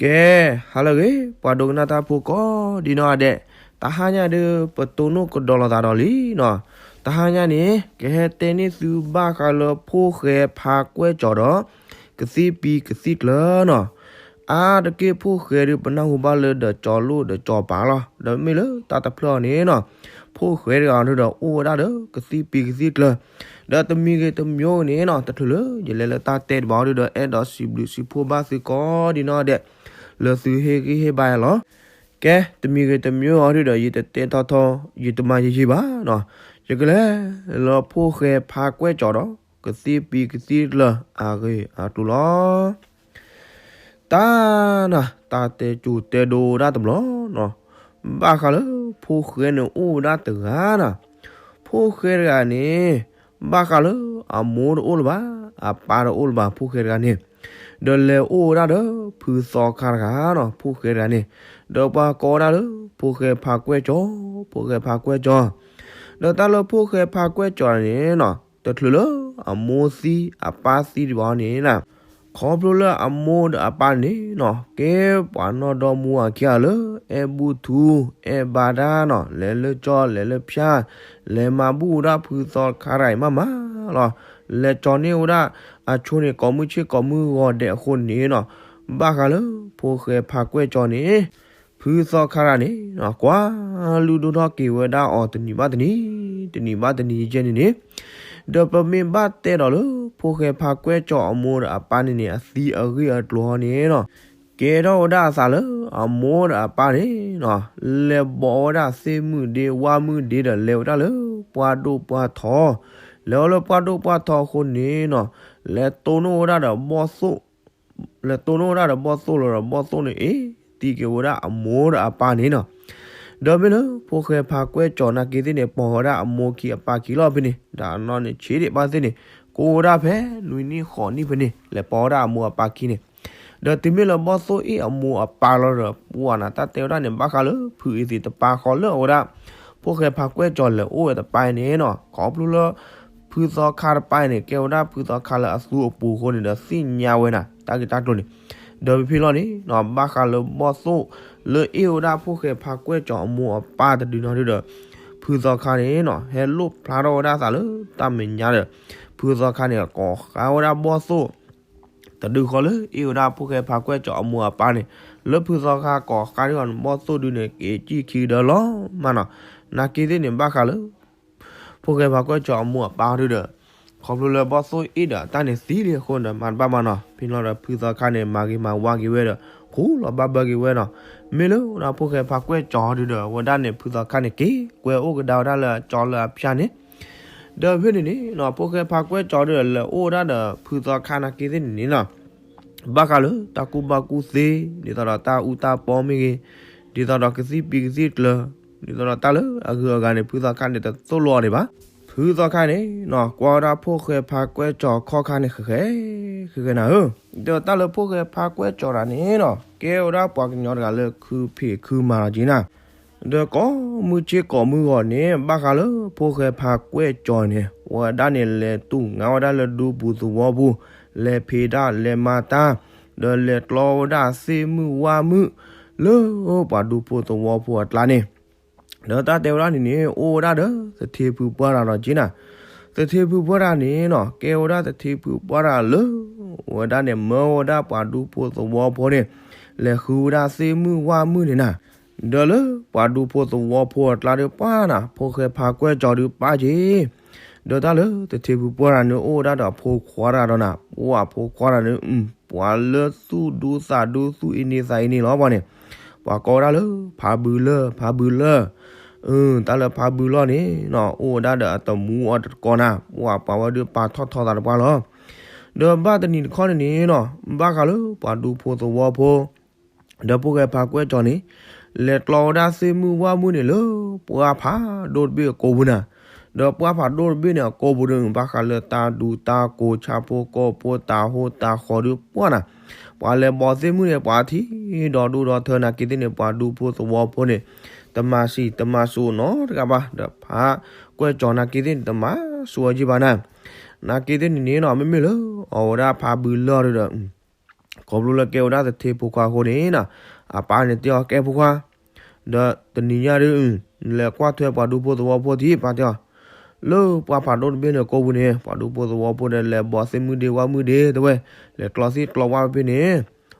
ကဲ, ဟါလၢအဂ့ၤ ပှၤဒိကနၣ်တၢ်ဖိကိးဒံနီၢ်ဂၤဒဲး, တဟါညါဒုး ပတိၢ်နီၣ်ကဒီးလိာ်သးဒီးလံနီၤ. တဟါညါန့ၣ် ကဟဲတဲန့ၢ်သုဘၣ်ဃးလၢဖိၣ်ဃဲဖါကွဲၢ်ကၠီၤဒီး ကသံၣ်ပံၤကသံၣ်ကျၢၤနီၤ. အါတက့ၢ်ဖိၣ်ဃဲဒုး ပနၢ်ဟူဘၣ်လၢဒီးကၠီၤလိၣ်ဒီးကၠီၤပၤလီၤ. ဒီးမ့ၢ်လၢတၢ်တဖျၢၣ်အီၤန့ၣ်နီၤ, ဖိၣ်ဃဲတဂၤအီၤဒုးဒီး အိၣ်ဝဲဒၣ်ဒီးကသံၣ်ပံၤကသံၣ်ကျၢၤ ဒီးတမံၤဂ့ၤတမံၤဂ့ၤန့ၣ်နီၤ, တချုးလၢယလဲၤလၢတၢ်တဲတဘၣ်အီၤဒုးဒီး အဲၣ်ဒိးစံးဘျုးစံးဖှိၣ်ဘၣ်သုကိးဒံနီၢ်ဂၤဒဲး လၢသုဟ့ၣ်ဂံၢ်ဟ့ၣ်ဘါယၤလီၤ. ကဲ, တမံၤဂ့ၤတမံၤဂ့ၤအီၤဒုးဒီး ယတတဲထီထီ ယတမၤယံာ်ယံာ်ဘၣ်နီၤ. ယကလဲၤလၢဖိၣ်ဃဲဖါကွဲၢ်ကၠီၤဒီး ကသံၣ်ပံၤကသံၣ်ကျၢၤအဂ့ၢ်အကျိၤလီၤ. တၢ်နၤ, တၢ်တဲကၠူၤတဲဒိဒၣ်တဘျီနီၤ, ဘၣ်ဃးလၢဖိၣ်ဃဲန့ၣ်အိၣ်ဝဲဒၣ်တဂၤနၤ. ဖိၣ်ဃဲတဂၤန့ၣ် ဘၣ်ဃးလၢအမိၢ်တအိၣ်လၢၤဘၣ်, အပၢ်တအိၣ်လၢၤဘၣ် ဖိၣ်ဃဲတဂၤန့ၣ်, ဒီးလဲၤအိၣ်ဝဲဒၣ်ဒီးဖုသီခါတဂၤနီၤ, ဖိၣ်ဃဲတဂၤန့ၣ်, ဒီးပှၤကိးဝဲဒၣ်လၢ ဖိၣ်ဃဲဖါကွဲၢ်ကၠီၤ, ဖိၣ်ဃဲဖါကွဲၢ်ကၠီၤ. ဒီးတၢ်လၢဖိၣ်ဃဲဖါကွဲၢ်ကၠီၤန့ၣ်နီၤ, တချုးလၢအမိၢ်သံအပၢ်သံတဘျီန့ၣ်နၤ, ခီဖျိလၢအမိၢ်ဒီးအပၢ်န့ၣ်နီၤ, ကဲပှၤနီၢ်ဒီမါဝၤခံဂၤလၢ အဲၣ်ဘူၣ်ထူ အဲၣ်ဘါတၢ်နီၤ, လဲၤလၢကၠီလဲၤလၢဖၠါ, လဲၤမၤဘူၣ်ဝဲဒၣ်ဖုသီခါတဂၤအံၤမးမးလီၤ. လဲၤကၠီၤန့ၢ်ဝဲဒၣ်အဆိန့ၣ် ကိးမုၢ်ဆ့ၣ်ကိးမုၢ်ဂီၤဒဲးအဃိန့ၣ်နီၤ, ဘၣ်ဃးလၢဖိၣ်ဃဲဖါကွဲၢ်ကၠီၤန့ၣ် ဖုသီခါတဂၤန့ၣ်နီၤ, ကွၢ်လုၢ်ဒိၣ်ထီၣ်က့ၤဝဲဒၣ်အီၤတနံၤဘၣ်တနံၤ, တနံၤဘၣ်တနံၤယဲန့ၣ်န့ၣ်, ဒီးပမ့ၢ်ဘၣ်တဲဒီးလၢ ဖိၣ်ဃဲဖါကွဲၢ်ကၠီၤအမိၢ်ဒီးအပၢ်န့ၣ်န့ၣ် အသံအဂ့ၢ်အကျိၤဟီန့ၣ်နီၤ, ကဲထီၣ်ဝဲဒၣ်အသးလၢအမိၢ်ဒီးအပၢ်န့ၣ်နီၤ, လဲၤဘိးဝဲဒၣ်သ့ၣ်မုၣ်ဒ့ဝၣ်မုၣ်ဒ့ဒီး လဲၤဝဲဒၣ်လၢပှၢ်ဒိၣ်ပှၢ်ထီ, လဲၤဝဲလၢပှၢ်ဒိၣ်ပှၢ်ထီအဃိန့ၣ်နီၤ, လဲၤတိၢ်နီၣ်ဝဲဒၣ်ဒီးဘီၣ်သိၣ် လဲၤတိၢ်နီၣ်ဝဲဒၣ်ဒီးဘီၣ်သိၣ်လီၤဒီး ဘီၣ်သိၣ်န့ၣ်အ့ၣ်တံၢ်က့ၤဝဲဒၣ်အမိၢ်ဒီးအပၢ်န့ၣ်နီၤ. ဒီးမ့ၢ်လၢဖိၣ်ဃဲဖါကွဲၢ်ကၠီၤနာ်က့သ့ၣ်န့ၣ် ပိာ်ဝဲဒၣ်အမိၢ်ခံအပၢ်ခံလီၤဖဲန့ၣ်, ဒီးအနီၢ်န့ၣ်ဆံးဒံးဘၣ်သ့ၣ်န့ၣ် ကိးဝဲဒၣ်ဖဲနွံနံၣ်ဃိးနံၣ်ဖဲန့ၣ် လဲၤပိာ်ဝဲဒၣ်အမိၢ်အပၢ်ခံန့ၣ်, ဒီးတုၤမ့ၢ်လၢဘီၣ်သိၣ်အ့ၣ်အမိၢ်အပၢ်လီၤဒီး ပှၢ်နၤ တၢ်တဲဝဲဒၣ်န့ၣ် ဘၣ်ဃးလၢဖုအ့ၣ်သ့ၣ်တပၢ်ဃီလၢအဝဲဒၣ် ဖိၣ်ဃဲဖါကွဲၢ်ကၠီၤလဲၤအိၣ်ဝဲတပၢ်အံၤန့ၣ်နီၤ, ခီဖျိလၢ ဖုသီခါတပၢ်အံၤန့ၣ် ကဲဝဲဒၣ်ဖုသီခါလၢအသူအပူၤအဃိန့ၣ်ဒီး သ့ၣ်ညါဝဲနၤ တၢ်ဂ့ၢ်တၢ်ကျိၤန့ၣ်, ဒီးဖဲဖဲလီၤန့ၣ်နီၤ ဘၣ်ဃးလၢဘီၣ်သိၣ်လၢအ့ၣ်ဝဲဒၣ်ဖိၣ်ဃဲဖါကွဲၢ်ကၠီၤအမိၢ်အပၢ်တဒုနီၤဒုဒီး ဖုသီခါန့ၣ်နီၤ ဟဲလိၣ်ဖျါထီၣ်ဝဲဒၣ်သးလၢတၢ်မဲာ်ညါဒီး ဖုသီခါန့ၣ် ကိးဃါဝဲဒၣ်ဘီၣ်သိၣ် တဒုဃီလၢအ့ၣ်ဝဲဒၣ်ဖိၣ်ဃဲဖါကွဲၢ်ကၠီၤအမိၢ်အပၢ်န့ၣ်, လၢဖုသီခါကိးဃါဒုဒီး ဘီၣ်သိၣ်ဒုန့ၣ် က့ၤကံၣ်ခံကဒီးလီၤမးနီၤ, နာ်က့သ့ၣ်န့ၣ် ဘၣ်ဃးလၢ ဖိၣ်ဃဲဖါကွဲၢ်ကၠီၤအမိၢ်အပၢ်ဒုဒီး ခီဖျိလၢဘီၣ်သိၣ်အ့ၣ်ဒီးတၢ်န့ၣ်သံလံအဃိဒီး မၤတဘၣ်မးနီၤ, ဖဲလီၤဒီးဖုသီခါန့ၣ် မၤဂ့ၤမၤဝါက့ၤဝဲဒီး ဃူလီၤဘၣ်ဘၢက့ၤဝဲနီၤ, မ့ၢ်လၢဝဲဒၣ်ဖိၣ်ဃဲဖါကွဲၢ်ကၠီၤဒုဒီး ဝဲဒၣ်န့ၣ် ဖုသီခါန့ၣ် က့ၤကွဲအိၣ်ကဒါဝဲဒၣ်လၢအကၠီလၢအဖၠါန့ၣ် ဒီးဖဲန့ၣ်န့ၣ်နီၤ ဖိၣ်ဃဲဖါကွဲၢ်ကၠီၤဒုဒီး လဲၤအိၣ်ဝဲဒၣ်ဒီးဖုသီခါနာ်က့သ့ၣ်န့ၣ်နီၤ, ဘၣ်ဃးလၢတၢ်ကူၣ်ဘၣ်ကူၣ်သ့ ဒ်သိးဒီးတၢ်အူတၢ်ပီမ့ၢ်ဂ့ၤ, ဒ်သိးဒီးကသံၣ်ပံၤကသံၣ်ကျၢၤ, ဒ်သိးဒီးတၢ်လၢအဂုၤအဂၤန့ၣ် ဖုသီခါန့ၣ် တသိၣ်လိအီၤဒံးဘၣ်. ဖုသီခါန့ၣ်နီၤ ကွၢ်ဝဲဒၣ်ဖိၣ်ဃဲဖါကွဲၢ်ကၠီၤခီၣ်ခါန့ၣ် ဃဲဃဲ ဃဲဃဲနၤဧၢ, ဒီးတၢ်လၢဖိၣ်ဃဲဖါကွဲၢ်ကၠီၤတဂၤန့ၣ်နီၤ ကဲဝဲဒၣ်ပှၤကညီတဂၤလၢခုဖံးခုမၤလီၤက့ၤနၤ ဒီးကိးမုၢ်ဆ့ၣ်ကိးမုၢ်ဂီၤန့ၣ် ဘၣ်ဃးလၢဖိၣ်ဃဲဖါကွဲၢ်ကၠီၤန့ၣ် ဝဲဒၣ်န့ၣ် လဲၤတူၢ်ငါဝဲဒၣ်လၢဒူပူၤသဝီပူၤ, လဲၤဖံးတၢ်လဲၤမၤတၢ်, ဒီးလဲၤကျီဝဲဒၣ်သ့ၣ်မုၣ်ဝၣ်မုၣ် လၢပှၤဒူဖိသဝီဖိအကျါန့ၣ်, ဒီးတၢ်တဲဝဲဒၣ်န့ၣ်န့ၣ် အိၣ်ဝဲဒၣ်ဒီးသထ့ဖုပှၢ်တဂၤလီၤက့ၤနၤ, သထ့ဖုပှၢ်တဂၤန့ၣ်နီၤ ကဲဝဲဒၣ်သထ့ဖုပှၢ်တဂၤလၢ ဝဲဒၣ်န့ၣ် မၢဝဲဒၣ်ပှၤဒူဖိသဝီဖိန့ၣ် လဲၤဃုဝဲဒၣ်သ့ၣ်မုၣ်ဝၣ်မုၣ်န့ၣ်နၤ, ဒီးလၢပှၤဒူဖိသဝီဖိအကျါဒုးပှၢ်နၤ ဖိၣ်ဃဲဖါကွဲၢ်ကၠီၤဒုးပၢ်က့ၤ, ဒီးတၢ်လၢသထ့ဖုပှၢ်တဂၤန့ၣ်အိၣ်ဝဲဒၣ်ဒီးအဖိခွါတဂၤဒီးနၤ, ပှၢ်ဖိခွါတဂၤန့ၣ် ပှၤလၢသူၣ်ဒူသးဒူသူၣ်အ့န့သးအ့န့လီၤပှၤန့ၣ်, ပှၤကိးဝဲဒၣ်လၢ ဖါဘုလၢၢ် ဖါဘုလၢၢ်, တၢ်လၢဖါဘုလၢၢ်န့ၣ်နီၤ အိၣ်ဝဲဒၣ်ဒီးအတမူအတကိးနၤ, ပှၢ်ပှၤဝဲဒုးပာ်ထီၣ်ထီသးတပှၢ်လီၤ. ဒီးဘၣ်တနံၤတခီန့ၣ်န့ၣ်နီၤ ဘၣ်ဃးလၢပှၤဒူဖိသဝီဖိ ဒီးဖိၣ်ဃဲဖါကွဲၢ်ကၠီၤန့ၣ် လဲၤကျီဝဲဒၣ်သ့ၣ်မုၣ်ဝၣ်မုၣ်န့ၣ်လၢ ပှၢ်ဖးဒိၣ်တဘ့ၣ်အကိာ်ပူၤနၤ, ဒီးပှၢ်ဖးဒိၣ်တဘ့ၣ်န့ၣ်အကိာ်ပူၤဒုး ဘၣ်ဃးလၢတၢ်ဒူတၢ်ကိးဆၣ်ဖိကီၢ်ဖိတၢ်ဟိတၢ်ဃီဒုးပှၢ်နၤ, ပှၤလဲၤဘီးသ့ၣ်မုၣ်န့ၣ် ပှၤထံၣ်ဒီးဒိၣ်ဒီးထၢနာ်က့သ့ၣ်န့ၣ် ပှၤဒူဖိသဝီဖိန့ၣ် တမၤစံးတမၤစိးနီတဂၤဘၣ်, ဒီးဖါကွဲၢ်ကၠီၤနာ်က့သ့ၣ်န့ၣ် တမၤစိးအီၤယံာ်ဘၣ်နၤ, နာ်က့သ့ၣ်န့ၣ်န့ၣ်နီၤ မ့မ့ၢ်လၢအဝဲဒၣ်ဖါဘုလၢၢ်ဒုးဒီး ခီဖျိလၢကဲဝဲဒၣ်သထ့ဖိခွါအဃိန့ၣ်နီၤ, အပၢ်န့ၣ်တဲအီၤ ကဲဖိခွါ, ဒီးတနံၤညါဒုး လဲၤကွၢ်ထွဲပှၤဒူဖိသဝီဖိထံး ပၢ်တဲအီၤ, လၢပှၤဖးဒိၣ်တဘ့ၣ်န့ၣ်ကိးပူၤန့ၣ် ပှၤဒူဖိသဝီဖိဒီးလဲၤဘီးသ့ၣ်မုၢ်ဒ့ဝၣ်မုၢ်ဒ့တဲဝဲ, လဲၤကျီသ့ၣ်ကျီဝၣ်ဖဲန့ၣ်,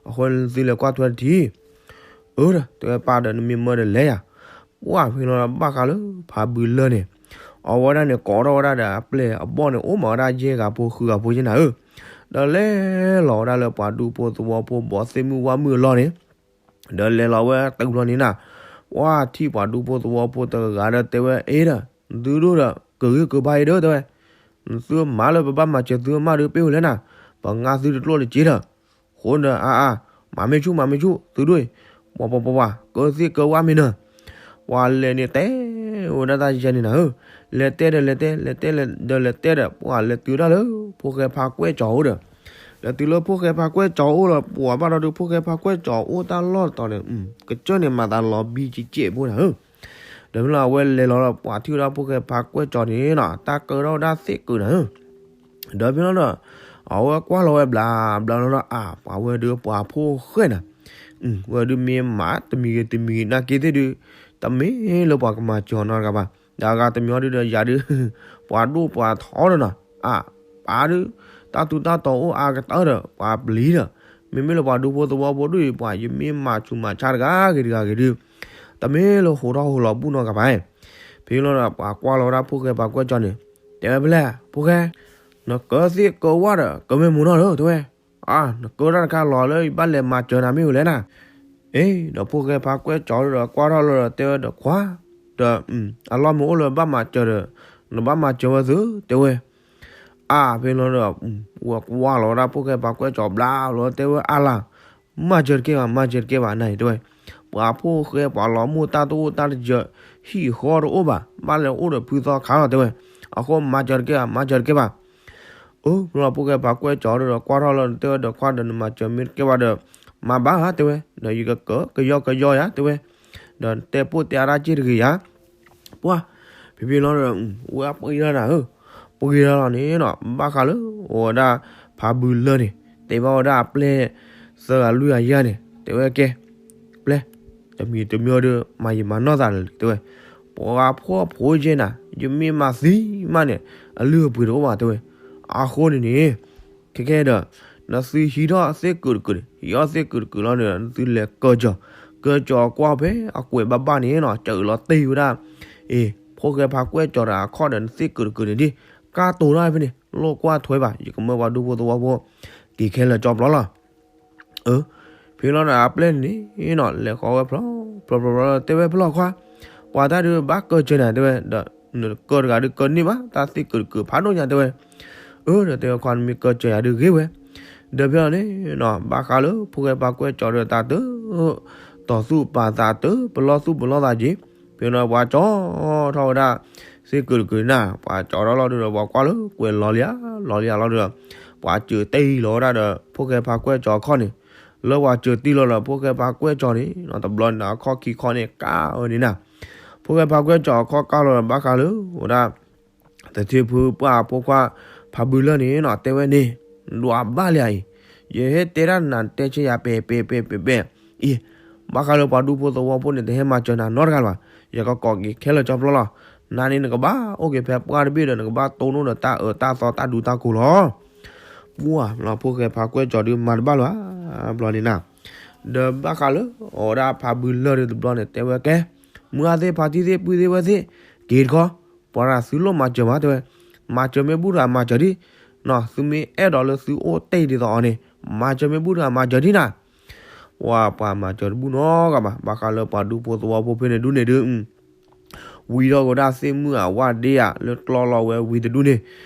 အဃိန့ၣ်သုလဲၤကွၢ်ထွဲတထံး အၢ တဲဝဲပၢ်ဒီး နမ့ၢ်မၢဒီးလဲၤယၤ, ပှၢ်ဖဲလီၤဒီးဘၣ်ဃးလၢဖးဘုလၢၢ်န့ၣ်, အဝဲဒၣ်န့ၣ် ကိးထီၣ်ဝဲဒၣ်ဒီးအပျဲၢ်အဘီၣ်န့ၣ် အိၣ်မးဝဲဒၣ်ယဲၢ်ဂၤဖိဃုဂၤဖိယဲၢ်နၤဧၢ, ဒီးလဲၤလီၤဝဲဒၣ်လၢပှၤဒူဖိသဝီဖိဘီးသ့ၣ်မုၢ်ဝၣ်မုၢ်အလီၢ်န့ၣ်, ဒီးလဲၤလီၤဝဲတုၤလီၤန့ၣ်နၤ, ပှၢ်ထံၣ်ပှၤဒူဖိသဝီဖိတဂၤဒီးတဲဝဲအ့ဒီး, သုဒိၣ်ဒီး ကဂ့ၤကဘါအံၤဒီး တဲဝဲ သုမၤလၢပဘၣ်မၤစၢၤသုမးဒီး ပ့ၢ်ဝဲလဲၣ်နၤ, ပငါသုတကျိၣ်တစ့ဒီး, ဃိဒီးအါအါ, မၤမ့ၢ်ဆူၣ်မၤမ့ၢ်ဆူၣ် သုဒိၣ်အံၤ, ပှၤပှၤပှၤပှၤ ကသ့ၣ်ကဝၣ်မ့ၢ်နၤ, ပှၤလဲၤန့ၣ်တဲဝဲဒၣ်တၢ်ယဲၢ်န့ၣ်နၤဧၢ, လဲၤတဲဒီးလဲၤတဲ လဲၤတဲဒီးလဲၤတဲဒီး ပှၢ်လဲၤတုၤဒၣ်လၢ ဖိၣ်ဃဲဖါကွဲၢ်ကၠီၤအိၣ်ဒီး, လဲၤတုၤလၢဖိၣ်ဃဲဖါကွဲၢ်ကၠီၤအိၣ်လီၤ ပှၢ်ဘၣ်ဒီးဒုး ဖိၣ်ဃဲဖါကွဲၢ်ကၠီၤအိၣ်တၢ်လီၢ်တတီၤန့ၣ်, ကစၢၢ်န့ၣ်မၤသးလီၤဘံကကဲးဖိနၤဧၢ ဒီးမ့ၢ်လီၤအဝဲလဲၤလီၤဒီး ပှၤထံၣ်ဝဲဒၣ်ဖိၣ်ဃဲဖါကွဲၢ်ကၠီၤန့ၣ်နီၤ တၢ်ကၢထီၣ်ဝဲဒၣ်သ့ၣ်ကုာ်နၤဧၢ, ဒီးဖဲလီၤဒီး အဝဲကွၢ်လီၤဝဲဘျးဘျးလီၤဒီး အါ ပှၤဝဲဒုးပှၤဖိၣ်ဃဲၢ်နၤ, ဝဲဒုးမ့ၢ်မၤတမံၤဂ့ၤတမံၤဂ့ၤနာ်က့သ့ၣ်ဒုး, တမ့ၢ်လၢပှၤကမၤစၢၤနီတဂၤဘၣ်, ဒီးအဂၤတမံၤဟီဒုးဒီးယၤဒုး, ပှၤဒိၣ်ပှၤထီဒီးနီၤ, အါ ပၢ်ဒုး, တၢ်သူတၢ်တီၤအိၣ်အါကတၢၢ်ဒီး ပှၤပျံၤဒီး, မ့မ့ၢ်လၢပှၤဒူဖိသဝီဖိဒုး ပှၤယမ့ၢ်မၤဆူးမၤဆါတဂၤဂ့ၤတဂၤဂ့ၤဒုး, တမ့ၢ်လၢဟိးထီၣ်ဟိးလီၤဘူၣ်နီတဂၤဘၣ်, ဖဲလီၤဒီး ပှၤကွၢ်လီၤဝဲဒၣ်ဖိၣ်ဃဲဖါကွဲၢ်ကၠီၤန့ၣ်, တဲဝဲဖဲလဲၣ် ဖိၣ်ဃဲ, နကၢသ့ၣ်ကၢဝၣ်ဒီး ကမ့ၢ်မူနီၤလၢ တဲဝဲ, အါ နကၢတၢ်တခါလီၤလၢယဘၣ်လဲၤမၤစၢၤနၤမ့ၢ်ဝဲလဲၣ်နၤ, အ့ ဒီးဖိၣ်ဃဲဖါကွဲၢ်ကၠီၤဒီးကွၢ်ထီၣ်လီၤဒီးတဲဝဲဒီး ခွါ, ဒီး အလီၢ်မ့ၢ်အိၣ်လၢဘၣ်မၤစၢၤဒီး နဘၣ်မၤစၢၤဝဲသု တဲဝဲ အါ ဖဲလီၤဒီး ဝဲကွၢ်လီၤဝဲဒၣ်ဖိၣ်ဃဲဖါကွဲၢ်ကၠီၤဘျါလီၤတဲဝဲအါလၢ်, မၤစၢၤတကဲဘၣ် မၤစၢၤတကဲဘၣ်နၤအံၤ တဲဝဲ, ပှၤဖိၣ်ဃဲပှၤလီၤမိၢ်တၢ်တအိၣ်တၢ်တယၢၤ, ဟံၣ်ဃီတအိၣ်ဘၣ်, ဘၣ်လဲၤအိၣ်ဒီးဖုသီခါလီၤတဲဝဲ, အဃိမၤစၢၤတကဲဘၣ် မၤစၢၤတကဲဘၣ် အၢ ဖဲလီၤဖိၣ်ဃဲဖါကွဲၢ်ကၠီၤဒီးကွၢ်ထီၣ်လီၤတဲဝဲဒီး ခွါဒီးနမၤစၢၤမ့ၢ်တကဲဘၣ်ဒီး မၤဘၣ်ဧါတဲဝဲ, ဒီးယကကၢကယီကယီယၤတဲဝဲ, ဒီးတဲပိၢ်တဲအါတၢ်စ့ၢ်တဂ့ၤယၤ ပှၢ်, ဖဲဖဲလီၤဒီး ဝဲပှ့ၤထီၣ်နၤဧၢ, ပှ့ၤထီၣ်လီၤန့ၣ်နီၤ ဘၣ်ဃးလၢ အဝဲဒၣ် ဖးဘုလၢၢ်န့ၣ် တဲဘၣ်ဝဲဒၣ်အပျဲၢ် သၢဂၤလွံၢ်ဂၤယဲၢ်န့ၣ် တဲဝဲကဲ, ပျဲၢ်, တမံၤတမံၤဒီး မၤယံာ်မၤနီၢ်သးလၢၤ တဲဝဲ, ပှၤဖိၣ်ဖိယဲၢ်နၤ ယမ့ၢ်မၤသံမးန့ၣ် အလုၢ်အပှ့ၤတအိၣ်ဘၣ်တဲဝဲ, အဃိန့ၣ်န့ၣ် ခဲကဲဒီး နသုဟံးထီၣ်သ့ၣ်ကုာ်တကုာ်န့ၣ် ဟံးထီၣ်သ့ၣ်ကုာ်တကုာ်လီၤန့ၣ် နသုလဲၤကၢကၠီၤ, ကၢကၠီၤကွၢ်ဖဲအကွဲးဘၣ်ဘၣ်န့ၣ်နီၤ စၢၤလီၤတ့ၢ်ဝဲဒၣ်, အ့ ဖိၣ်ဃဲဖါကွဲၢ်ကၠီၤဒီးအခီၣ်ဒီးနသ့ၣ်ကုာ်တကုာ်န့ၣ်ဒ်, ကၢ်တိၤထီၣ်ဖဲန့ၣ် လိၣ်ကွၢ်ထွဲဘၣ် ယကမၢပှၤဒူဖိသဝီဖိ က့ၤခဲလၢာ်ကၠီဖျီလီၤ အၢ, ဖဲလီၤဒီးအပျဲၢ်န့ၣ်နီၤ လဲၤဃီဝဲဖျီ, ဖျီဖျီဖျီ တဲဝဲဖဲလီၤခွါ, ပှၤတၢ်ဒုးဘၣ်ကၢစၢၤနၤတဲဝဲ, ဒီးနကၢတဂၤဒုးကၢန့ၢ်ဘၣ် တၢ်သ့ၣ်ကုာ်တကုာ်ဖးဒိၣ်ညါတဲဝဲ, အၢ ဒီးတဲဝဲခွါနမ့ၢ်ကၢစၢၤယၤဒုးဂ့ၤဝဲ, ဒီးဖဲလီၤန့ၣ်နီၤ ဘၣ်ဃးလၢဖိၣ်ဃဲဖါကွဲၢ်ကၠီၤဒီးတၢ်တ, တီၤသူၣ်ပာ်သးတ ပလီၢ်သူၣ်ပလီၢ်သးက့ၤ, ဖဲလီၤပှၤကၠီၤထီၣ်ဝဲဒၣ် သ့ၣ်ကုာ်တကုာ်န့ၣ် ပှၤကၠီၤထီၣ်လီၤဒုးဒီး ပှၤကွၢ်လၢကွဲးလီၤလံဧါ လီၤလံဧါလီၤဒုးဒီး, ပှၤစၢၤတ့ၢ်လီၤဝဲဒၣ်ဒီး ဖိၣ်ဃဲဖါကွဲၢ်ကၠီၤအခီၣ်န့ၣ်, လၢပှၤစၢၤတ့ၢ်လီၤဒီး ဖိၣ်ဃဲဖါကွဲၢ်ကၠီၤန့ၣ် တဘျီန့ၣ်အခီၣ်ခံခီန့ၣ်ကၢ်ဝဲန့ၣ်နၤ, ဖိၣ်ဃဲဖါကွဲၢ်ကၠီၤအခီၣ်ကၢ်လီၤဒီးဘၣ်ဃးလၢ ဝဲဒၣ် သထ့ဖုပှၢ်ဖိခွါ ဖးဘုလၢၢ်န့ၣ်နီၤ တဲဝဲန့ၣ်, ဒွးဘၣ်လံဧါအံၤ, ယဟဲတဲဒၣ်နၤ နတဲဆဲယၤပဲာ်ပဲာ်ပဲာ်ပဲာ်ပဲာ်, အံၤ, ဘၣ်ဃးလၢပှၤဒူဖိသဝီဖိန့ၣ် တဟဲမၤစၢၤနၤနီတဂၤလၢၤဘၣ်, ယကကိးက့ၤခဲလၢာ်ကၠီဖျီလီၤ, နၤန့ၣ်နကဘၣ်အိၣ်က့ၤဖဲပှၢ်တဘ့ၣ်ဒီး နကဘၣ်တိၢ်နီၣ်ဒီးတၢ်အၢတၢ်သီတၢ်ဒူတၢ်ကိၤလီၤ. ပှၢ်လီၤဖိၣ်ဃဲဖါကွဲၢ်ကၠီၤဒုးမၤတဘၣ်လၢၤဧါ, ဘျီန့ၣ်နၤ, ဒီးဘၣ်ဃးလၢ အဝဲဒၣ်ဖးဘုလၢၢ်ဒုးတဘျီန့ၣ် တဲဝဲကဲ, မုၢ်ဂၢ်သ့ၣ်ဖါတံၢ်သ့ၣ်ပုၢ်သ့ၣ်ဝဲၢ်သ့ၣ်, က့ၤတခီ, ပှၤတဂၤသုလိၣ်မၤစၢၤမးတဲဝဲ, မၤစၢၤမ့ၢ်ဘူၣ်တဂၤမၤစၢၤဒံး, နီၤ သုမ့ၢ်အဲၣ်ဒိးလၢသုအိၣ်တ့ၢ်ဒ်သိးအီၤန့ၣ်, မၤစၢၤမ့ၢ်ဘူၣ်တဂၤမၤစၢၤဒံးနၤ ပှၤပှၤမၤစၢၤတဘူၣ်နီတဂၤဘၣ်, ဘၣ်ဃးလၢပှၤဒူဖိသဝီဖိဖဲန့ၣ်ဒုးန့ၣ်ဒုး, ဝံၤထီၣ်ကဒီးသ့ၣ်မုၢ်အဝဲဒ့ဧါ လၢကျီလီၤဝဲဝံၤတဒူၣ်န့ၣ်,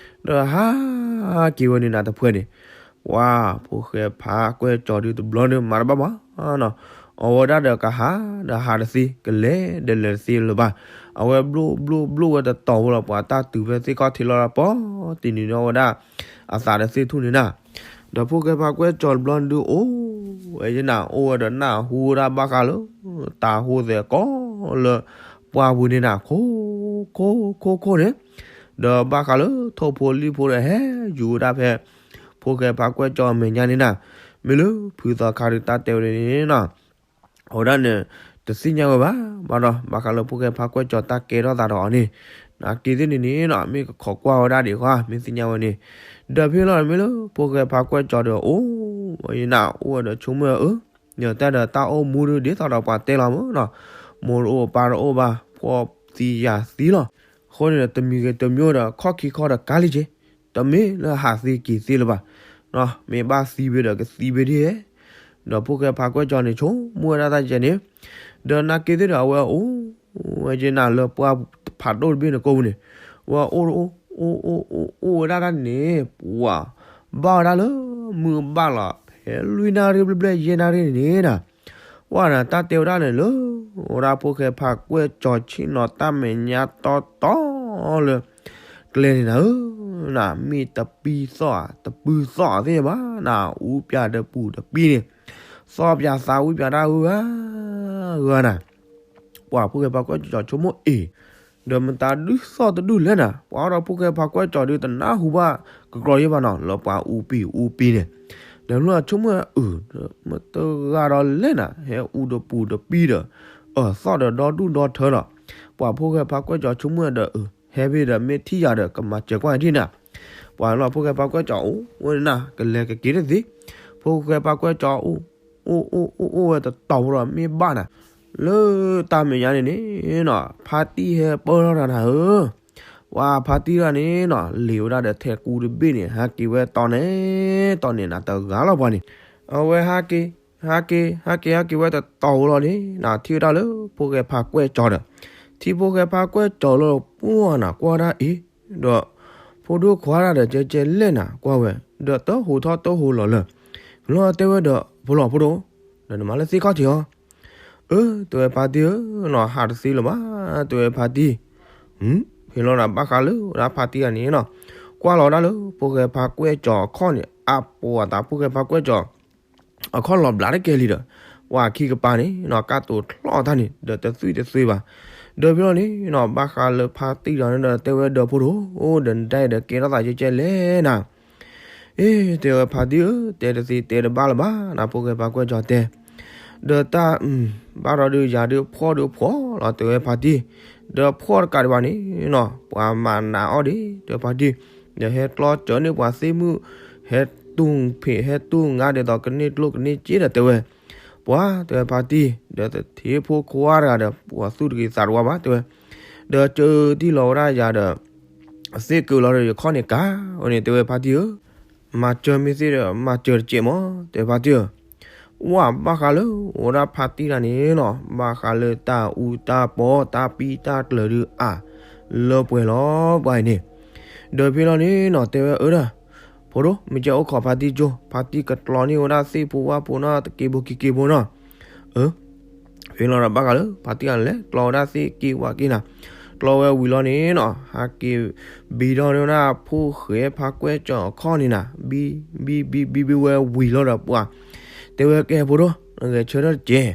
ဒီးဟးက့ၤဝဲန့ၣ်နၤတဖှဲန့ၣ်, ပှၢ်ဖိၣ်ဃဲဖါကွဲၢ်ကၠီၤဒုးတဘျီန့ၣ် မၤတဘၣ်မးနီၤ, အဝဲဒၣ်ဒီးကဟးဒီးဟးတသ့ ကလဲၤဒီးလဲၤတသ့လၢၤဘၣ်, အဝဲဘျိဘျိဘျိဝဲတတီၤဖိလီၤ, ပှၤတၢ်တုၤဖဲသ့ၣ်ခီၣ်ထံးလီၤဒီး ပီတံၤနံၤန့ၣ်ဝဲဒၣ် အသးတသ့ၣ်ထူၣ်န့ၣ်နၤ, ဒီးဖိၣ်ဃဲဖါကွဲၢ်ကၠီၤတဘျီန့ၣ်ဒုးအိၣ်ဝဲယနၤ အိၣ်ဝဲဒီးနၢ်ဟူဝဲဒၣ်ဘၣ်ဃးလၢ တၢ်ဟူသဲးကီးလၢ ပှၢ်ပူၤန့ၣ်နၤ ခိခိခိခိန့ၣ်, ဒီးဘၣ်ဃးလၢထိၣ်ဖိလံၣ်ဖိဒီးဟဲယူၤဝဲဒၣ်ဖဲ ဖိၣ်ဃဲဖါကွဲၢ်ကၠီၤအမဲာ်ညါန့ၣ်နၤ, မ့ၢ်လၢဖုသီခါဒုးတၢ်တဲဝဲန့ၣ်နီၤ အဝဲဒၣ်န့ၣ် တသ့ၣ်ညါဝဲဘၣ်, ဘၣ်ဒီး ဘၣ်ဃးလၢဖိၣ်ဃဲဖါကွဲၢ်ကၠီၤတၢ်ကဲထီၣ်သးဒီးအီၤန့ၣ် နာ်က့သ့ၣ်န့ၣ်န့ၣ်နီၤ မ့ၢ်ကခိးကွၢ်ဝဲဒၣ်ဒံးဃီ မ့ၢ်သ့ၣ်ညါဝဲန့ၣ်, ဒီးဖဲလီၤမ့ၢ်လၢဖိၣ်ဃဲဖါကွဲၢ်ကၠီၤဒီးအိၣ်ဝဲနၤ အိၣ်ဝဲဒီးဆိကမိၣ်အၢ ယတၢ်ဒီးတၢ်အိၣ်မူဒုးဒ်သိးဒီးပှၤတဲလီၤမ့ၢ်နီၤ, မိၢ်တအိၣ်ပၢ်တအိၣ်ဘၣ် ဖှီၣ်သံယာ်သံလီၤ, အဃိန့ၣ်ဒီး တမံၤဂ့ၤတမံၤဒီး ခီၣ်ခံခီဒီးကါလံက့ၤ, တမ့ၢ်လၢဟးသံက့ၤသ့လၢၤဘၣ်, မ့ၢ်ဘၣ်သံဝဲဒီးကသံဝဲဒ်ဟဲ ဒီးဖိၣ်ဃဲဖါကွဲၢ်ကၠီၤန့ၣ် ဆိကမိၣ်ဝဲဒၣ်တၢ်ကဲန့ၣ်, ဒီးနာ်က့သ့ၣ်ဒီးအဝဲအိၣ်ဝဲက့ၤနၤလၢပှၢ်ဖးဒိၣ်တဘ့ၣ်န့ၣ်ကိးပူၤန့ၣ်, ဝဲအိၣ်အိၣ်အိၣ်အိၣ်အိၣ်ဝဲဒၣ်တၢ်န့ၣ် ပှၤဘၣ်ဝဲဒၣ်လၢမုၢ်ဘၣ်လီၤ ဖဲလွံၢ်နၣ်ရံၣ်ဘျဲၣ်ဘျဲၣ်ယဲၢ်နၣ်ရံၣ်န့ၣ်န့ၣ်, ပှၤန့ၣ် တၢ်တဲဝဲဒၣ်န့ၣ်လၢ ဝဲဒၣ်ဖိၣ်ဃဲဖါကွဲၢ်ကၠီၤဆ့ၣ်နီၤတၢ်မဲာ်ညါတီတီလၢ ကျဲန့ၣ်နၤဧၢ, နမ့ၢ်တပံသီၣ်ဧါ တပူသီၣ်သ့ၣ်ဘၣ် နအူပျးတပူၤတပံန့ၣ်, သီၣ်ပျးသးဝံၣ်ပျးတၢ်ဂုၤဂၤဂၤနၤ, ပှၤဖိၣ်ဃဲဖါကွဲၢ်ကၠီၤဆိကမိၣ်အ့ၣ်, ဒီးမတၤဒုးသီၣ်တဒူၣ်လဲၣ်နၤ ပှၤဒီးဖိၣ်ဃဲဖါကွဲၢ်ကၠီၤဒုးတနၢ်ဟူဘၣ်ကကြီယဲၢ်ဘၣ်နီၤ လၢပှၤအူပံၤအူပံၤန့ၣ်, ဒီးမ့ၢ်ဆိကမိၣ်အၢ မတဂၤဒီးလဲၣ်နၤ ဟဲအူတပူၤတပံဒီး, အၢသီၣ်ဒီးဒီဒူၣ်ဒီထၢဒီး, ပှၤဖိၣ်ဃဲဖါကွဲၢ်ကၠီၤဆိကမိၣ်ဒီးအၢ ဟဲဖဲဒီးမ့ၢ်ထံၣ်ယၤဒီးကမၤစၢၤကွၢ်ဒံးနၤ, ပှၤလီၤဖိၣ်ဃဲဖါကွဲၢ်ကၠီၤအိၣ်ဝဲနၤ ကလဲၤကက့ၤတသ့, ဖိၣ်ဃဲဖါကွဲၢ်ကၠီၤအိၣ် အိၣ်အိၣ်အိၣ်အိၣ်ဝဲတတီၤဖိဒီးမ့ၢ်ဘၣ်နၤ, လၢတၢ်မဲာ်ညါန့ၣ်န့ၣ်နီၤ ဖါတံၢ်ဟဲပၢၢ်ထီၣ်တၢ်နၤဧၢ, ပှၤဖါတံၢ်တဂၤန့ၣ်နီၤ လ့ၤဝဲဒၣ်ဒီးထဲကူတဘ့ၣ်န့ၣ် ဟးက့ၤဝဲတီၤန့ၣ် တီၤန့ၣ်နၤတဂၤလီၤပှၤန့ၣ်, အဝဲဟးက့ၤ ဟးက့ၤ ဟးက့ၤ ဟးက့ၤဝဲတတီၤဖိလီၤန့ၣ် နထံၣ်ဝဲဒၣ်လၢဖိၣ်ဃဲဖါကွဲၢ်ကၠီၤဒီး, ထံၣ်ဖိၣ်ဃဲဖါကွဲၢ်ကၠီၤလၢပှၢ်နၤကွၢ်ဒၣ်အံၤ, ဒီး ဖိဒိၣ်ခွါဒၣ်ဒီးကဲကဲလဲၣ်နၤကွၢ်ဝဲ, ဒီးတဟူးထီၣ်တဟူးလီၤလၢၤ, လီၤတဲဝဲဒီးဖိလီၤဖိဒိၣ်, ဒီးနမၤလၢသ့ၣ်ခီၣ်ထံးအီၤ, အၢ တဲဝဲဖါတံၢ်ဧၢ, နဟးတသ့လၢၤဘၣ် တဲဝဲဖါတံၢ်, ဖဲလီၤဒီးဘၣ်ဃးလၢဝဲဒၣ်ဖါတံၢ်တဂၤန့ၣ်နီၤ, ကွၢ်လီၤဝဲဒၣ်လၢဖိၣ်ဃဲဖါကွဲၢ်ကၠီၤအခီၣ်န့ၣ် အပှၤသးဖိၣ်ဃဲဖါကွဲၢ်ကၠီၤ အခီၣ်လီၤဘျးတကဲလံဒီး, ပှၤခံကပၤန့ၣ်နီၤ ကၢ်တိာ်ချီၣ်တၢ်န့ၣ် ဒီးတသွံၣ်တသွံၣ်ဘၣ်, ဒီးဖဲလီၤန့ၣ်နီၤ ဘၣ်ဃးလၢဖါတံၢ်ဒီးန့ၣ်ဒီးတဲဝဲဒီးဖိဒိၣ်, အိၣ်ဒီးနဒၣ်ဒီးကဲထီၣ်သးကဲကဲလဲၣ်နၤ အ့ တဲဝဲဖါတံၢ်ဧၢ, တဲတသ့တဲတဘၣ်လၢၤဘၣ် နဖိၣ်ဃဲဖါကွဲၢ်ကၠီၤတဲ, ဒီးတၢ် ဘၣ်ဒီးဒုးယၤဒုးဖှီၣ်ဒုးဖှီၣ်လီၤ တဲဝဲဖါတံၢ်, ဒီးဖှီၣ်တကးဒံးဘၣ်န့ၣ်နီၤ ပှၤမၤနးအီၣ်ဒံး တဲဖါတံၢ်, ဒီးဟဲကျီစၢၤန့ၢ်ပှၤသ့ၣ်မုၣ်, ဟဲတူၢ်ဖံး ဟဲတူၢ်ငါဒ်သိးကန့ၢ်ကျိၣ်ကန့ၢ်စ့ဒီးတဲဝဲ, ပှၤ တဲဝဲဖါတံၢ်, ဒီးတထံဖိခွါတဂၤဒီး ပှၤသူၣ်တဂ့ၤသးတဝါဘၣ် တဲဝဲ, ဒီးစၢၤတံၢ်လီၤဝဲဒၣ်ယၤဒီး သ့ၣ်ကၢလီၤဒီးယခီၣ်န့ၣ်ကါဝဲန့ၣ် တဲဝဲဖါတံၢ်ဧၢ, မၤစၢၤမ့ၢ်သ့ၣ်ဒီး မၤစၢၤတစဲးမး တဲဝဲဖါတံၢ်ဧၢ, ဝဲဘၣ်ဃးလၢ အိၣ်ဒၣ်ဖါတံၢ်တဂၤန့ၣ်နီၤ ဘၣ်ဃးလၢတၢ်အူတၢ်ပီ တၢ်ပံတၢ်ကျၢၤဒုးအါ လၢပှဲၤလီၤပှၤအံၤန့ၣ်, ဒီးဖဲလီၤန့ၣ်နီၤ တဲဝဲအၢဒီး, ဖိဒိၣ် မ့ၢ်ကဲအိၣ်ခိးဖါတံၢ်ကၠိ ဖါတံၢ်ကကျီန့ၢ်ဝဲဒၣ်သ့ၣ်ဖိဝၣ်ဖိနီၤ တက့ဘိက့က့ဘိနီၤ, အၢ ဖဲလီၤဒီးဘၣ်ဃးလၢဖါတံၢ်တဂၤန့ၣ်လဲၤကျီဝဲဒၣ်သ့ၣ်က့ဝၣ်က့နၤ, ကျီဝဲဝံၤလီၤန့ၣ်နီၤ ဟးက့ၤ ဘံထီၣ်န့ၢ်ဝဲဒၣ်ဖိၣ်ဃဲဖါကွဲၢ်ကၠီၤအခီၣ်န့ၣ်နၤ ဘံဘံဘံဘံဝဲဝံၤလီၤဒီးပှၤ, တဲဝဲကဲဖိဒိၣ် ဂဲၤဆၢထၢၣ်တစဲး,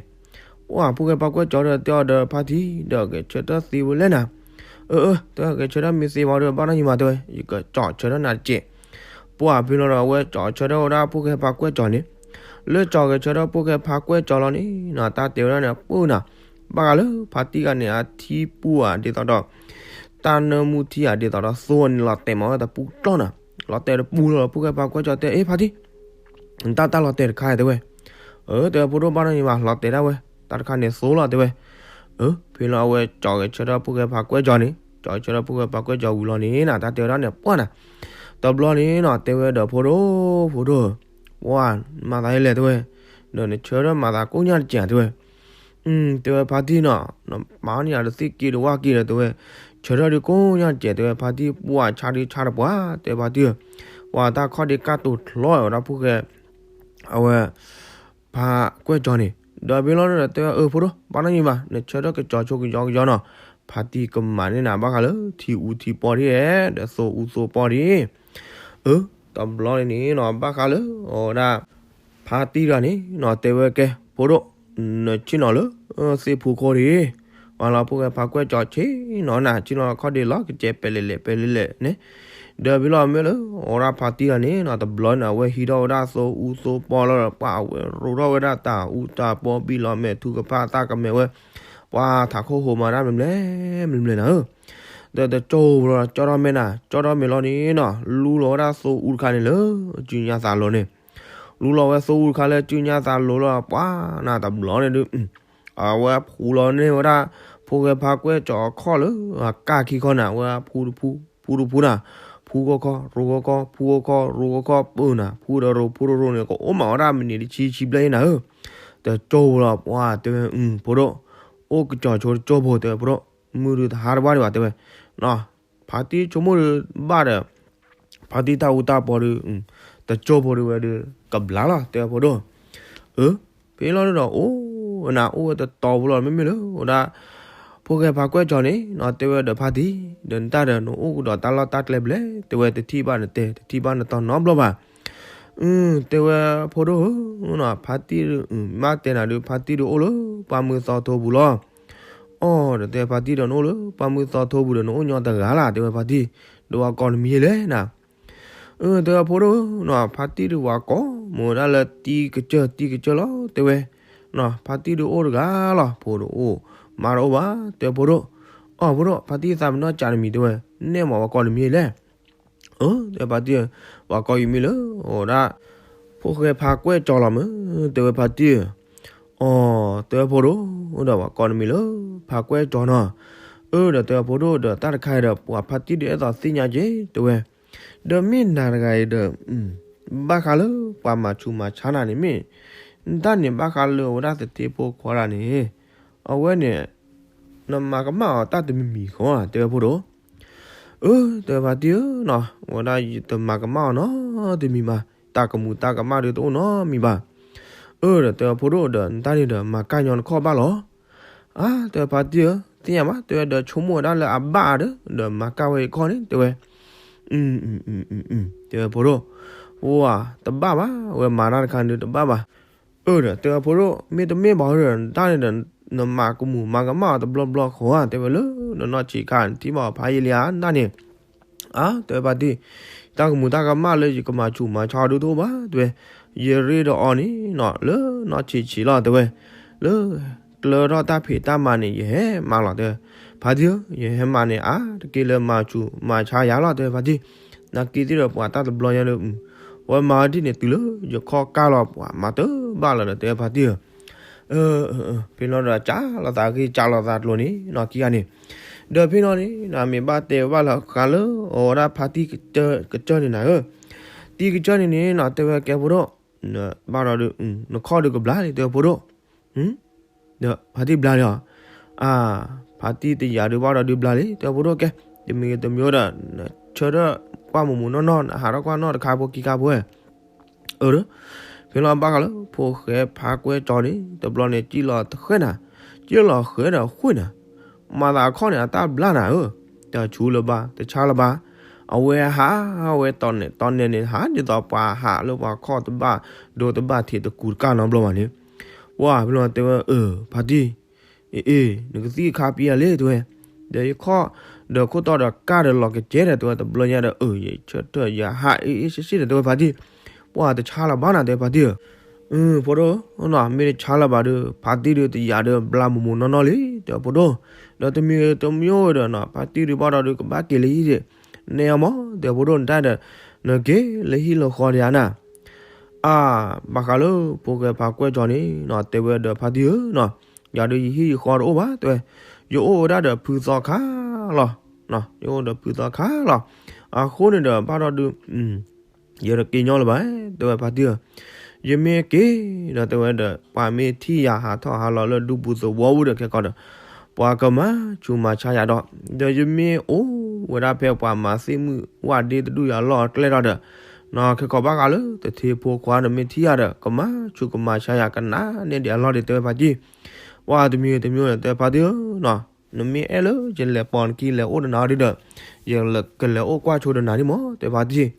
ပှၤဖိၣ်ဃဲဖါကွဲၢ်ကၠီၤဒီးတဲအီၤဒီးဖါတံၢ်ဒီးဂဲၤဆၢထၢၣ်သ့ဝဲလဲၣ်နၤ, အၢ အၢ တဲဝဲဂဲၤဆၢထၢၣ်မ့ၢ်သ့မးဒီး ဘၣ်နီၢ်ယံၤမးတဲဝဲ ယကကၠီၤဆၢထၢၣ်နၤတစဲး, ပှၤဖဲလီၤဒီးအဝဲကၠီၤဆၢထၢၣ်ဝဲဒၣ်ဖိၣ်ဃဲဖါကွဲၢ်ကၠီၤန့ၣ်, လၢကၠီၤဂဲၤဆၢထၢၣ်ဖိၣ်ဃဲဖါကွဲၢ်ကၠီၤလီၤန့ၣ်နီၤ တၢ်တဲဝဲဒၣ်န့ၣ် ပၢၢ်နၤ, ဘၣ်ဃးလၢဖါတံၢ်တဂၤန့ၣ် အထံပူၤဧါဒ်သိးဒီး တၢ်နၢမူထံဧါဒ်သိးဒီးသိန့ၣ်လီၤတဲာ်မးဝဲတပူၤတီၢ်နၤ, လီၤတဲာ်တပူၤလီၤ ဖိၣ်ဃဲဖါကွဲၢ်ကၠီၤတဲ အ့ ဖါတံၢ် တၢ်တၢ်လီၤတဲာ်တခါတဲဝဲ, အၢ တဲဝဲဖိဒိၣ်ဘၣ်နီၢ်ယံၤမး လီၤတဲာ်ဒၣ်ဝဲ တၢ်တခါန့ၣ်သိလီၤတဲဝဲ, အၢ ဖဲလီၤအဝဲကၠီၤဂဲၤဆၢထၢၣ်ဖိၣ်ဃဲဖါကွဲၢ်ကၠီၤန့ၣ် ကၠီၤဂဲၤဆၢထၢၣ်ဖိၣ်ဃဲဖါကွဲၢ်ကၠီၤဝံၤလီၤန့ၣ်နၤ တၢ်တဲဝဲဒၣ်န့ၣ် ပှၢ်နၤ, တဘျီန့ၣ်နီၤ တဲဝဲဒီးဖိဒိၣ် ဖိဒိၣ်ဧၢ, ပှၢ် မၤသးဒ်လဲၣ်တဲဝဲ, ဒီးနဆၢထၢၣ်မၤသးကိးညါတစဲးတဲဝဲ, တဲဝဲဖါတံၢ်နီၤ နမၤအီၣ်န့ၢ်ယၤဒီးသ့ၣ်က့တဝၣ်က့ဒီးတဲဝဲ, ဆၢထၢၣ်ဒုးကိးညါတစဲးတဲဝဲဖါတံၢ် ပှၢ်ဆါဒုးဆါတပှၢ် တဲဖါတံၢ်ဧၢ, ပှၢ်တၢ်ခီၣ်ဒုးကၢ်တိာ်ချီဝဲဒၣ်ဖိၣ်ဃဲ အဝဲ ဖါကွဲၢ်ကၠီၤန့ၣ်, ဒီးဖဲလီၤဒီးတဲဝဲ အၢ ဖိဒိၣ် ဘၣ်နီၢ်ယံၤဘၣ် နဆၢထၢၣ်ကကၠီၤဆိကကၠီၤကယီနီၤ, ဖါတံၢ်ကမၤန့ၢ်နၤဘၣ်ဃးလၢထံအူထံပီဒ်လဲၣ် ဒီးသိအူသိပီဒ်, အၢ တဘျီန့ၣ်နီၤ ဘၣ်ဃးလၢ အဝဲဒၣ် ဖါတံၢ်တဂၤန့ၣ်နီၤ တဲဝဲကဲ ဖိဒိၣ် နဆ့ၣ်နီၤလၢ သ့ၣ်ဖိခိၣ်ဒံး, ပှၤလီၤဖိၣ်ဃဲဖါကွဲၢ်ကၠီၤဆ့ၣ်နီၤနၤ ဆ့ၣ်နီၤခီၣ်ဒံးလီၤကစဲးပဲလဲၣ်လဲၣ်ပဲလဲၣ်လဲၣ်န့ၣ်, ဒီးဖဲလီၤမ့ၢ်လၢ အဝဲဒၣ်ဖါတံၢ်တဂၤန့ၣ်နီၤ တဘျီန့ၣ် အဝဲဟံးထီၣ်ဝဲဒၣ်သိအူသိပီလီၤဒီး ပှၤအဝဲရိးထီၣ်ဝဲဒၣ်တၢ်အူတၢ်ပီဘံၣ်လီၤမဲာ်ထူကဖၣ်သၣ်ကမဲာ်ဝဲ ပှၤထးခိၣ်ဟိးမၤတၢ်မနုၤလဲၣ် မနုၤလဲၣ်နၤဧၢ, ဒီးတကၠိဖိလီၤ ကၠီထီၣ်မဲာ်နၤ ကၠီထီၣ်မဲာ်လီၤန့ၣ်နီၤ လူလီၤဝဲဒၣ်သိအူတခါန့ၣ်လၢ စုညါသးလိၤန့ၣ် လူလီၤဝဲသိအူတခါလၢစုညါသးလိၤလီၤ ပှၤနၤတဘျီန့ၣ်ဒုး အဝဲဖှူလီၤန့ၢ်ဝဲဒၣ် ဖိၣ်ဃဲဖါကွဲၣ်ကၠီအခီၣ်လၢအကၢ်ခံခီနၤ အဝဲဖှူတဖှူ ဖှူတဖှူနၤ ဖှူဂီၢ်ခီ ရိးဂီၢ်ခီ ဖှူဂီၢ်ခီ ရိးဂီၢ်ခီ ပၢၢ်နၤ ဖှူဒီးရိး ဖှူဒီးရိးန့ၣ် ကအိၣ်မးဝဲဒၣ်မံးနံးတဆံဆံဘျဲၣ်အံၤနၤဧၢ, တကၠိဖိလီၤ ပှၤတဲဝဲ ဖိဒိၣ် အိၣ်ကစီၤဆိတကၠိဖိ တဲဝဲဖိဒိၣ် မုၢ်ဒုးတဟါတဘၣ်ဒံးဘၣ် တဲဝဲ ဖါတံၢ်ဆိကမိၣ်ဒုးဘၣ်ဒီး ဖါတံၢ်တၢ်အူတၢ်ပီဒုး တကၠိဖိဒုးဝဲဒုး ကဘျါလီၤ တဲဝဲဖိဒိၣ်, အၢ ဖဲလီၤဒုးဒီး အိၣ်နၤအိၣ်ဝဲတတီၤဖိလီၤ မ့မ့ၢ်လၢဝဲဒၣ် ဖိၣ်ဃဲဖါကွဲၣ်ကၠီန့ၣ်နီၤ တဲဝဲဒီးဖါတံၢ် ဒီးနတၢ်ဒီး နအိၣ်ကဒီးတၢ်လီၢ်တၢ်ကျဲဘျဲၣ် တဲဝဲတထံၣ်ဘၣ်နတဲ တထံၣ်ဘၣ်နတီနီတဘျီဘၣ် အၢ တဲဝဲဖိဒိၣ်ဧၢနီၤ ဖါတံၢ်ဒုး ဘၣ်တဲနၤဒုး ဖါတံၢ်ဒုးအိၣ်လၢပှၢ်မုၢ်သီထိပူၤလီၤ. အိၣ်ဒီးတဲဖါတံၢ်ဒီး နအိၣ်လၢပှၢ်မုၢ်သီထိပူၤဒီး နအိၣ်ညီတဂၤလၢ် တဲဝဲဖါတံၢ်, ဒီးပှၤကိးနမံၤလဲၣ်နၤ. အၢ တဲဝဲဖိဒိၣ်နီၤ ဖါတံၢ်ဒုးပှၤကိး မ့ၢ်ဝဲဒၣ်လၢတံၤကစၢၢ် တံၤကစၢၢ်လီၤ တဲဝဲ, ဖါတံၢ်ဒုးအိၣ်တဂၤလီၤ ဖိတအိၣ် မါတအိၣ်ဘၣ် တဲဖိဒိၣ်, အိၣ်ဖိဒိၣ် ဖါတံၢ်သးပ့ၤနီၣ်ကးနမံၤတဲဝဲ, နဲမးပှၤကိးနမံၤလဲၣ် အၢ တဲဖါတံၢ်ဧၢ, ပှၤကိးယမံၤလၢ အိၣ်ဒၣ် ဖိၣ်ဃဲဖါကွဲၣ်ကၠီလီၤမ့ၢ် တဲဝဲဖါတံၢ်ဧၢ, အိၣ် တဲဖိဒိၣ် ဒီးပှၤကိးနမံၤလၢ ဖါကွဲၣ်ကၠီနီၤ, အၢ ဒီးတဲဖိဒိၣ်ဒီးတၢ်တခါအံၤဒီး ပှၤဖါတံၢ်ဒုးအဲၣ်ဒိးသ့ၣ်ညါက့ၤ တဲဝဲ, ဒီးမ့ၢ်နၤတဂၤအံၤဒီး ဘၣ်ဃးလၢပှၤမၤဆူးမၤဆါနၤန့ၣ်မ့ၢ် တၢ်န့ၣ်ဘၣ်ဃးလၢအဝဲဒၣ်သထ့ဖိခွါတဂၤန့ၣ် အဝဲန့ၣ် နမၤကမၣ်အီၤတၢ်တမံၤမံၤဃီ တဲဝဲဖိဒိၣ် အၢ တဲဖါတံၢ်ဧၢနီၤ ဝဲဒၣ်ယတမၤကမၣ်အီၤနီတမံၤဘၣ်, တၢ်ကမူးတၢ်ကမၣ်ဒုးတအိၣ်နီတမံၤဘၣ်. အၢ ဒီးတဲဖိဒိၣ်ဒီး နတၢ်န့ၣ်ဒီးမၤကၢ်ညီနခီၣ်ဘၣ်လီၤ. အါ တဲဖါတံၢ်ဧၢ သ့ၣ်ညါဘၣ် တဲဝဲဒီးဆိကမိၣ်ဝဲဒၣ်လၢအဘၣ်ဒီး ဒီးမၤကၢ်ဝဲအံၤခီၣ်န့ၣ် တဲဝဲ တဲဖိဒိၣ်, ဝဲ တဘၣ်ဘၣ် ဝဲမၤတၢ်တခါန့ၣ်တဘၣ်ဘၣ်. အၢ ဒီးတဲဖိဒိၣ် မ့တမ့ၢ်ဘၣ်ဒီး နတၢ်န့ၣ်ဒီး နမၤကမူးမၤကမၣ်အီၤတဘျီဘျီဃီဧါ တဲဝဲလၢ နနီၢ်ဆံးခါ နထံၣ်ဘၣ်အီၤဖးယံာ်လံဧါ နတၢ်န့ၣ် အါ တဲဖါတံၢ်, တၢ်ကမူးတၢ်ကမၣ်လၢယကမၤဆူးမၤဆါအီၤဒုးတအိၣ်ဘၣ် တဲဝဲ, ယရ့ဒီးအီၤန့ၣ်နီၤ လၢနီၢ်ဆံးဆံးလီၤ တဲဝဲ, လၢ ကျၢထီၣ်တၢ်ဖံးတၢ်မၤန့ၣ် ယဟဲမၤလီၤ တဲဝဲ, ဖါတံၢ်ဧၢ ယဟဲမၤန့ၣ် အါတက့ၢ်လၢမၤဆူးမၤဆါယၤလီၤ တဲဝဲဖါတံၢ်, နာ်က့သ့ၣ်ဒီးပှၤတၢ်တဘျီညါဒီး ဝဲမၤဝဲဒ်န့ၣ်တုၤလၢယခီၣ်ကၢ်လီၤ ပှၤမၤတဘၣ်လီၤဒီး တဲဝဲဖါတံၢ်ဧၢ ဖဲလီၤဒီးကၢ်လိာ်သးဂ့ၢ်ကၢ်လိာ်သးကျိၤန့ၣ် နီၢ်ခံဂၤန့ၣ်, ဒီးဖဲလီၤန့ၣ် မ့ၢ်ဘၣ်တဲဘၣ်လၢဃးလၢ အဝဲဒၣ်ဖါတံၢ်ကစၢၢ်န့ၣ်နၤဧၢ, တံၢ်ကစၢၢ်န့ၣ်န့ၣ်နီၤ တဲဝဲကဲဖိဒိၣ်, ဘၣ်ဒီးဒုး နခီၣ်ဒုးကဘျါလံ တဲဝဲဖိဒိၣ် ဒီးဖါတံၢ်ဘျါလံအီၤ, အါ ဖါတံၢ်တယာ်ဒုးဘၣ်ဒီးဒုးဘျါလံ တဲဝဲဖိဒိၣ်ကဲ, တမံၤတမံၤဒီး နဆၢထၢၣ်ကွၢ်မူးမူးနီၢ်နီၢ် နဟးထီၣ်ကွၢ်နီၢ်တခါဖိခံခါဖိဝဲ အၢ ဖဲလီၤဘၣ်ဃးလၢ ဖိၣ်ဃဲဖါကွဲၢ်ကၠီန့ၣ် တဘျီန့ၣ် ကံၣ်လီၤတဃဲၢ်နၤ, ကံၣ်လီၤဃဲၢ်ဒီးဃ့ၢ်နၤ, မၤသးအခီၣ်န့ၣ် အတၢ်ဘျါနၤဧၢ, တဆူးလၢၤဘၣ် တဆါလၢၤဘၣ်, အဝဲဟးဝဲတီၤနဲၣ်တီၤနဲၣ်န့ၣ် ဟးဒ်သိးပှၤဟးလၢပှၤခီၣ်တဘၣ်ဒိတဘၣ်ထံးတကူးတကၢ်နီတဘျီဘၣ်န့ၣ်, ပှၤဖဲလီၤတဲဝဲ အၢ ဖါတံၢ် အ့ အ့ နကသံၣ်အခါပံယၤလံ တဲဝဲ, ဒီးယခီၣ်ဒီးခိၣ်တီဒီးကၢ်ဒီးလီၤကကဲဒီး တဲဝဲတဘျီညါဒီး အၢ ယဆၢထၢၣ်ယဟးအ့အ့ဆ့ဆ့ဒီး တဲဝဲဖါတံၢ်, ပှၤတဆါလၢၤဘၣ်နၤ တဲဝဲဖါတံၢ်ဧၢ, ဖိဒိၣ် မ့ၢ်တဆါလၢၤဘၣ်ဒီး ဖါတံၢ်ဒုးတယာ်ဒီးဘျါမူးမူးနီၢ်နီၢ်လံ တဲဝဲဖိဒိၣ်, ဒီးတမံၤတမံၤဝဲဒီးနီၤ ဖါတံၢ်ဒုးဘၣ်ဒီးဒုးကဘၣ်က့ၤလၢဟံၣ်ဒံး, နဲအီၤမး တဲဝဲဖိဒိၣ် နတၢ်ဒီး နက့ၤလၢဟံၣ်လၢဃီဒံးဧါနၤ အါ ဘၣ်ဃးလၢဖိၣ်ဃဲဖါကွဲၢ်ကၠီန့ၣ်နီၤ တဲဝဲဒီးဖါတံၢ်ဧၢနီၤ, ယၤဒုးယဟံၣ်ယဃီတအိၣ်ဘၣ် တဲဝဲ, ယအိၣ်ဝဲဒၣ်ဒီးဖုသီခါလီၤ, ယအိၣ်ဒီးဖုသီခါလီၤ, အဃိန့ၣ်ဒီးဘၣ်ဒီးဒုး ယတက့ၤညီလၢၤဘၣ် တဲဝဲဖါတံၢ်ဧၢ, ယမ့ၢ်က့ၤဒီးတဲဝဲဒီး ပှၤမ့ၢ်ထံၣ်ယၤဟးထီၣ်ဟးလီၤလၢဒူပူၤသဝီပူၤဒီးခဲကီးဒီး ပှၤကမၤဆူးမၤဆါယၤဒီး, ဒီးယမ့ၢ်အိၣ်ဝဲဒၣ်ဖဲပှၤမၤသ့ၣ်မုၣ်ဝၣ်ဒ့တဒူၣ်ယၤလီၢ်အကျဲဒီး, နီၢ်ခဲကီးဘၣ်ဃးလၢတထံဖိခွါန့ၣ်မ့ၢ်ထံၣ်ယၤဒီး ကမၤဆူးကမၤဆါယၤကနးနဲဒံးအလီၢ်ဒံး တဲဝဲဖါတံၢ်, ပှၤတမံၤတမံၤဒီးတဲဖါတံၢ်ဧၢ, နမ့ၢ်အဲၣ်လၢယလဲၤပိာ်နခံလဲၤအိၣ်ဒီးနၤဒ်ဒီး, ယကလဲၤအိၣ်ကွၢ်ဆိဒီးနၤန့ၣ်မး တဲဖါတံၢ်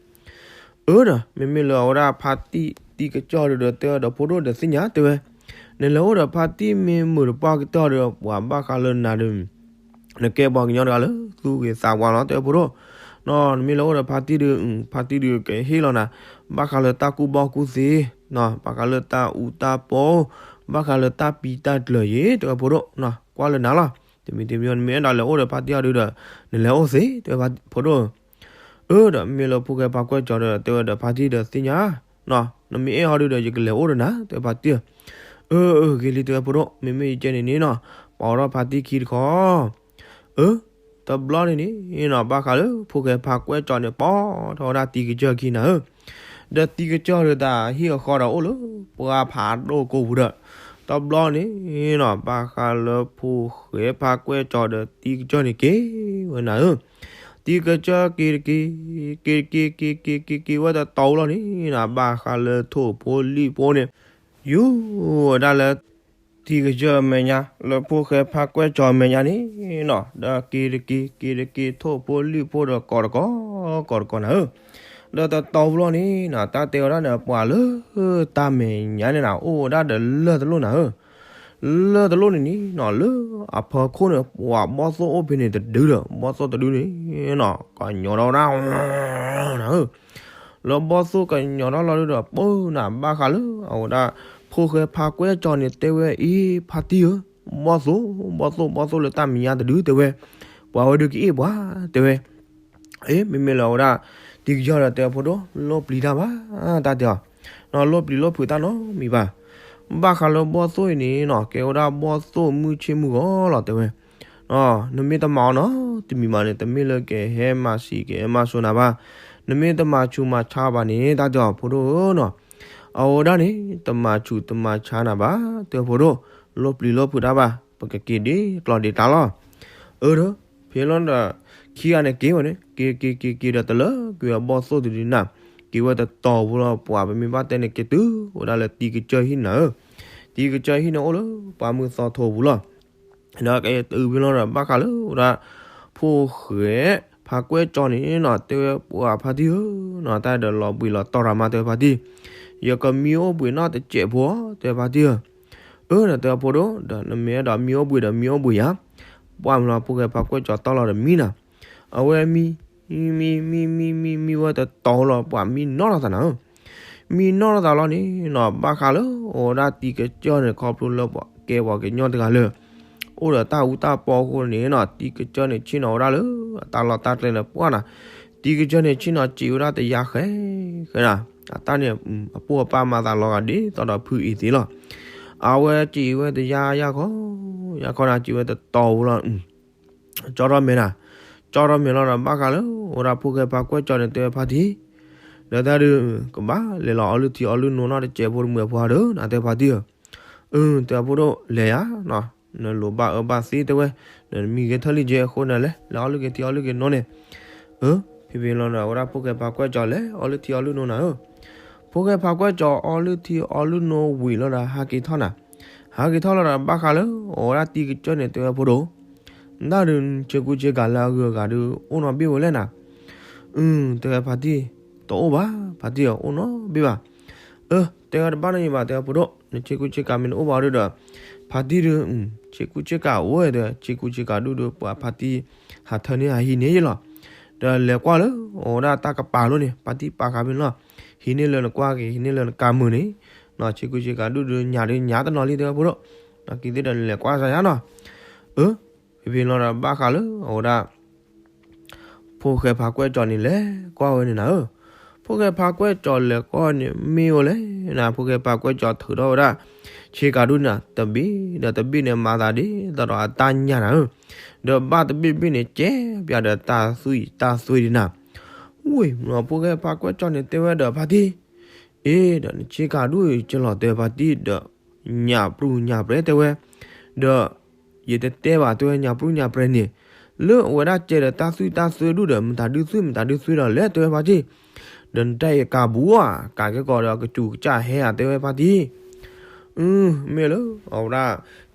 အၢဒီး မ့မ့ၢ်လၢအဝဲဒၣ်ဖါတံၢ်တံၢ်ကစၢၢ်ဒီး တဲဒီးဖိဒိၣ်ဒီးသ့ၣ်ညါတဲဝဲ, နလဲၤအိၣ်ဒီးဖါတံၢ်မ့ၢ်မုာ်တပှၢ်ကတၢၢ်ဒီး ပှၤဘၣ်ဃးလၢနၤဒီး နကဲပှၤကညီတဂၤလၢသူၣ်ဂ့ၤသးဝါလီၤ တဲဖိဒိၣ်, နမ့ၢ်လဲၤအိၣ်ဒီးဖါတံၢ်ဒုး ဖါတံၢ်ဒုးကဟ့ၣ်လီၤနၤ ဘၣ်ဃးလၢတၢ်ကူၣ်ဘၣ်ကူၣ်သ့, ဘၣ်ဃးလၢတၢ်အူတၢ်ပီ, ဘၣ်ဃးလၢတၢ်ပံးတၢ်ကျၢၤယ့ၣ် တဲဝဲဖိဒိၣ်, ကွၢ်လၢနၤလီၤ. တမံၤတမံၤ နမ့ၢ်အဲၣ်ဒိးလဲၤအိၣ်ဒီးဖါတံၢ်အီၤဒုးဒီး နလဲၤအိၣ်သ့ တဲဝဲဖိဒိၣ်. အၢ ဒီးမ့ၢ်လၢဖိၣ်ဃဲဖါကွဲၢ်ကၠီဒီး တဲဝဲဒီးဖါတံၢ်ဒီးသ့ၣ်ညါ, နမ့ၢ်အဲၣ်အီၤဒုးဒီး ယကလဲၤအိၣ်ဒီးနၤ တဲဖါတံၢ်. အၢ အၢ ဂ့ၤလံ တဲဖိဒိၣ်, မ့မ့ၢ်ယကဲန့ၣ်န့ၣ်နီၤ ပာ်အီၤထီၣ်ဖါတံၢ်ခံတခီ အၢ တဘျီန့ၣ်န့ၣ်နီၤ ဘၣ်ဃးလၢဖိၣ်ဃဲဖါကွဲၢ်ကၠီန့ၣ် ပိာ်ထီၣ်ဝဲဒၣ်တံၤကစၢၢ်ခံနၤဧၢ, ဒီးတံၤကစၢၢ်ဒီးတၢ်ဟံၣ်အဃီဒီးအိၣ်လၢပှၢ်ဖးဒိၣ်ကိးပူၤဒီး တဘျီန့ၣ်နီၤ ဘၣ်ဃးလၢဖိၣ်ဃဲဖါကွဲၢ်ကၠီဒီးတံၤကစၢၢ်န့ၣ်က့ၤဝဲနၤဧၢ, တံၤကစၢၢ်က့ၤတက့ၤ က့ၤတက့ၤ က့ၤက့ၤ က့ၤက့ၤဝဲတတီၤလီၤန့ၣ်နီၤ ဘၣ်ဃးလၢထိၣ်ဖိလံၣ်ဖိန့ၣ် ယူၤဝဲဒၣ်လၢ တံၤကစၢၢ်အမဲာ်ညါ လၢဖိၣ်ဃဲဖါကွဲၢ်ကၠီအမဲာ်ညါန့ၣ်နီၤ ဒီးက့ၤတက့ၤ က့ၤတက့ၤ ထိၣ်ဖိလံၣ်ဖိဒီးကိးတကီၢ် ကိးတကီၢ်နၤဧၢ, ဒီးတတီၤလီၤန့ၣ်နီၤ တၢ်တဲဝဲဒၣ်န့ၣ် ပှၤလၢတၢ်မဲာ်ညါန့ၣ်နီၤ အိၣ်ဝဲဒၣ်ဒီးလၢၢ်တလိၣ်နၤဧၢ, လၢၢ်တလိၣ်န့ၣ်န့ၣ်နီၤ လၢအဖီခိၣ်န့ၣ် ပှၤဘီၣ်သိၣ်အိၣ်ဖဲန့ၣ်တဒုဒီး ဘီၣ်သိၣ်တဒုန့ၣ်နီၤ ကညီၤထီၣ်ဝဲဒၣ် နၤဧၢ, လၢဘီၣ်သိၣ်ကညီၤထီၣ်လီၤဒုဒီး ပၢနၤ ဘၣ်ဃးလၢအဝဲဒၣ် ဖိၣ်ဃဲဖါကွဲၢ်ကၠီန့ၣ် တဲဝဲအံၤ ဖါတံၢ်ဧၢ, ဘီၣ်သိၣ် ဘီၣ်သိၣ် ဘီၣ်သိၣ်လၢတၢ်မဲာ်ညါတဒု တဲဝဲ, ပှၤဝဲဒုးကအ့ၣ်ပှၤ တဲဝဲ, အ့ မ့မ့ၢ်လၢအဝဲဒၣ် တံၤကစၢၢ်ဒီးတဲဖိဒိၣ် လိၣ်ပျံၤတၢ်ဘၣ် တၢ်တဲအီၤ, နီၤ လိၣ်ပျံၤလိၣ်ဖုးတၢ်နီတမံၤဘၣ်, ဘၣ်ဃးလၢဘီၣ်သိၣ်အံၤန့ၣ်နီၤ ကဲဝဲဒၣ်ဘီၣ်သိၣ်မုၢ်ဆ့ၣ်မုၢ်ဂီၤလီၤ တဲဝဲ နမ့ၢ်တမၤအီၤနီတမံၤဘၣ်န့ၣ် တမ့ၢ်လၢကဟဲမၤဆံးကဟဲမၤစိၤနၤဘၣ်, နမ့ၢ်တမၤဆူးမၤဆါဘၣ်န့ၣ် တၢ်တဲအီၤဖိဒိၣ်ဧၢနီၤ, အဝဲဒၣ်န့ၣ် တမၤဆူးတမၤဆါနၤဘၣ် တဲဖိဒိၣ်, လိၣ်ပျံၤလိၣ်ဖုးတၢ်ဘၣ် ပကက့ၤဒ်ကျီၢ်ဒ်ကျါလီၤ, အၢဒီး ဖဲလီၤဒီး ခံဂၤန့ၣ်က့ၤဝဲန့ၣ် က့ၤက့ၤက့ၤက့ၤဒီးတလၢကွံာ်အဘီၣ်သိၣ်တဒုနၤ, က့ၤဝဲတတီၤပူၤလီၤ ပှၤပမ့ၢ်ဘၣ်တဲန့ၣ်က့ၤတုၤဝဲဒၣ်လၢတံၤကစၢၢ်ဟံၣ်နၤဧၢ, တံၤကစၢၢ်ဟံၣ်န့ၣ်အိၣ်လၢပှၢ်မုၢ်သီထိပူၤလီၤ ဒီးကတုၤဖဲလီၤဒီး ဘၣ်ဃးလၢဝဲဒၣ် ဖိၣ်ဃဲဖါကွဲၢ်ကၠီန့ၣ်နီၤ တဲဝဲပှၤဖါတံၢ်ဧၢ, တၢ်ဒီးလီၤဘှံးလီၤတီၤရၤမး တဲဝဲဖါတံၢ်, ယကမံအိၣ်ဘှံးနီၢ်တစဲးဖိ တဲဝဲဖါတံၢ်ဧၢ, အၢ ဒီးတဲဝဲဖိဒိၣ် ဒီးနမ့ၢ်အဲၣ်ဒိးမံအိၣ်ဘှံးဒီးမံအိၣ်ဘှံးယၤ, ပှၢ်မုၢ်လီၤ ဖိၣ်ဃဲဖါကွဲၢ်ကၠီတီၢ်လီၤဒီးမံနၤ, အဝဲမံ မံ မံ မံ မံ မံဝဲတတီၤလီၤ ပှၤမံနီၢ်ထီၣ်သးနၤဧၢ မံနီၢ်ထီၣ်သးလီၤန့ၣ်နီၤ ဘၣ်ဃးလၢအဝဲဒၣ်တံၤကစၢၢ်န့ၣ် ခီဖျိလၢပှၤကဲပှၤကညီတဂၤလၢ အိၣ်ဒီးတၢ်အူတၢ်ပီအဃိန့ၣ်နီၤ တံၤကစၢၢ်န့ၣ်ဆ့ၣ်နီၤဝဲဒၣ်လၢ အတၢ်လီၢ်တၢ်ကျဲန့ၣ်ပှၢ်နၤ, တံၤကစၢၢ်န့ၣ်ဆ့ၣ်နီၤစံးဝဲဒၣ်တယါဃဲဃဲနၤ, အတၢ်န့ၣ် အပိၢ်အပၢ်မၤသးလီၤဂာ်ဒ်သိးဒီးဖုအံၤသ့လီၤ, အဝဲစံးဝဲတယါယါခီ ယါခီနၤ စံးဝဲတတီၤဝဲလီၤ ကၠီထီၣ်မဲာ်နၤ, ကၠီထီၣ်မဲာ်လီၤဒီး ဘၣ်ဃးလၢအဝဲဒၣ်ဖိၣ်ဃဲဖါကွဲၢ်ကၠီန့ၣ် တဲဝဲဖါတံၢ်, ဒီးတၢ်ဒုး ကဘၣ်လဲၤလီၤအီလုၢ်ထံအီလုၢ်နိနီၢ်တစဲးဖိတမုာ်အပှၤဒီး နတဲဖါတံၢ်ဧၢ, အၢ တဲဖိဒိၣ်လဲၤယၤ, နလိၤဘၣ်အၢဘၣ်သီတဲဝဲ, နမံဂဲၤထၢၣ်လံကဲအဃိန့ၣ်လဲၤ လဲၤအီလုၢ်က့ၤထံအီလုၢ်က့ၤနိန့ၣ်, အၢ ဖဲဖဲလီၤဒီး အဝဲဒၣ်ဖိၣ်ဃဲဖါကွဲၢ်ကၠီလဲၤအီလုၢ်ထံအီလုၢ်နိနၤဧၢ ဖိၣ်ဃဲဖါကွဲၢ်ကၠီအီလုၢ်ထံအီလုၢ်နိဝံၤလီၤဒီး ဟးက့ၤထီၣ်နၤ, ဟးက့ၤထီၣ်လီၤဒီး ဘၣ်ဃးလၢအဝဲဒၣ်တံၤကစၢၢ်န့ၣ် တဲဝဲဖိဒိၣ်, နတၢ်ဒုးဆ့ကူဆ့ကၤလၢအဂုၤအဂၤဒုး အိၣ်နီတဘ့ၣ်ဝဲလဲၣ်နၤ, အၢ တဲဝဲဖါတံၢ်, တအိၣ်ဘၣ် ဖါတံၢ်ဧၢ အိၣ်နီတဘ့ၣ်ဘၣ်, အၢ တဲဝဲတဘၣ်နီတမံၤဘၣ် တဲဝဲဖိဒိၣ် နဆ့ကူဆ့ကၤမ့ၢ်နအိၣ်ဘၣ်ဒုးဒီး, ဖါတံၢ်ဒုး ဆ့ကူဆ့ကၤအိၣ်ဝဲ တဲဝဲ ဆ့ကူဆ့ကၤဒုးဒီး ပှၤဖါတံၢ် ဟးထၢန့ၢ်ဟးဟံးန့ၢ်ယလီၤ, ဒီးလဲၤကွၢ်လၢအဝဲဒၣ်တၢ်ကပၤလိၤန့ၣ် ဖါတံၢ်ပာ်ဃာ်ဖဲန့ၣ်လီၤ, ဟံးန့ၢ်လၢနကွၢ်က့ၤ ဟံးန့ၢ်လၢနကၤမုာ်န့ၣ်, ဆ့ကူဆ့ကၤဒုးဒီး ညၣ်ဒုးညၣ်တနီၤလံ တဲဝဲဖိဒိၣ်, နက့ၤသ့ၣ်ဒီးနလဲၤကွၢ်စၢ်ယါနီၤ, အၢ ဖဲဖဲလီၤဒီး ဘၣ်ဃးလၢအဝဲဒၣ် ဖိၣ်ဃဲဖါကွဲၢ်ကၠီန့ၣ်လဲၤကွၢ်ဝဲန့ၣ်နၤဧၢ, ဖိၣ်ဃဲဖါကွဲၢ်ကၠီလဲၤကွၢ်န့ၣ် မ့ၢ်ဝဲလဲၣ်နၤ ဖိၣ်ဃဲဖါကွဲၢ်ကၠီထုးထီၣ်ဝဲဒၣ် ဆ့ကၤဒုးနၤ တဘ့ၣ်ဒီးတဘ့ၣ်န့ၣ် မၤသးဒ်သိးဒီးအတၢ်ညၣ်နၤဧၢ, ဒီးဘၣ်တဘ့ၣ်ဘ့ၣ်န့ၣ် ကဲပၠးဒီးတၢ်သွံၣ်တၢ်သွံၣ်ဒံးနၤ, ဝ့ၢ် ဖိၣ်ဃဲဖါကွဲၢ်ကၠီန့ၣ်တဲဝဲဒီးဖါတံၢ်, အ့ ဒီးနဆ့ကၤဒုးအံၤကလီၤတဲာ်ဖါတံၢ်ဒီး ညၣ်ပြူၢ်ညၣ်ပြဲတဲဝဲ, ဒီး ယတတဲဘၣ်တဲဝဲညၣ်ပြူၢ်ညၣ်ပြဲန့ၣ်, လၢအဝဲဒၣ်ကဲဒီးတၢ်သွံၣ်တၢ်သွံၣ်ဒုးဒီး မတၤဒုးသွံၣ် မတၤဒုးသွံၣ်ဒီးလဲၣ်တဲဝဲဖါတံၢ်, ဒီးနတၢ်အံၤကးဘူးဧါ ကးကဲကီးဒီးကစူၤကစၢ်ဟဲဧါတဲဝဲဖါတံၢ်, အ မ့ၢ်လၢ အဝဲဒၣ်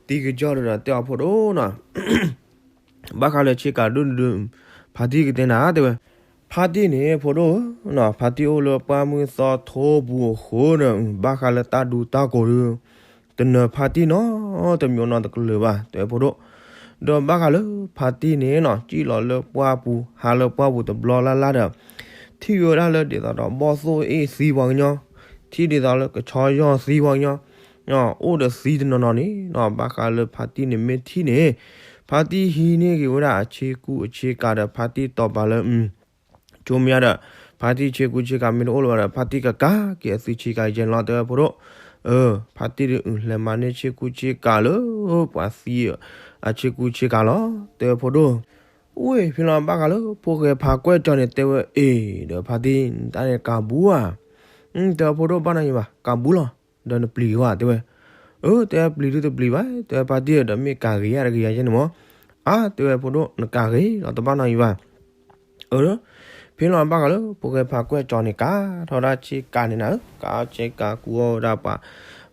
တံၤကစၢၢ်ဒီးတဲအီၤဖိဒိၣ်နီၤ ဘၣ်ဃးလၢဆ့ကၤဒုးဒုး ဖါတံၢ်ကတဲနၤတဲဝဲ, ဖါတံၢ်န့ၣ် ဖိဒိၣ်ဧၢ, ဖါတံၢ်အိၣ်လၢပှၢ်မုၢ်သီထိပူၤအဃိန့ၣ် ဘၣ်ဃးလၢတၢ်ဒူတၢ်ကိးဒုး တနၢၤဖါတံၢ်နီတမံၤနီတကလုာ်ဘၣ် တဲဝဲဖိဒိၣ်, ဒီးဘၣ်ဃးလၢဖါတံၢ်န့ၣ်နီၤ စံၣ်လီၤလၢပှၢ်ပူၤ ဟးလၢပှၢ်ပူၤတဘျီလၢ်လၢ်ဒီး ထံၣ်ဝဲဒၣ်လၢဒ်သိးဒီးဘီၣ်သိၣ်အ့ၣ်သံပှၤကညီ, ထံၣ်ဒ်သိးလၢကဆီယီၢ်သံပှၤကညီ, အိၣ်ဒီးသံတနီၤနီၤန့ၣ်နီၤ ဘၣ်ဃးလၢဖါတံၢ်န့ၣ်မ့ၢ်ထံၣ်န့ၣ်, ဖါတံၢ်ဟံးန့ၢ်က့ၤဝဲဒၣ်အဆ့ကူဆ့ကၤဒီး ဖါတံၢ်တီၤပာ်လၢ ဆိမ့ၢ်ဒီး ဖါတံၢ်ဆ့ကူဆ့ကၤမ့ၢ်တအိၣ်လၢၤဘၣ်ဒီး ဖါတံၢ်ကကၤက့ၤအသုဆ့ကၤယဲၢ်လီၤ တဲဝဲဖိဒိၣ်. ဖါတံၢ်ဒုး လဲၤမၤန့ၢ်ဆ့ကူဆ့ကၤလၢပှၤသံအဆ့ကူဆ့ကၤလီၤ တဲဝဲဖိဒိၣ်. ဝဲဖဲလီၤဘၣ်ဃးလၢဖိၣ်ဃဲဖါကွဲၢ်ကၠီန့ၣ် တဲဝဲအ့ၣ်ဒီးဖါတံၢ် တၢ်န့ၣ်ကၤဘူးဧါ. တဲဝဲဖိဒိၣ် ဘၣ်နီၤယံၤဘၣ် ကၤဘူးလီၤ, ဒီးနပျံၤဧါ တဲဝဲ. အၢ တဲဝဲပျံၤဒုတပျံၤဘၣ်, တဲဝဲဖါတံၢ်ဒီးမ့ၢ်ကၤဂ့ၤယါတဂ့ၤယါယဲန့ၣ်မး. အါ တဲဝဲဖိဒိၣ် နကၤဂ့ၤလီၤ တဘၣ်နီၤယံၤဘၣ်. အၢ ဖဲလီၤဘၣ်ဃးလၢဖိၣ်ဃဲဖါကွဲၢ်ကၠီန့ၣ် ကၤထီၣ်ဒၣ်ဆ့ကၤန့ၣ်နၤဧၢ, ကၤဆ့ကၤကူအီၤဝဲဒၣ်ပှၤ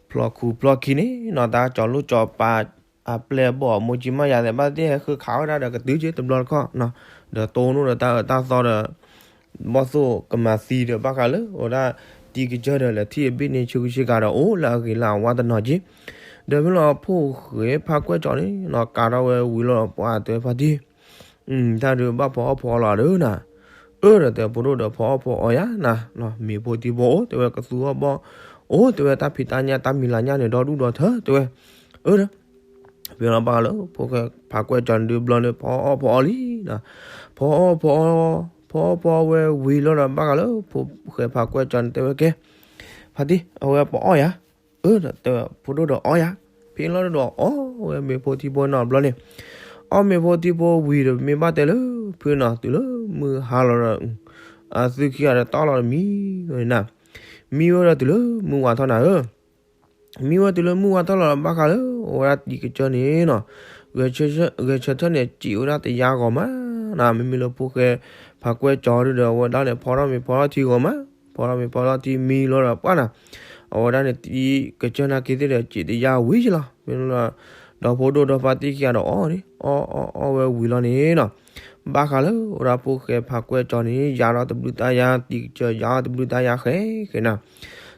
ဖျီခူဖျီခံန့ၣ်နီၤ တၢ်ကၠီၤလိၣ်ကၠီၤပၤ အပျဲၢ်အဘီၣ်အမိၢ်ကၠံမးယၤသဲးဘၣ်သ့ၣ် ဟဲဃုခးဝဲဒၣ်ဒီးကတုၤက့ၤတဘျီတခီၣ်နီၤ, ဒီးတိၢ်နီၣ်ဒီးတၢ်အၢတၢ်သီဒီး ဘီၣ်သိၣ်ကမၤသံဒီးဘၣ်ဃးလၢ အိၣ်ဒၣ်တံၤကစၢၢ်ဒီး လဲၤထံၣ်အဘ့ၣ်န့ၣ်ဆ့ကူဆ့ကၤဒီး အိၣ်လၢအဂ့ၤလၢအဝါတနီၤက့ၤ. ဒီးဖဲလီၤဖိၣ်ဃဲဖါကွဲၢ်ကၠီန့ၣ်နီၤ ကၤထီၣ်ဝဲဝံၤလီၤပှၤတဲဖါတံၢ် တၢ်ဒုးဘၣ်ဖီအီၣ်ဖီအီလီၤဒုးနၤ. အၢ ဒီးတဲဖိဒိၣ်ဒီးဖီအီၣ်ဖီအီယါနၤ, မ့ၤဖိထံဖိအိၣ် တဲဝဲကသူအီၣ်ဘီၣ်အိၣ် တဲဝဲတၢ်ဖံးတၢ်ညၣ်တၢ်မံၤလၤညၣ်န့ၣ် ဒီဒူၣ်ဒီထၢ တဲဝဲ. အၢ ဒီး ဖဲလီၤဘၣ်ဃးလၢဖိၣ်ဃဲဖါကွဲၢ်ကၠီန့ၣ်ဒုးဘျီန့ၣ် ဖီအီၣ်ဖီအီလံနၤ. ဖီအီၣ်ဖီအီ ဖီအီၣ်ဖီအီဝဲဝံၤလီၤဒီးဘၣ်ဃးလၢဖိၣ်ဃဲဖါကွဲၢ်ကၠီန့ၣ် တဲဝဲကဲ ဖါတံၢ် အဝဲပအီၣ်ယၤ. အၢ ဒီးတဲဖိဒိၣ်ဒီးအီၣ်ယၤ. ဖဲလီၤဒီးအီၣ်ဝဲမ့ၤဖိထံဖိနီၤဘျီန့ၣ်, အီၣ်မ့ၤဖိထံဖိဝံၤဒီးမ့ၢ်ဘၣ်တဲလၢ ဖုနီၤတုၤလၢမုၢ်ဟါလီၤဒီး အသုခံဂၤဒီးတီၢ်လီၤဒီးမံဝဲနၤ, မံဝဲဒီးတုၤလၢမုၢ်ဝါထီၣ်နၤဧၢ. မံဝဲတုၤလၢမုၢ်ဝါထီၣ်လီၤဒီးဘၣ်ဃးလၢ အိၣ်ဝဲဒၣ်တံၤကစၢၢ်န့ၣ်နီၤ ဂဲၤဆၢထၢၣ်န့ၣ် စံးဝဲဒၣ်တယါဂီၤမးနၤ, မ့မ့ၢ်လၢဖိၣ်ဃဲဖါကွဲၢ်ကၠီဒုးဒီး အဝဲဒၣ်န့ၣ် ဖီထီၣ်မ့ၤဖီထီၣ်ထံဂီၤမး, ဖီထီၣ်မ့ၤဖီထီၣ်ထံမံလီၤဒီးပှၢ်နၤ, အဝဲဒၣ်န့ၣ်တံၤကစၢၢ်နာ်က့သ့ၣ်ဒီး စံးတယါဝံၤလီၤ. မ့ၢ်လီၤ ဒီးဖိဒိၣ်ဒီးဖါတံၢ်ခံဂၤဒီးအီၣ်န့ၣ် အီၣ်အီၣ်အီၣ်ဝဲဝံၤလီၤန့ၣ်နီၤ ဘၣ်ဃးလၢအိၣ်ဒၣ်ဖိၣ်ဃဲဖါကွဲၢ်ကၠီန့ၣ် ယါထီၣ်တဘျုးတၢ်ယါ တံၤကစၢၢ်ယါထီၣ်တဘျုးတၢ်ယါဃဲဃဲနၤ,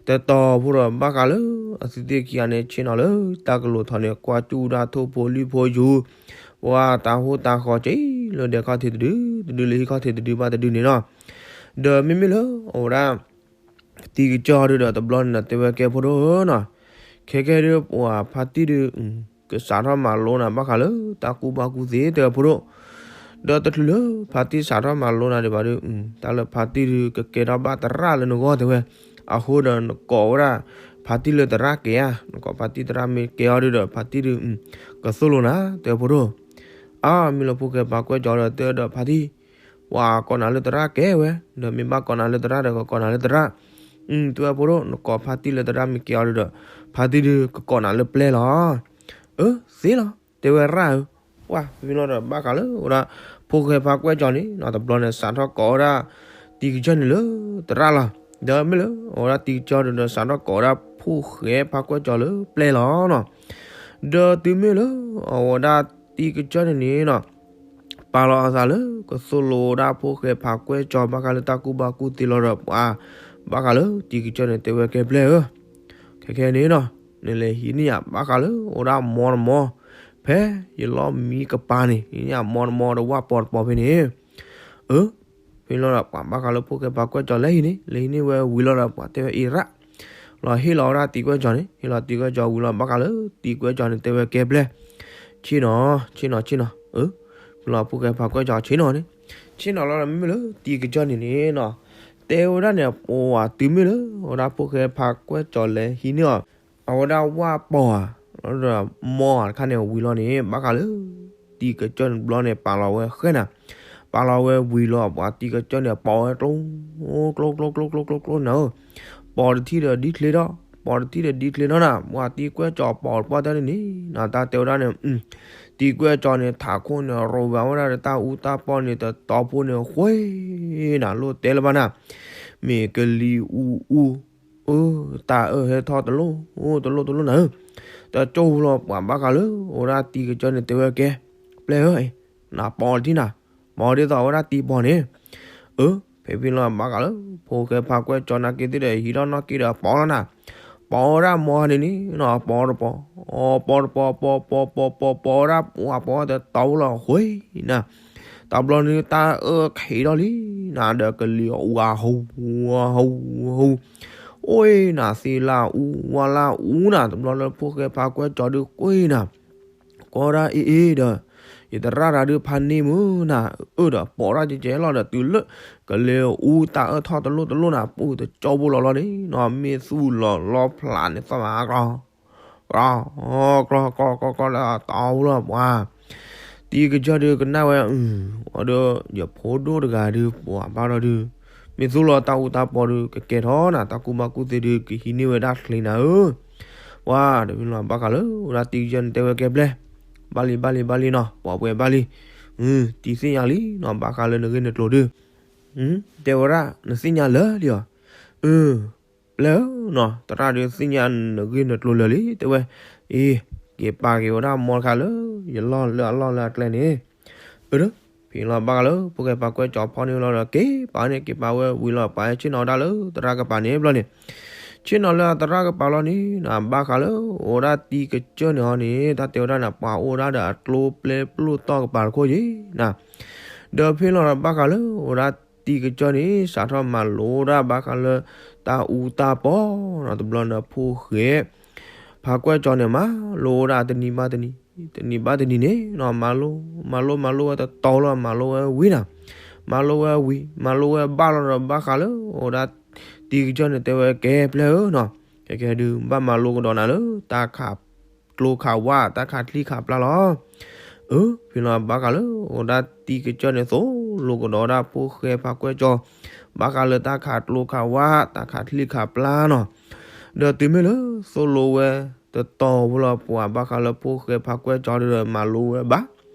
တတီၤဖိဒီးဘၣ်ဃးလၢ အသုသ့ၣ်ခံဂၤန့ၣ် ဆ့ၣ်နီၤလၢတၢ်ကလိၤထီၣ်န့ၣ် ကွၢ်ကၠူၣ်ဒၣ်ထိၣ်ဖိလံၣ်ဖိယူၤ, ပှၤတၢ်ဟူးတၢ်ဃီၤက့ၤလၢဒဲးခီၣ်ထံးတဒု တဒုလၢဟံၣ်ခီၣ်ထံးတဒုဘၣ်တဒုန့ၣ်နီၤ, ဒီးမ့မ့ၢ်လၢ အိၣ်ဝဲဒၣ် တံၤကစၢၢ်ဒုးဒီးတဘျီန့ၣ်ဒီး တဲဝဲကဲဖိဒိၣ်ဧၢနီၤ, ခဲကဲဒုးပှၤဖါတံၢ်ဒုး ကစးထီၣ်မၤလိနၤဘၣ်ဃးလၢတၢ်ကူၣ်ဘၣ်ကူၣ်သ့တဲဝဲဖိဒိၣ်, ဒီးတချုးလၢဖါတံၢ်စးထီၣ်မၤလိနၤဒံးဘၣ်ဒုး တၢ်လၢဖါတံၢ်ဒုးကကဲထီၣ်ဘၣ်သရၣ်လၢနဂီၢ်တဲဝဲ, အဃိဒီးနကိးဝဲဒၣ် ဖါတံၢ်လၢသရၣ်ကဲဧါ, နကိးဖါတံၢ်သရၣ်မ့ၢ်ကဲအီၤဒုးဒီး ဖါတံၢ်ဒုး ကသိၣ်လိနၤတဲဝဲဖိဒိၣ်. အါ မ့ၢ်လၢဖိၣ်ဃဲဖါကွဲၢ်ကၠီဒီးတဲဒီးဖါတံၢ် ပှၤကိးနၤလၢသရၣ်ကဲဝဲ, ဒီးမ့ၢ်ဘၣ်ကိးနၤလၢသရၣ်ဒီးကကိးနၤလၢသရၣ်, တဲဝဲဖိဒိၣ် နကိးဖါတံၢ်လၢသရၣ်မ့ၢ်ကဲအီၤဒုးဒီး ဖါတံၢ်ဒုးကကိးနၤလၢပျဲၢ်လီၤ. အၢ သ့လီၤ တဲဝဲရၣ်ဧၢ, ပှၢ် ဖဲလီၤဒီးဘၣ်ဃးလၢအိၣ်ဒၣ် ဖိၣ်ဃဲဖါကွဲၢ်ကၠီန့ၣ်နီၤ တဘျီန့ၣ် စးထီၣ်ကိးဝဲဒၣ် တံၤကစၢၢ်န့ၣ်လၢသရၣ်လီၤ. ဒီးမ့ၢ်လၢ အဝဲဒၣ်တံၤကစၢၢ်ဒုးဒီး စးထီၣ်ကိးဝဲဒၣ်ဖိၣ်ဃဲဖါကွဲၢ်ကၠီလၢပျဲၢ်လီၤနီၤ. ဒီးတုၤမ့ၢ်လၢ အဝဲဒၣ်တံၤကစၢၢ်န့ၣ်န့ၣ်နီၤ ပာ်လီၤအသးလၢကသိၣ်လိဝဲဒၣ်ဖိၣ်ဃဲဖါကွဲၢ်ကၠီ ဘၣ်ဃးလၢတၢ်ကူၣ်ဘၣ်ကူၣ်သ့လီၤဒီးပှၤ ဘၣ်ဃးလၢတံၤကစၢၢ်န့ၣ် တဲဝဲကဲပျဲၢ်ဧၢ, ခဲခဲန့ၣ်နီၤ နလဲၤဟံးန့ၢ်ယၤဘၣ်ဃးလၢအိၣ်ဒၣ်မီတမီ ဖဲယလီၢ်မံကပၤန့ၣ် ဟံးန့ၢ်ယၤမီတမီဒီးဝၣ်ပီၤတပီၤဖဲန့ၣ် အၢ ဖဲလီၤဒီးပှၤဘၣ်ဃးလၢဖိၣ်ဃဲဖါကွဲၢ်ကၠီလဲၤဟံးန့ၢ် လဲၤဟံးန့ၢ်ဝဲဝံၤလီၤဒီးပှၤတဲဝဲအံၤရၣ် လီၤဟ့ၣ်လီၤဝဲဒၣ်တံၤကွဲၢ်ကၠီန့ၣ် ဟ့ၣ်လီၤတံၤကွဲၢ်ကၠီဝံၤလီၤ ဘၣ်ဃးလၢတံၤကွဲၢ်ကၠီန့ၣ် တဲဝဲကဲပျဲၢ် ဆ့ၣ်နီၤ ဆ့ၣ်နီၤ ဆ့ၣ်နီၤ အၢ ဖဲလီၤဖိၣ်ဃဲဖါကွဲၢ်ကၠီဆ့ၣ်နီၤန့ၣ် ဆ့ၣ်နီၤလီၤဒီးမ့မ့ၢ်လၢတံၤကစၢၢ်န့ၣ်န့ၣ်နီၤ တဲဝဲဒၣ်န့ၣ် ပှၤတုၤမ့ၢ်လၢ အဝဲဒၣ်ဖိၣ်ဃဲဖါကွဲၢ်ကၠီလဲၤဟံးန့ၢ်အီၤ အဝဲဒၣ်ဝၣ်ပီၤဧါ ဒီးမီဧါတခါန့ၣ်ဝံၤလီၤန့ၣ် ဘၣ်ဃးလၢ တံၤကစၢၢ်န့ၣ်တဘျီန့ၣ် ပာ်လီၤဝဲဃဲနၤ ပာ်လီၤဝဲဝံၤလီၤ ပှၤတံၤကစၢၢ်န့ၣ်ပီၤဝဲကျိ ကျိ ကျိ ကျိ ကျိ ကျိ ကျိ နၤဧၢ, ပီၤတထံၣ်ဒီးဒ်ချ့ထီၣ် ပီၤတထံၣ်ဒီးဒ်ချ့ထီၣ်နၤ ပှၤတံၤကွဲၢ်ကၠီပီၤတပှၢ်တၢ်န့ၣ်န့ၣ် နတၢ်တဲဝဲဒၣ်န့ၣ် တံၤကွဲၢ်ကၠီန့ၣ် ထးခိၣ်န့ၣ် ရိးဝဲဒၣ်ဒီးတၢ်အူတၢ်ပီၢ်န့ၣ် တတီဖိန့ၣ် ဃ့နၤလိၣ်တဲလၢၤဘၣ်နၤ မ့ၢ်ကလံၤအူအူ အၢ တၢ်အၢဟဲထီၣ်တလိၣ် တလိၣ်တလိၣ်နၤဧၢ, တကၠိလီၤပှၤဘၣ်ဃးလၢ အိၣ်ဒၣ်တံၤကစၢၢ်န့ၣ် တဲဝဲကဲ ပျဲၢ်ဧၢ, နပီၤတထံၣ်နၤ, ပီၤဒ်သိးအဝဲဒၣ်တံၤပီၤန့ၣ်, အၢ ဖဲဖဲလီၤဘၣ်ဃးလၢ ဖိၣ်ဃဲဖါကွဲၢ်ကၠီနာ်က့သ့ၣ်ဒီး ဟံးထီၣ်နီၣ်က့ဒီးပီၤလီၤနၤ, ပိာ်ဝဲဒၣ်မီန့ၣ်န့ၣ်နီၤ ပိာ်တပိာ်, ပိာ်တပိာ် ပိာ်ပိာ်ပိာ်ပိာ်ပိာ်ဝဲဒၣ်ပှၤပိာ်ဝဲတတီၤလီၤ ဃ့နၤ, တဘျီန့ၣ် တၢ်အၢခံးထီၣ်လံနၤ ဒီးကလံၤအူအဟူ ဟူ ဟူ, အိၣ်နၤ သ့ၣ်လၢအူ ဝါလၢအူနၤ တဘျီလၢဖိၣ်ဃဲဖးကွဲၢ်ကၠီဒုးကွ့နၤ ကွၢ်ဒၣ်အ့ၣ်အ့ၣ်ဒီး ယသရၣ်တၢ်ဒုးဖးန့ၢ်မုၢ်နၤ, အၢဒီးပိာ်တၢ်ကဲကဲလီၤဒီး တုၤလၢကလံၤအူတၢ်အၢထီၣ်တလိၣ်တလိၣ်နၤ ပူၤတကၠီဘိလီၤလီၤန့ၣ်နီၤ မ့ၢ်သူၣ်လီၤလီဖျးန့ၣ်သီၣ်မး ကြီ ကြီ ကြီ ကြီ ကြီ လၢတီလီၤပှၤ တံၤကစၢၢ်ဒုးကနၣ်ဝဲ, အဒီး ယဖိဒိၣ်တဂၤဒုးပှၤဘၣ်ဒီးဒုး မ့ၢ်သူၣ်လီၤတၢ်အူတၢ်ပီဒုး ကကဲထီၣ်နၤ တၢ်ကူၣ်ဘၣ်ကူၣ်သ့ဒုး ကဟံးန့ၢ်ဝဲဒၣ်ချ့နၤဧၢ, ပှၤတမ့ၢ်လီၤဘၣ်ဃးလၢ အိၣ်ဒၣ်တံၤကစၢၢ်န့ၣ်တဲဝဲကဲပျဲၢ်, ဘၣ်လံ ဘၣ်လံ ဘၣ်လံနီၤ ပှၤပှဲၤဘၣ်လံ, တံၤသ့ၣ်ညါလံနီၤ ဘၣ်ဃးလၢနဂ့ၢ်နကျိၤဒုး တဲဝဲဒၣ် နသ့ၣ်ညါလၢာ်လံအီၤ, အၢ ပျဲၢ်ဧၢနီၤ သရၣ်ဒုးသ့ၣ်ညါနဂ့ၢ်နကျိၤလၢာ်လံ တဲဝဲ, အ့ က့ၤပာ်က့ၤဝဲဒၣ်မီတခါလၢ ယလီၢ်လၢအလီၢ်လၢအကျဲန့ၣ်, အၢ ဒီး ဖဲလီၤဘၣ်ဃးလၢဖိၣ်ဃဲဖးကွဲၢ်ကၠီဖီန့ၣ်လီၤဒီး က့ၤပာ်န့ၣ် က့ၤပာ်ဝဲဝံၤလီၤ ပှၤဆ့ၣ်နီၤဝဲဒၣ်လၢသရၣ်ကပၤန့ၣ်ဘျီန့ၣ်, ဆ့ၣ်နီၤလၢအသရၣ်ကပၤလီၤန့ၣ်နီၤ ဘၣ်ဃးလၢ အိၣ်ဒၣ်တံၤကစၢၢ်န့ၣ်ဟီန့ၣ် တၢ်တဲဝဲဒၣ်န့ၣ် ပှၤအိၣ်ဒၣ်ဒီးအကျိပျဲပျိၢ်တီၢ်ကပၤတခိၣ်ယံၤနၤ ဒီးဖဲလီၤဒီးဘၣ်ဃးလၢ အိၣ်ဒၣ်တံၤကစၢၢ်န့ၣ် စးထီၣ်မၤလိဒၣ်ဘၣ်ဃးလၢ တၢ်အူတၢ်ပီနီၤ တဘျီန့ၣ် ဖိၣ်ဃဲ ဖးကွဲၢ်ကၠီန့ၣ် မၤလိဒၣ်တနံၤဘၣ်တနံၤ, တနံၤဘၣ်တနံၤန့ၣ်နီၤ မၤလိ မၤလိ မၤလိဝဲတတီၤလီၤ မၤလိဝဲဝံၤနၤ, မၤလိဝဲဝံၤ မၤလိဝဲဘၣ်လီၤဒီးဘၣ်ဃးလၢ အိၣ်ဒၣ်တံၤကစၢၢ်န့ၣ် တဲဝဲကဲပျဲၢ်ဧၢနီၤ, ကဲကဲဒုး ဘၣ်မၤလိကဒီးနၤလၢ တၢ်ခး ကျိခးဝၣ် တၢ်ခးချံခးပျၢ်လီၤ. အၢ ဖဲလီၤဘၣ်ဃးလၢ အိၣ်ဒၣ်တံၤကစၢၢ်န့ၣ် သိၣ်လိကဒီးဒၣ်ဖိၣ်ဃဲဖးကွဲၢ်ကၠီ ဘၣ်ဃးလၢတၢ်ခးကျိခးဝၣ် တၢ်ခးချံခးပျၢ်နီၤ. ဒီးတုၤမ့ၢ်လၢသိၣ်လိဝဲတတီၤဖိလီၤ ပှၤဘၣ်ဃးလၢဖိၣ်ဃဲဖးကွဲၢ်ကၠီဒီး မၤလိဝဲဘၣ်,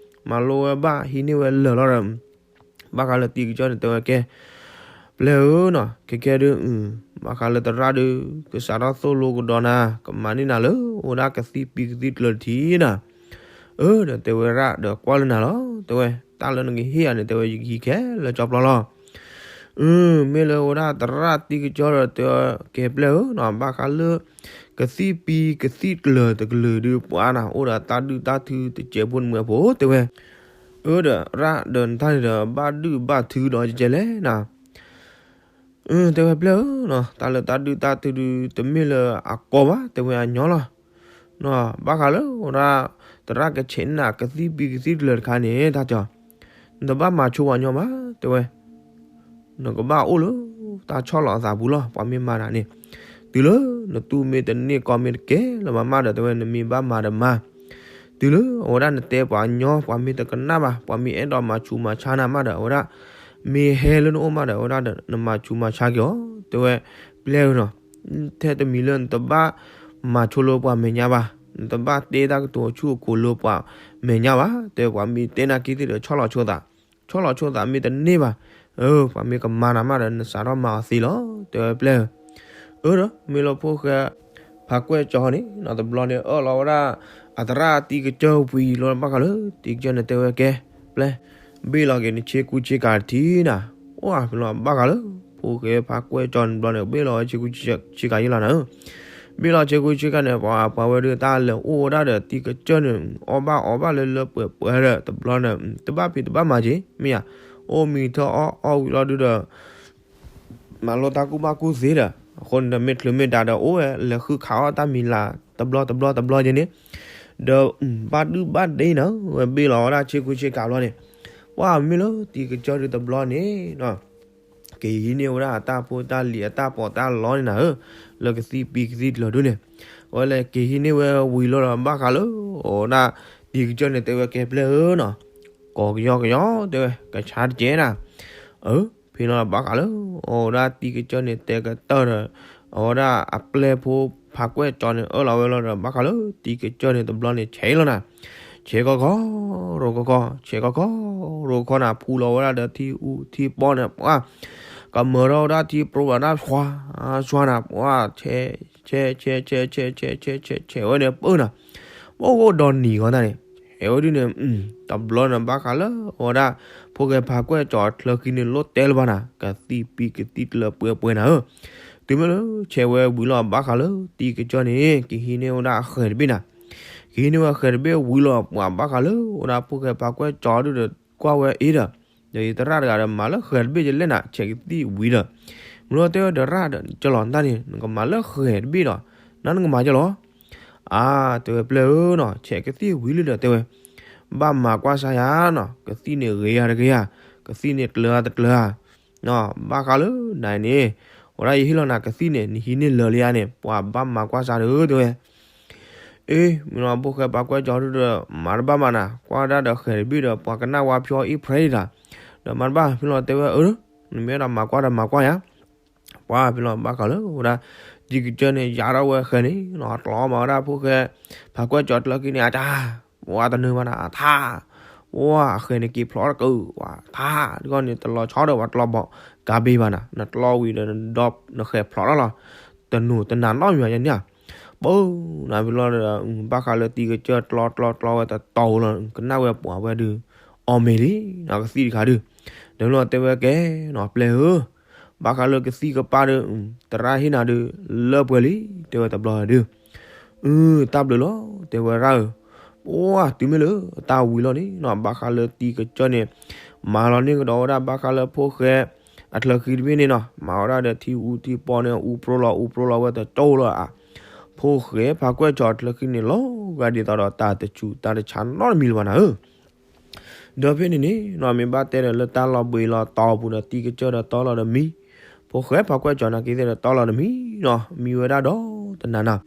မၤလိဝဲဘၣ် ဟံးန့ၢ်ဝဲလၢာ်လီၤဒီး ဘၣ်ဃးလၢတံၤကစၢၢ်န့ၣ် တဲဝဲကဲ ပျဲၢ်ဧၢနီၤ ခဲကဲဒုး ဘၣ်ဃးလၢသရၣ်ဒုး ကစးထီၣ်သိၣ်လိကဒီးနၤ ကမၤန့ၢ်နၤလၢ အိၣ်ဒၣ်ကသံၣ်ပံၤကသံၣ်ကျၢၤတထံၣ်နၤ. အၢ ဒီးတဲဝဲရၣ်ဒီးကွၢ်လၢနၤလီၤ တဲဝဲ တၢ်လၢနကဟ့ၣ်ယၤန့ၣ် တဲဝဲယကဟံးခဲလၢာ်ကၠီပျီလီၤ. အၢ မ့ၢ်လၢအိၣ်ဒၣ်သရၣ်တံၤကစၢၢ်ဒီး တဲဝဲကဲပျဲၢ်ဧၢနီၤ ဘၣ်ဃးလၢ ကသံၣ်ပံၤကသံၣ်ကျၢၤတကလုာ်ဒုး ပှၤနၤ အိၣ်ဒီးတၢ်ဒုၣ်တၢ်ထုတစဲးဖိနမှဲဖိ တဲဝဲ အၢ ဒီးရၣ်ဒီးနတၢ်န့ၣ်ဒီး ဘၣ်ဒုၣ်ဘၣ်ထုဒီးကဲလဲၣ်နၤ. အၢ တဲဝဲပျဲၢ်ဧၢနီၤ တၢ်လၢတၢ်ဒုၣ်တၢ်ထုဒုး တမ့ၢ်လၢအကီဘၣ် တဲဝဲအညီလီၤ. ဘၣ်ဃးလၢအိၣ်ဒၣ် သရၣ်ကဆဲးန့ၢ်နၤ ကသံၣ်ပံၤကသံၣ်ကျၢၤတခါန့ၣ် တၢ်ကၠီ နတဘၣ်မၤဆိပှၤညီဘၣ် တဲဝဲ နကဘၣ်အိၣ်လၢတၢ်ဆီၣ်လီၤအသးပူၤလီၤ ပှၤမ့ၢ်မၤနၤန့ၣ်, တုၤလၢနတူၢ်မ့ၢ်တန့ၢ်ကီမ့ၢ်တကဲလၢၤဘၣ်မးဒီး တဲဝဲ နမ့ၢ်ဘၣ်မၤဒီးမၤ, တုၤလၢအဝဲဒၣ်နတဲပှၤညီ ပှၤမ့ၢ်တကနၣ်ဘၣ် ပှၤမ့ၢ်အဲၣ်ဒိးမၤဆူးမၤဆါနၤမးဒီး အဝဲဒၣ် မ့ၢ်ဟဲလၢနအိၣ်မးဒီး အဝဲဒၣ်ဒီး နမၤဆူးမၤဆါက့ၤအီၤ တဲဝဲ ပျဲၢ်ဧၢနီၤ, ထဲတမံၤလၢနတဘၣ်မၤဆိလၢပှၤမဲာ်ညါဘၣ်, နတဘၣ်တဲတၢ်ကတိၤဆူၣ်အခိၣ်လၢပှၤမဲာ်ညါဘၣ်, တဲပှၤမ့ၢ်တဲနၤက့ၤသ့ၣ်ဒီး ဆီၣ်လီၤဆိသး, ဆီၣ်လီၤဆိသးမ့ၢ်တန့ၢ်ဘၣ်, အၢ ပှၤမ့ၢ်ကမၤနၤမးဒီး နစးထီၣ်မၤအီၤသ့လီၤ တဲဝဲပျဲၢ်ဧၢ, အၢ ဒီး မ့ၢ်လၢဖိၣ်ဃဲ ဖးကွဲၢ်ကၠီန့ၣ် နီတဘျီန့ၣ် အၢၣ်လီၤဝဲဒၣ် အသရၣ်တံၤကစၢၢ်ဝံၤလီၤဘၣ်ဃးလၢ တံၤကစၢၢ်န့ၣ်တဲဝဲကဲ ပျဲၢ် ဘ့ၣ်လီၤက့ၤနဆ့ကူဆ့ကၤတထံၣ်နၤ, အိၣ်ဖဲလီၤဘၣ်ဃးလၢ ဖိၣ်ဃဲဖးကွဲၢ်ကၠီန့ၣ်တဘျီန့ၣ် ဘ့ၣ်လီၤဝဲဆ့ကူဆ့ကၤယံလီၤနၤဧၢ, ဘ့ၣ်လီၤဆ့ကူဆ့ကၤန့ၣ် ပှၤပှၤဝဲဒုးတၢ်လဲၤအိၣ်ဝဲဒၣ်ဒီးတံၤကစၢၢ်န့ၣ် အီၣ်ဘၣ်အီဘၣ်လၢလၢပှဲၤပှဲၤဒီး တဘျီန့ၣ် တဘၣ်ဖံးတဘၣ်မၤက့ၤ မ့ၢ်ယါ, အိၣ်မံထီၣ်အီၣ်အီၣ်ဝံၤလီၤဒုးဒီး မၤလိတၢ်ကူၣ်ဘၣ်ကူၣ်သ့ဒီး အဃိန့ၣ်ဒီး မ့ၢ်ချုးမ့ၢ်ဒါဒီး အိၣ်ဝဲလဲၤဃုခးအီၣ်တၢ်မံၤလာ် တဘျီတဘျီတဘျီက့ၤန့ၣ်, ဒီး ဘၣ်ဒုၣ်ဘၣ်ဒ့နီၤ ဝဲဘ့ၣ်လီၤဝဲဒၣ်ဆ့ကူဆ့ကၤဘျီန့ၣ်, ပှၤမ့ၢ်လၢတံၤကစၢၢ်ဒုးတဘျီန့ၣ် က့ၤဟံးန့ၢ်ဝဲဒၣ်အတၢ်ဖိတၢ်လံၤအတၢ်ပီးတၢ်လီန့ၣ်နၤဧၢ, လၢကသံၣ်ပံၤကသံၣ်ကျၢၤဒုးန့ၣ်, အဝဲလဲၤက့ၤဟံးန့ၢ်ဝဲဝံၤလီၤဒီး ဘၣ်ဃးလၢ အိၣ်ဝဲဒၣ် တံၤကစၢၢ်န့ၣ်တဲဝဲကဲပျဲၢ်ဧၢနီၤ, ကိးကယီကယီတဲဝဲ ကဆါတကဲနၤ, အၢ ဖဲလီၤဘၣ်ဃးလၢ အိၣ်ဝဲဒၣ်တံၤကစၢၢ်န့ၣ်တဲကတၢၢ်ဒီး အဝဲဒၣ်အပျဲၢ်ဖိဖးကွဲၢ်ကၠီန့ၣ် အၢၣ်လီၤဝဲလီၤဒီး ဘၣ်ဃးလၢတံၤကစၢၢ်န့ၣ်တဘျီန့ၣ် ဆဲးလီၤနၤ, ဆဲးခီခီ ရိခီခီ ဆဲးခီခီ ရိခီနၤ ဖူလီၤဝဲဒၣ်ဒီးထံအူထံပီန့ၣ် ပှၤ ကမၢထီၣ်ဝဲဒၣ်ထံပြိဘၣ်ဒၣ် ဆွါ ဆွါနၤ ပှၤ ဆဲး ဆဲး ဆဲး ဆဲး ဆဲး ဆဲး ဆဲး ဆဲး ဆဲး ဆဲးဝဲန့ၣ်ပၢၢ်နၤ, ပအိၣ်ဒီးနံၤဂီၤတၢ်န့ၣ် ဆဲးဝဲဒုးန့ၣ် တဘျီန့ၣ်ဘၣ်ဃးလၢ အဝဲဒၣ် ဖိၣ်ဃဲဖးကွဲၢ်ကၠီအချၢဃံန့ၣ် လိၣ်တဲလၢၤဘၣ်နၤ ကသံၣ်ပံၤကသံၣ်ကျၢၤပှဲၤပှဲၤနၤဧၢ, တုၤမ့ၢ်လၢဆဲးဝဲဝံၤလီၤ ဘၣ်ဃးလၢတံၤကစၢၢ်န့ၣ် ကဟံးန့ၢ်ဝဲဒၣ်အဃဲၤတဘ့ၣ်နၤ, ကဟံးန့ၢ်ဝဲအဃဲၤတဘ့ၣ်ဝံၤလီၤ ပှၤဘၣ်ဃးလၢဝဲဒၣ်ဖိၣ်ဃဲဖးကွဲၢ်ကၠီဒုဒီး ကွၢ်ဝဲအ့ဒီး, ဒီးယသရၣ်တဂၤဒီး မၤလၢဃဲၤတဘ့ၣ်ယလဲၣ်နၤ ဆဲးကသံၣ်ဝံၤဒီး, မ့ၢ်လီၤတဲဝဲဒီး ရၣ်ဒီး ကၠီလီၤတၢ်န့ၣ် နကမၤလၢဃဲၤတဘ့ၣ်ဒီး နနကမၤကၠီလီၤ အါ, တဲဝဲပျဲၢ်ဧၢနီၤ ဆဲးကသံၣ်ဝံၤလံဒီးတဲဝဲ, ဘၣ်မၤကွၢ်စါယၤနီၤ ကသံၣ်န့ၣ်ဂ့ၤဧါတဂ့ၤဧါ, ကသံၣ်န့ၣ်ကျၢၤဧါတကျၢၤဧါ, ဘၣ်ဃးလၢနၤန့ၣ်, ဝဲဒၣ်ယဟ့ၣ်လီၤနၤကသံၣ်န့ၣ် နဟံးန့ၢ်လၢာ်လံဧါန့ၣ် ပှၤဘၣ်မၤကွၢ်စါဒီးတဲဝဲ အ့ မ့ၢ်လီၤဖိၣ်ဃဲဖးကွဲၢ်ကၠီဒုဒီး မၤတဘၣ်မးနၤ ကွၢ်ဒၣ်ဒီးဃဲၤတဘ့ၣ်ဒီး ပှၤကနၣ်ဝါဖျီအ့ဖျဲဒံးတၢ်, ဒီးမၤတဘၣ်ဖဲလီၤတဲဝဲအၢ, နမ့ၢ်အဲၣ်ဒိးမၤကွၢ်ဒီးမၤကွၢ်ယၤ ပှၤဖဲလီၤဘၣ်ဃးလၢဝဲဒၣ်, တံၤကစၢၢ်န့ၣ် ယၤထီၣ်ဝဲဃဲၤန့ၣ်နီၤ ကျီမၤဝဲဒၣ်ဖိၣ်ဃဲ, ဖးကွဲၢ်ကၠီကျၢၤခံန့ၣ် အတၢ်, ပှၤတနၢၤဘၣ်နၤ အထါ, ပှၤအဃဲၤန့ၣ်က့ၤဖျိးတကၢၢ် ပှၤထါ, ဒ်ဂီၢ်န့ၣ် တလီၤဆီဒီးပှၤကျီဘီၣ်ကါဘ့ဘၣ်နၤ နကျီဝံၤဒီး နဒီနဃဲၤဖျိးထီၣ်လီၤ, တနူၤတနၤနီတမံၤဘၣ်ယန့ၣ်ဧါ ပၢ်, နဖဲလီၤဒီး ဘၣ်ဃးလၢတံၤကစၢၢ်ကျီကျီကျီဝဲတတီၤလီၤ ကနၣ်ဝဲပှၤဝဲဒုး, အီၣ်မ့ၤလံ, ကသံၣ်တခါဒုး, ဒီးလီၤတဲဝဲကဲနီၤ ပျဲၢ်ဧၢ, ဘၣ်ဃးလၢကသံၣ်ကပၢ်ဒုး, သရၣ်ဟ့ၣ်နၤဒုး, လၢပှဲၤလံ, တဲဝဲတဘျီဒုး, အု တၢ်ဘျုးလီၤ, တဲဝဲရၣ်ဧၢ, ပှၤတုၤမ့ၢ်လၢတၢ်ဝံၤလီၤန့ၣ်နီၤ ဘၣ်ဃးလၢတံၤကစၢၢ်န့ၣ်, မၤလီၤန့ၢ်ကဒီးဝဲဒၣ်ဘၣ်ဃးလၢဖိၣ်ဃဲ, အချၢဃံတဘ့ၣ်န့ၣ်နီၤ မၤဝဲဒၣ်ဒီးထံအူထံပီန့ၣ် အူပြိလီၤအူပြိလီၤဝဲတကၠိလီၤဧါ, ဖိၣ်ဃဲဖးကွဲၢ်ကၠီအချၢဃံန့ၣ် လီၤဂာ်ဒ်သိးဒီးတၢ်တဆူးတၢ်တဆါနီတမံၤလၢၤဘၣ်နၤဧၢ ဒီးဖဲန့ၣ်န့ၣ်နီၤ မ့ၢ်ဘၣ်တဲဒီးလၢတၢ်လီၤဘှံးလီၤတီၤပူၤဒီးတံၤကစၢၢ်ဒီးတီလီၤဒီးမံ, ဖိၣ်ဃဲဖးကွဲၢ်ကၠီနာ်က့သ့ၣ်ဒီးတီလီၤဒီးမံနီၤ မံဝဲဒၣ်ဒီးတနၤနၤ,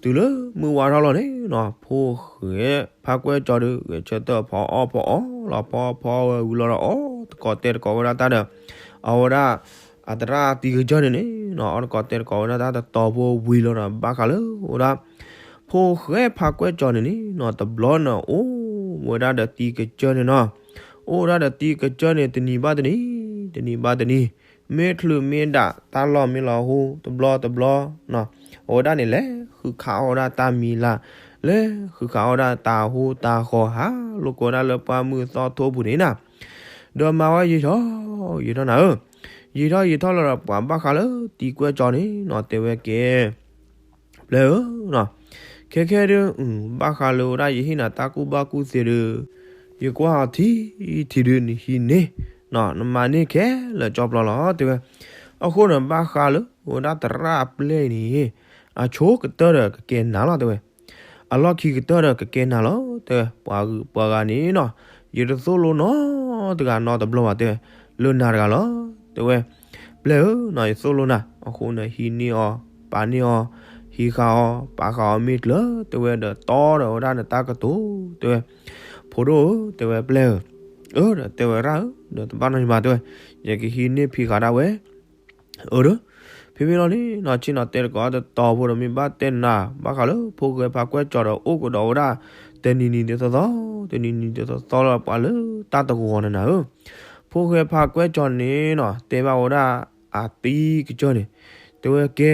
တုၤလၢမုၢ်ဝါထီၣ်လီၤန့ၣ်နီၤ ဖိၣ်ဃဲဖးကွဲၢ်ကၠီဒီး ဂဲၤဆၢထၢၣ်ဖီအီၣ်ဖီအီလီၤ ဖီဖီဝဲဝံၤလီၤဒီး အီၣ်တကိးတဲတကိးဝဲဒၣ်တၢ်ဒီး, အဝဲဒၣ်, အသရၣ်တံၤကစၢၢ်န့ၣ်န့ၣ်နီၤ အီၣ်တကိးတဲတကိးဝဲဒၣ်တၢ်တတီၤဖိဝံၤလီၤဒီး ဘၣ်ဃးလၢဝဲဒၣ် ဖိၣ်ဃဲဖးကွဲၢ်ကၠီန့ၣ်န့ၣ်နီၤ တဘျီန့ၣ်အိၣ်ဝဲဒၣ်ဒီးတံၤကစၢၢ်န့ၣ်နီၤ, အိၣ်ဝဲဒၣ်ဒီးတံၤကစၢၢ်န့ၣ် တနံၤဘၣ်တနံၤ, တနံၤဘၣ်တနံၤ, မ့ၢ်ချုးမ့ၢ်ဒၣ် တၢ်လီၢ်မ့ၢ်လီၤဟူ တဘျီတဘျီ, အဝဲဒၣ်န့ၣ်လဲၤဃုခးအီၣ်ဝဲဒၣ်တၢ်မံၤလၢ်, လဲၤဃုခးအီၣ်ဝဲဒၣ်တၢ်ဟူတၢ်ဃီၤ ဟးလိာ်ကွဲဝဲဒၣ်လၢပှၢ်မုၢ်သီထိပူၤန့ၣ်နၤ, ဒီးမၤဝဲယံာ်ထီၣ်ယံာ်ထီၣ်နၤဧၢ, ယံာ်ထီၣ်ယံာ်ထီၣ်လီၤဒီး ပှၤဘၣ်ဃးလၢတံၤကွဲၢ်ကၠီန့ၣ်နီၤ တဲဝဲကဲ ပျဲၢ်ဧၢ, ခဲခဲဒုး, ဘၣ်ဃးလၢဝဲဒၣ်ယဟ့ၣ်နၤတၢ်ကူၣ်ဘၣ်ကူၣ်သ့ဒုး, ယကွၢ်အီၤထံထံးဒုးနဟံးန့ၢ်, နမၤန့ၢ်ခဲလၢာ်ကၠီပျီလီၤ တဲဝဲ, အဃိန့ၣ်ဘၣ်ဃးလၢဝဲဒၣ်သရၣ်အပျဲၢ်န့ၣ်, အဆိကတၢၢ်ဒီးကကဲနၤလီၤ တဲဝဲ, အလီၢ်ခံကတၢၢ်ဒီးကကဲနၤလီၤ တဲဝဲ, ပှၤဂုၤပှၤဂၤန့ၣ်နီၤ, ယတသိၣ်လိနီတဂၤနီတဘျီဘၣ် တဲဝဲ, လၢနၤတဂၤလီၤ တဲဝဲ, ပျဲၢ်ဧၢနီၤ ယသိၣ်လိနၤ အဃိန့ၣ်ဟံးန့ၢ်အီၤ, ပာ်န့ၢ်အီၤ, ဟံးဃာ်အီၤ, ပာ်ဃာ်အီၤမ့ၢ်ကျၢၤ တဲဝဲဒီးတီဒီးဝဲဒၣ်နတၢ်ကတိၤ တဲဝဲ, ဖိဒိၣ်ဧၢ တဲဝဲပျဲၢ်ဧၢ, အၢ ဒီးတဲဝဲရၣ်ဧၢ ဒီးတဘၣ်နီတမံၤဘၣ် တဲဝဲ, ယကဟံးန့ၢ်ဖံးဃာ်ဒၣ်ဝဲ အၢ ဒီး, ဖဲမ့ၢ်လီၤန့ၣ်နီၤ ဆ့ၣ်နီၤတဲတကိးတတီၤဖိဒီးမ့ၢ်ဘၣ်တဲနၤ ဘၣ်ဃးလၢဖိၣ်ဃဲဖးကွဲၢ်ကၠီဒီး အိၣ်ကဒီးဝဲဒၣ်, တနံၤနံၤဒ်သိးသိး, တနံၤနံၤဒ်သိးသိးလၢပှၤလၢတၢ်တဂီၤန့ၣ်နၤဧၢ, ဖိၣ်ဃဲဖးကွဲၢ်ကၠီန့ၣ်နီၤ တဲဘၣ်ဝဲဒၣ်, အတံၤကစၢၢ်န့ၣ်, တဲဝဲကဲ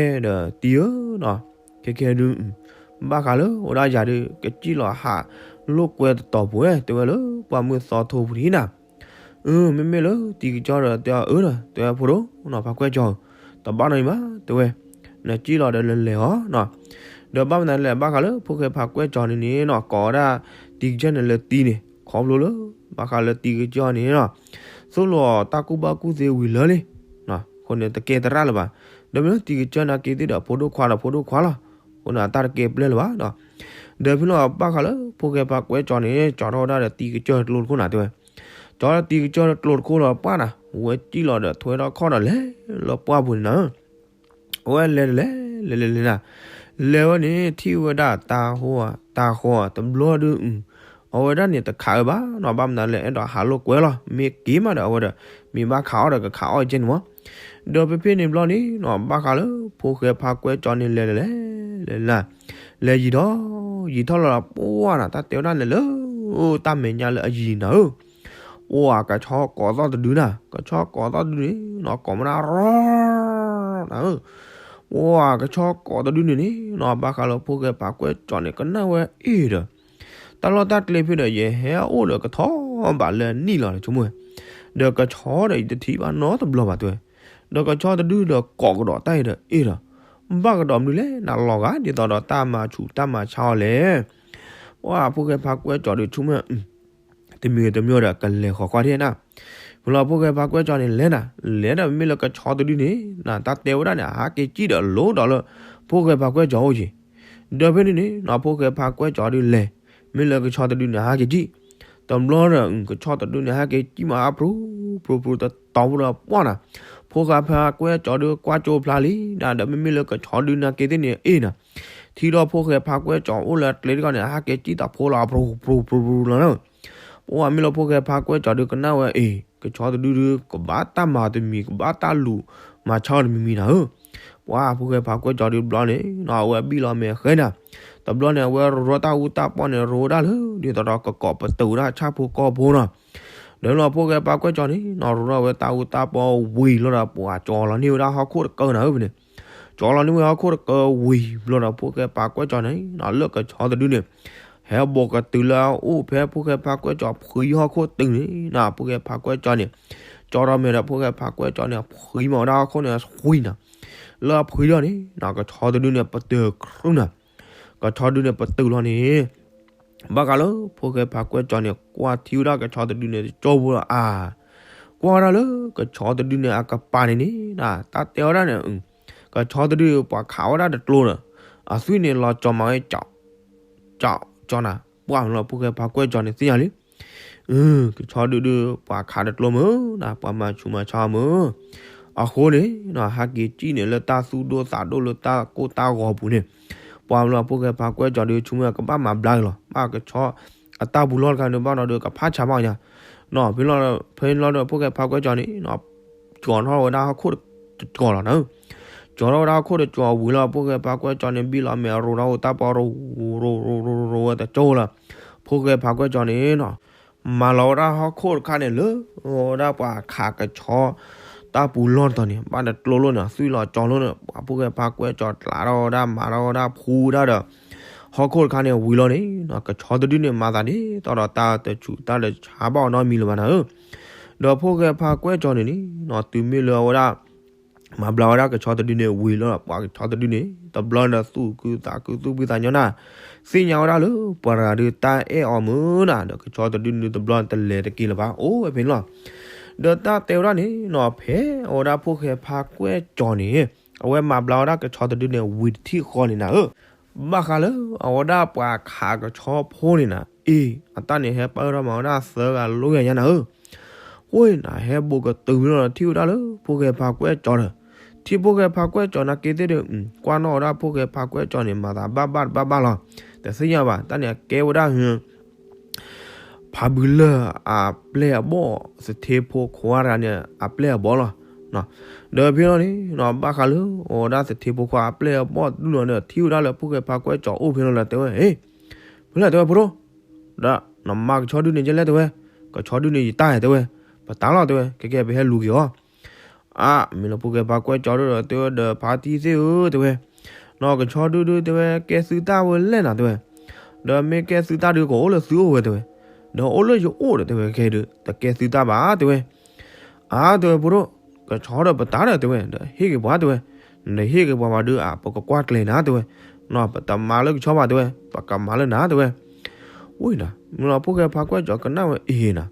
ဒီးတံၤဧၢနီၤ, ခဲခဲဒုး, ဘၣ်ဃးလၢဝဲဒၣ်ယၤဒုး ကစံၣ်လီၤဟးလိာ်ကွဲတတီၤဖိဝဲ တဲဝဲလၢပှၢ်မုၢ်သီထိပူၤန့ၣ်နၤ အၢ မ့မ့ၢ်လၢတံၤကစၢၢ်ဒီးတဲအီၤအၢဒီး တဲဝဲဖိဒိၣ်နီၤ ဖးကွဲၢ်ကၠီဧၢ, တဘၣ်နီတမံၤဘၣ် တဲဝဲ, နစံၣ်လီၤဒီးလဲၤလဲၤအီၤနီၤ, ဒီးဘၣ်မနုၤလဲၣ် ဘၣ်ဃးလၢဖိၣ်ဃဲဖးကွဲၢ်ကၠီန့ၣ်န့ၣ်နီၤ ကိးဝဲဒၣ်တံၤကစၢၢ်န့ၣ်လၢတံၤန့ၣ် ခီဖျိလၢ, ဘၣ်ဃးလၢတံၤကစၢၢ်န့ၣ်နီၤ, သိၣ်လိအီၤတၢ်ကူၣ်ဘၣ်ကူၣ်သ့ဝံၤလၢာ်လံ, အဃိန့ၣ်တကဲသရၣ်လၢၤဘၣ်, ဒီးမ့ၢ်လၢတံၤကစၢၢ်နာ်က့သ့ၣ်ဒီးဖိဒိၣ်ခွါဒီးဖိဒိၣ်ခွါလီၤ, အဃိန့ၣ်အတၢ်တကဲပျဲၢ်လၢၤဘၣ်ဒီး ဒီးဖဲလီၤဘၣ်ဃးလၢဖိၣ်ဃဲဖးကွဲၢ်ကၠီန့ၣ် ကၠီထီၣ်ဝဲဒၣ်ဒီးတံၤကစၢၢ်တကျိတခိၣ်နၤတဲဝဲ, ကၠီထီၣ်တံၤကစၢၢ်တကျိတခိၣ်လီၤပှၢ်နၤ ဝဲစံၣ်လီၤဒီးထွဲထီၣ်ခီၣ်ဒီးလဲၤလၢပှၢ်ပူၤန့ၣ်နၤဧၢ, အဝဲလဲၤလဲၤလဲၤလဲၤလဲၤနၤ, လဲၤဝဲန့ၣ် ထံၣ်ဝဲဒၣ်တၢ်ဟိ, တၢ်ဟိတဘျီဒုး, အဝဲဒၣ်န့ၣ်တခးဝဲဘၣ်နီၤ ဘၣ်မနုၤလဲၣ် အဲၣ်ဒိးဟးလိာ်ကွဲလီၤ မ့ၢ်က့ၤမးဒီးအဝဲဒီး, မ့ၢ်ဘၣ်ခးအီၣ်ဒီးကခးအီၣ်ကဲန့ၣ်မး, ဒီးဖဲဖဲန့ၣ်ဘျီန့ၣ်နီၤ ဘၣ်ဃးလၢဖိၣ်ဃဲဖးကွဲၢ်ကၠီန့ၣ်လဲၤလဲၤလဲၤလဲၤလဲၤ, လဲၤယံာ်ထီၣ်, ယံာ်ထီၣ်လီၤဒီးပှၢ်နၤ တၢ်တဲဝဲဒၣ်လဲၤလၢ, တၢ်မဲာ်ညါလၢအယံၤနၤဧၢ ပှၤကဆီကိးသီၣ်တဒုနၤ ကဆီကိးသီၣ်တဒုန့ၣ်နီၤ ကိးမးနၤရီ, နၤဧၢ, ပှၤကဆီကိးတဒုန့ၣ်န့ၣ်နီၤ ဘၣ်ဃးလၢဖိၣ်ဃဲဖးကွဲၢ်ကၠီန့ၣ် ကနၣ်ဝဲအ့ၣ်ဒီး, တၢ်လီၢ်တၢ်ကျဲဖဲဒီး ယဟဲအိၣ်ဒီးကထီဘးလၢနံၣ်လီၤဒီးဆိကမိၣ်ဝဲ, ဒီးကဆီဒီးယတထံၣ်ဘၣ်နီတဘျီဘၣ်တဲဝဲ, ဒီးကဆီတဒုဒီးကိးကဒီးတၢ်အံၤဒီး အ့ၣ်ဒီး ဘၣ်ကဒီးမနုၤလဲၣ် နလီၤဂာ်ဒ်သိးဒီးတၢ်မၤဆူၣ်တၢ်မၤဆါအီၤလဲၣ်. ပှၤဖိၣ်ဃဲဖါကွဲကၠီၤဒုးဆိကမိၣ် တမံၤတမံၤဒီးကလဲၤဃီၤကွၢ်ဒၣ်နၤ. မ့ၢ်လီၤဖိၣ်ဃဲဖါကွဲကၠီၤန့ၣ်လဲၤနၤ, လဲၤဒီးမ့မ့ၢ်လၢကဆီတဒုန့ၣ် နတၢ်တဲဝဲဒၣ်န့ၣ် အဟးက့ၤစံၣ်ဒီးလိၤဒီးလၢ ဖိၣ်ဃဲဖါကွဲကၠီၤအိၣ်က့ၤ. ဒီးဖဲန့ၣ်န့ၣ် နီၢ်ဖိၣ်ဃဲဖါကွဲကၠီၤဒုးလဲၤ, မ့ၢ်လၢကဆီတဒုန့ၣ် ဟးက့ၤစံၣ်. တဘျီဒီး ကဆီတဒုန့ၣ် ဟးက့ၤစံၣ်မးအါ ပြူၤပြူၤတတီၤဖိဒီးပှၢ်နၤ, ဖိၣ်ဃဲဖါကွဲကၠီၤဒုးကွၢ်ကၠိဖျါလံနၤ, ဒီးမ့မ့ၢ်လၢကဆီဒုန့ၣ်က့ၤသ့ၣ်န့ၣ် အ့ၣ်နၤ ထံဒီးဖိၣ်ဃဲဖါကွဲကၠီၤအိၣ်လၢကျဲတခီန့ၣ် ဟးက့ၤစံၣ်တၢ်ဖိလီၤ ပြူၤပြူၤပြူၤလီၤနၤ. ပှၤမ့ၢ်လၢဖိၣ်ဃဲဖါကွဲကၠီၤဒုးကနၣ်ဝဲအ့ၣ် ကဆီတဒုဒုး ကဘၣ်တၢ်မၤတမံၤ ကဘၣ်တၢ်လူၤမၤဆါအီၤတမံၤမံၤနၤဧၢ. ပှၤဖိၣ်ဃဲဖါကွဲကၠီၤဒုးတဘျီန့ၣ် အဝဲဘံၣ်လီၤမဲာ်ဃဲနၤ, တဘျီန့ၣ် အဝဲရိၤတၢ်အူတၢ်ပီၢ်န့ၣ် ရိၤဒၣ်လၢ ဒ်သိးဒီးကကိးပတုာ်ဒၣ်ဆၣ်ဖိကီၢ်ဖိနီၤ. ဒီးလီၤဖိၣ်ဃဲဖါကွဲကၠီၤန့ၣ် နီၢ်ရိၤထီၣ်ဝဲတၢ်အူတၢ်ပီၢ်ဝံၤလီၤဒီး ပှၤကၠီၤလီၤန့ၢ်ဝဲဒၣ်ဟီၣ်ခိၣ်တကၢနၤဧၢ ဖဲန့ၣ် ကၠီၤလီၤန့ၢ်ဝဲဟီၣ်ခိၣ်တကၢဝံၤဘျီဒီး ဖိၣ်ဃဲဖါကွဲကၠီၤန့ၣ် လၢကဆီတဒုန့ၣ် ဟဲဘိးကတုၤလၢအအိၣ်ဖဲဖိၣ်ဃဲဖါကွဲကၠီၤဖှံဟီၣ်ခိၣ်တုၤန့ၣ်နၤ, ဖိၣ်ဃဲဖါကွဲကၠီၤန့ၣ် ကၠီၤထီၣ်မဲာ်ဒီးဖိၣ်ဃဲဖါကွဲကၠီၤန့ၣ် ဖှံမးဝဲဒၣ်ဟီၣ်ခိၣ်န့ၣ်ဖှံနၤ. လၢအဖှံထီၣ်န့ၣ် ကဆီတဒုန့ၣ် ပတုာ်ခရုနၤ, ကဆီတဒုန့ၣ် ပတုာ်လီၤန့ၣ် ဘၣ်ဃးလၢဖိၣ်ဃဲဖါကွဲကၠီၤန့ၣ် ကွၢ်ထံဝဲဒၣ်ကဆီတဒုန့ၣ် တကၠိဖိဒီးအါ, ကွၢ်ဝဲဒၣ်လၢကဆီတဒုန့ၣ် အကပၤန့ၣ်န့ၣ် တၢ်တဲဝဲဒၣ်န့ၣ် ကဆီတဒုပှၤခးဝဲဒၣ်တကျိဒီး အသွံၣ်န့ၣ်လီၤကၠီၤမးဝဲ ကၠီၤနၤ, ပှၤမ့ၢ်လီၤဖိၣ်ဃဲဖါကွဲကၠီၤန့ၣ်သ့ၣ်ညါလံ. ကဆီဒုဒု ပှၤခးတကျိမုၢ်နၤ ပှၤမၤဆူၣ်မၤဆါမုၢ်, အဃိန့ၣ် ဟးက့ၤစံၣ်န့ၣ်လၢတၢ်သူၣ်ဒိၣ်သးဒိၣ်လၢတၢ်ကိၢ်တၢ်ဂီၤပူၤန့ၣ်, ပှၤမ့ၢ်လီၤဖိၣ်ဃဲဖါကွဲကၠီၤဒု ဆိကမိၣ်ကဘၣ်မၤဘျါက့ၤလီၤ ဘၣ်ကဆီ အတၢ်ပူၤလီၢ်တခါန့ၣ် ဘၣ်နီၤဒီးကဖးဆါဘၣ်ညါ, ဖဲလီၤဒီးဖိၣ်ဃဲဖါကွဲကၠီၤန့ၣ် ကၠီၤထီၣ်ဝဲဒၣ်ဟီၣ်ခိၣ်တကၠီၤလီၤနၤ, ကၠီၤထီၣ်ဝဲဒၣ်ဟီၣ်ခိၣ်တကၠီၤဝံၤလီၤ ဖိၣ်ဃဲဖါကွဲကၠီၤန့ၣ် ဘံၣ်လီၤမဲာ်ရိၤထီၣ်ဝဲတၢ်ပီၢ်ရိၤ ရိၤရိၤရိၤဝဲတကၠိလီၤ, ဖိၣ်ဃဲဖါကွဲကၠီၤန့ၣ်နီၤ မၤလီၤဝဲဒၣ်ဟီၣ်ခိၣ်တခါန့ၣ်လၢ ဝဲဒၣ်ပှၤခးကဆီ တၢ်ပူၤလီၢ်တတီၤန့ၣ် ဘၣ်တကျိလိာ်န့ၣ် သွံၣ်လီၤကၠီၤလိာ်န့ၣ် ပှၤဖိၣ်ဃဲဖါကွဲကၠီၤကျးထီၣ်ဝဲဒၣ် မၤထီၣ်ဝဲဒၣ်ဖှူဝဲဒၣ်ဒီး ဟီၣ်ခိၣ်တခါန့ၣ်ဝံၤလီၤန့ၣ် ကဆီတဒုန့ၣ် မၤသးဒ်သိးဒီးတၢ်တဆူးတၢ်တဆါဘၣ်အီၤနီတမံၤလၢၤဘၣ်နၤဧၢ, ဒီးဖိၣ်ဃဲဖါကွဲကၠီၤန့ၣ်န့ၣ် တုၤမ့ၢ်လၢအဝဲဒၣ် မၤဘျါဝဲဒၣ်ကဆီတဒုန့ၣ်ဝံၤလီၤ ပှၤကဆီတဒုန့ၣ် တဘျီန့ၣ်ဒီးသူၣ်ခုသးခုသူၣ်ဖှံသးညီနၤ, သ့ၣ်ညါဝဲဒၣ်လၢပှၤတဂၤဒုးတၢ်အဲၣ်အီၤမုၢ်နၤ ဒီးကဆီတဒုန့ၣ်တဘျီန့ၣ်တလဲၤတက့ၤလၢၤဘၣ် အိၣ်ဝဲဖဲန့ၣ်လီၤ. ဒီးတၢ်တဲဝဲဒၣ်န့ၣ်နီၤ ဖဲအဝဲဒၣ်ဖိၣ်ဃဲဖါကွဲကၠီၤန့ၣ် အဝဲမၤဘျါဝဲဒၣ်ကဆီတဒုန့ၣ်ဝံၤတထံၣ်ဃီန့ၣ်နၤဧၢ, ဘၣ်ဃးလၢအဝဲဒၣ်ပှၤခးကဆီဖိန့ၣ်နၤ အ့ၣ် အတၢ်န့ၣ်ဟဲပၢၢ်ထီၣ်မးဝဲဒၣ်သၢဂၤလိယၤညါနၤဧၢ, ဃိန့ၣ်နၤ ဟဲဘိးကတုၤမ့ၢ်လီၤဒီး ထံၣ်ဝဲဒၣ်လၢဖိၣ်ဃဲဖါကွဲကၠီၤဒီး ထံၣ်ဖိၣ်ဃဲဖါကွဲကၠီၤနာ်က့သ့ၣ်ဒီး ကွၢ်နီၣ်ဝဲဒၣ်ဖိၣ်ဃဲဖါကွဲကၠီၤန့ၣ် မၤသးဘၣ်ဘၣ်တဘၣ်ဘၣ်လီၤ, တသ့ၣ်ညါဘၣ် တၢ်န့ၣ်အကဲဝဲဒၣ် ဖးဘုလၢၢ်အပျဲၢ်အဘီၣ် သထ့ဖိခွါတဂၤန့ၣ် အပျဲၢ်အဘီၣ်လီၤ. ဒီးဖဲလီၤန့ၣ် ဘၣ်ဃးလၢအဝဲဒၣ်သထ့ဖိခွါအပျဲၢ်အဘီၣ်ဒူၣ်လီၤဒီး ထံၣ်ဝဲဒၣ်လၢဖိၣ်ဃဲဖါကွဲကၠီၤအိၣ်ဖဲလီၤလၢတဲဝဲ ဟ့ၣ် ဖဲလၢတဲဝဲဖိဒိၣ် ဒီးနမၤကဆီဒုန့ၣ်ကဲလဲၣ်တဲဝဲ, ကဆီဒုန့ၣ်ယတၢ်ဧါတဲဝဲ, ပတၢ်လီၤတဲဝဲ, ကဲကဲပဟဲလူၤက့ၤအီၤ အါ မ့ၢ်လၢဖိၣ်ဃဲဖါကွဲကၠီၤဒုဒီးတဲဝဲဒီးဖါတံၢ်သ့ၣ်ဧၢတဲဝဲ, နီၢ်ကဆီဒုဒုတဲဝဲ ကဲသုတၢ်ဝဲလဲၣ်နၤတဲဝဲ, ဒီးမ့ၢ်ကဲသုတၢ်ဒုကအိၣ်လၢသုအိၣ်ဝဲတဲဝဲ, ဒီးအိၣ်လၢယအိၣ်ဒီးတဲဝဲ ခဲဒု တကဲသုတၢ်ဘၣ်တဲဝဲ, အါတဲဝဲဖိဒိၣ်, ကဆီဒီးပတၢ်ဒီးတဲဝဲ ဒီးဟ့ၣ်က့ၤပှၤတဲဝဲ, နဟ့ၣ်က့ၤပှၤဘၣ်ဒု အါ ပကကွၢ်ကျဲၤနၤတဲဝဲ, နီၢ် ပတမၤလၢကဆီဘၣ်တဲဝဲ ပကမၤလၢနၤတဲဝဲ, ဝဲဒၣ် မ့ၢ်လီၤဖိၣ်ဃဲဖါကွဲကၠီၤကနၣ်ဝဲအ့ၣ်နၤ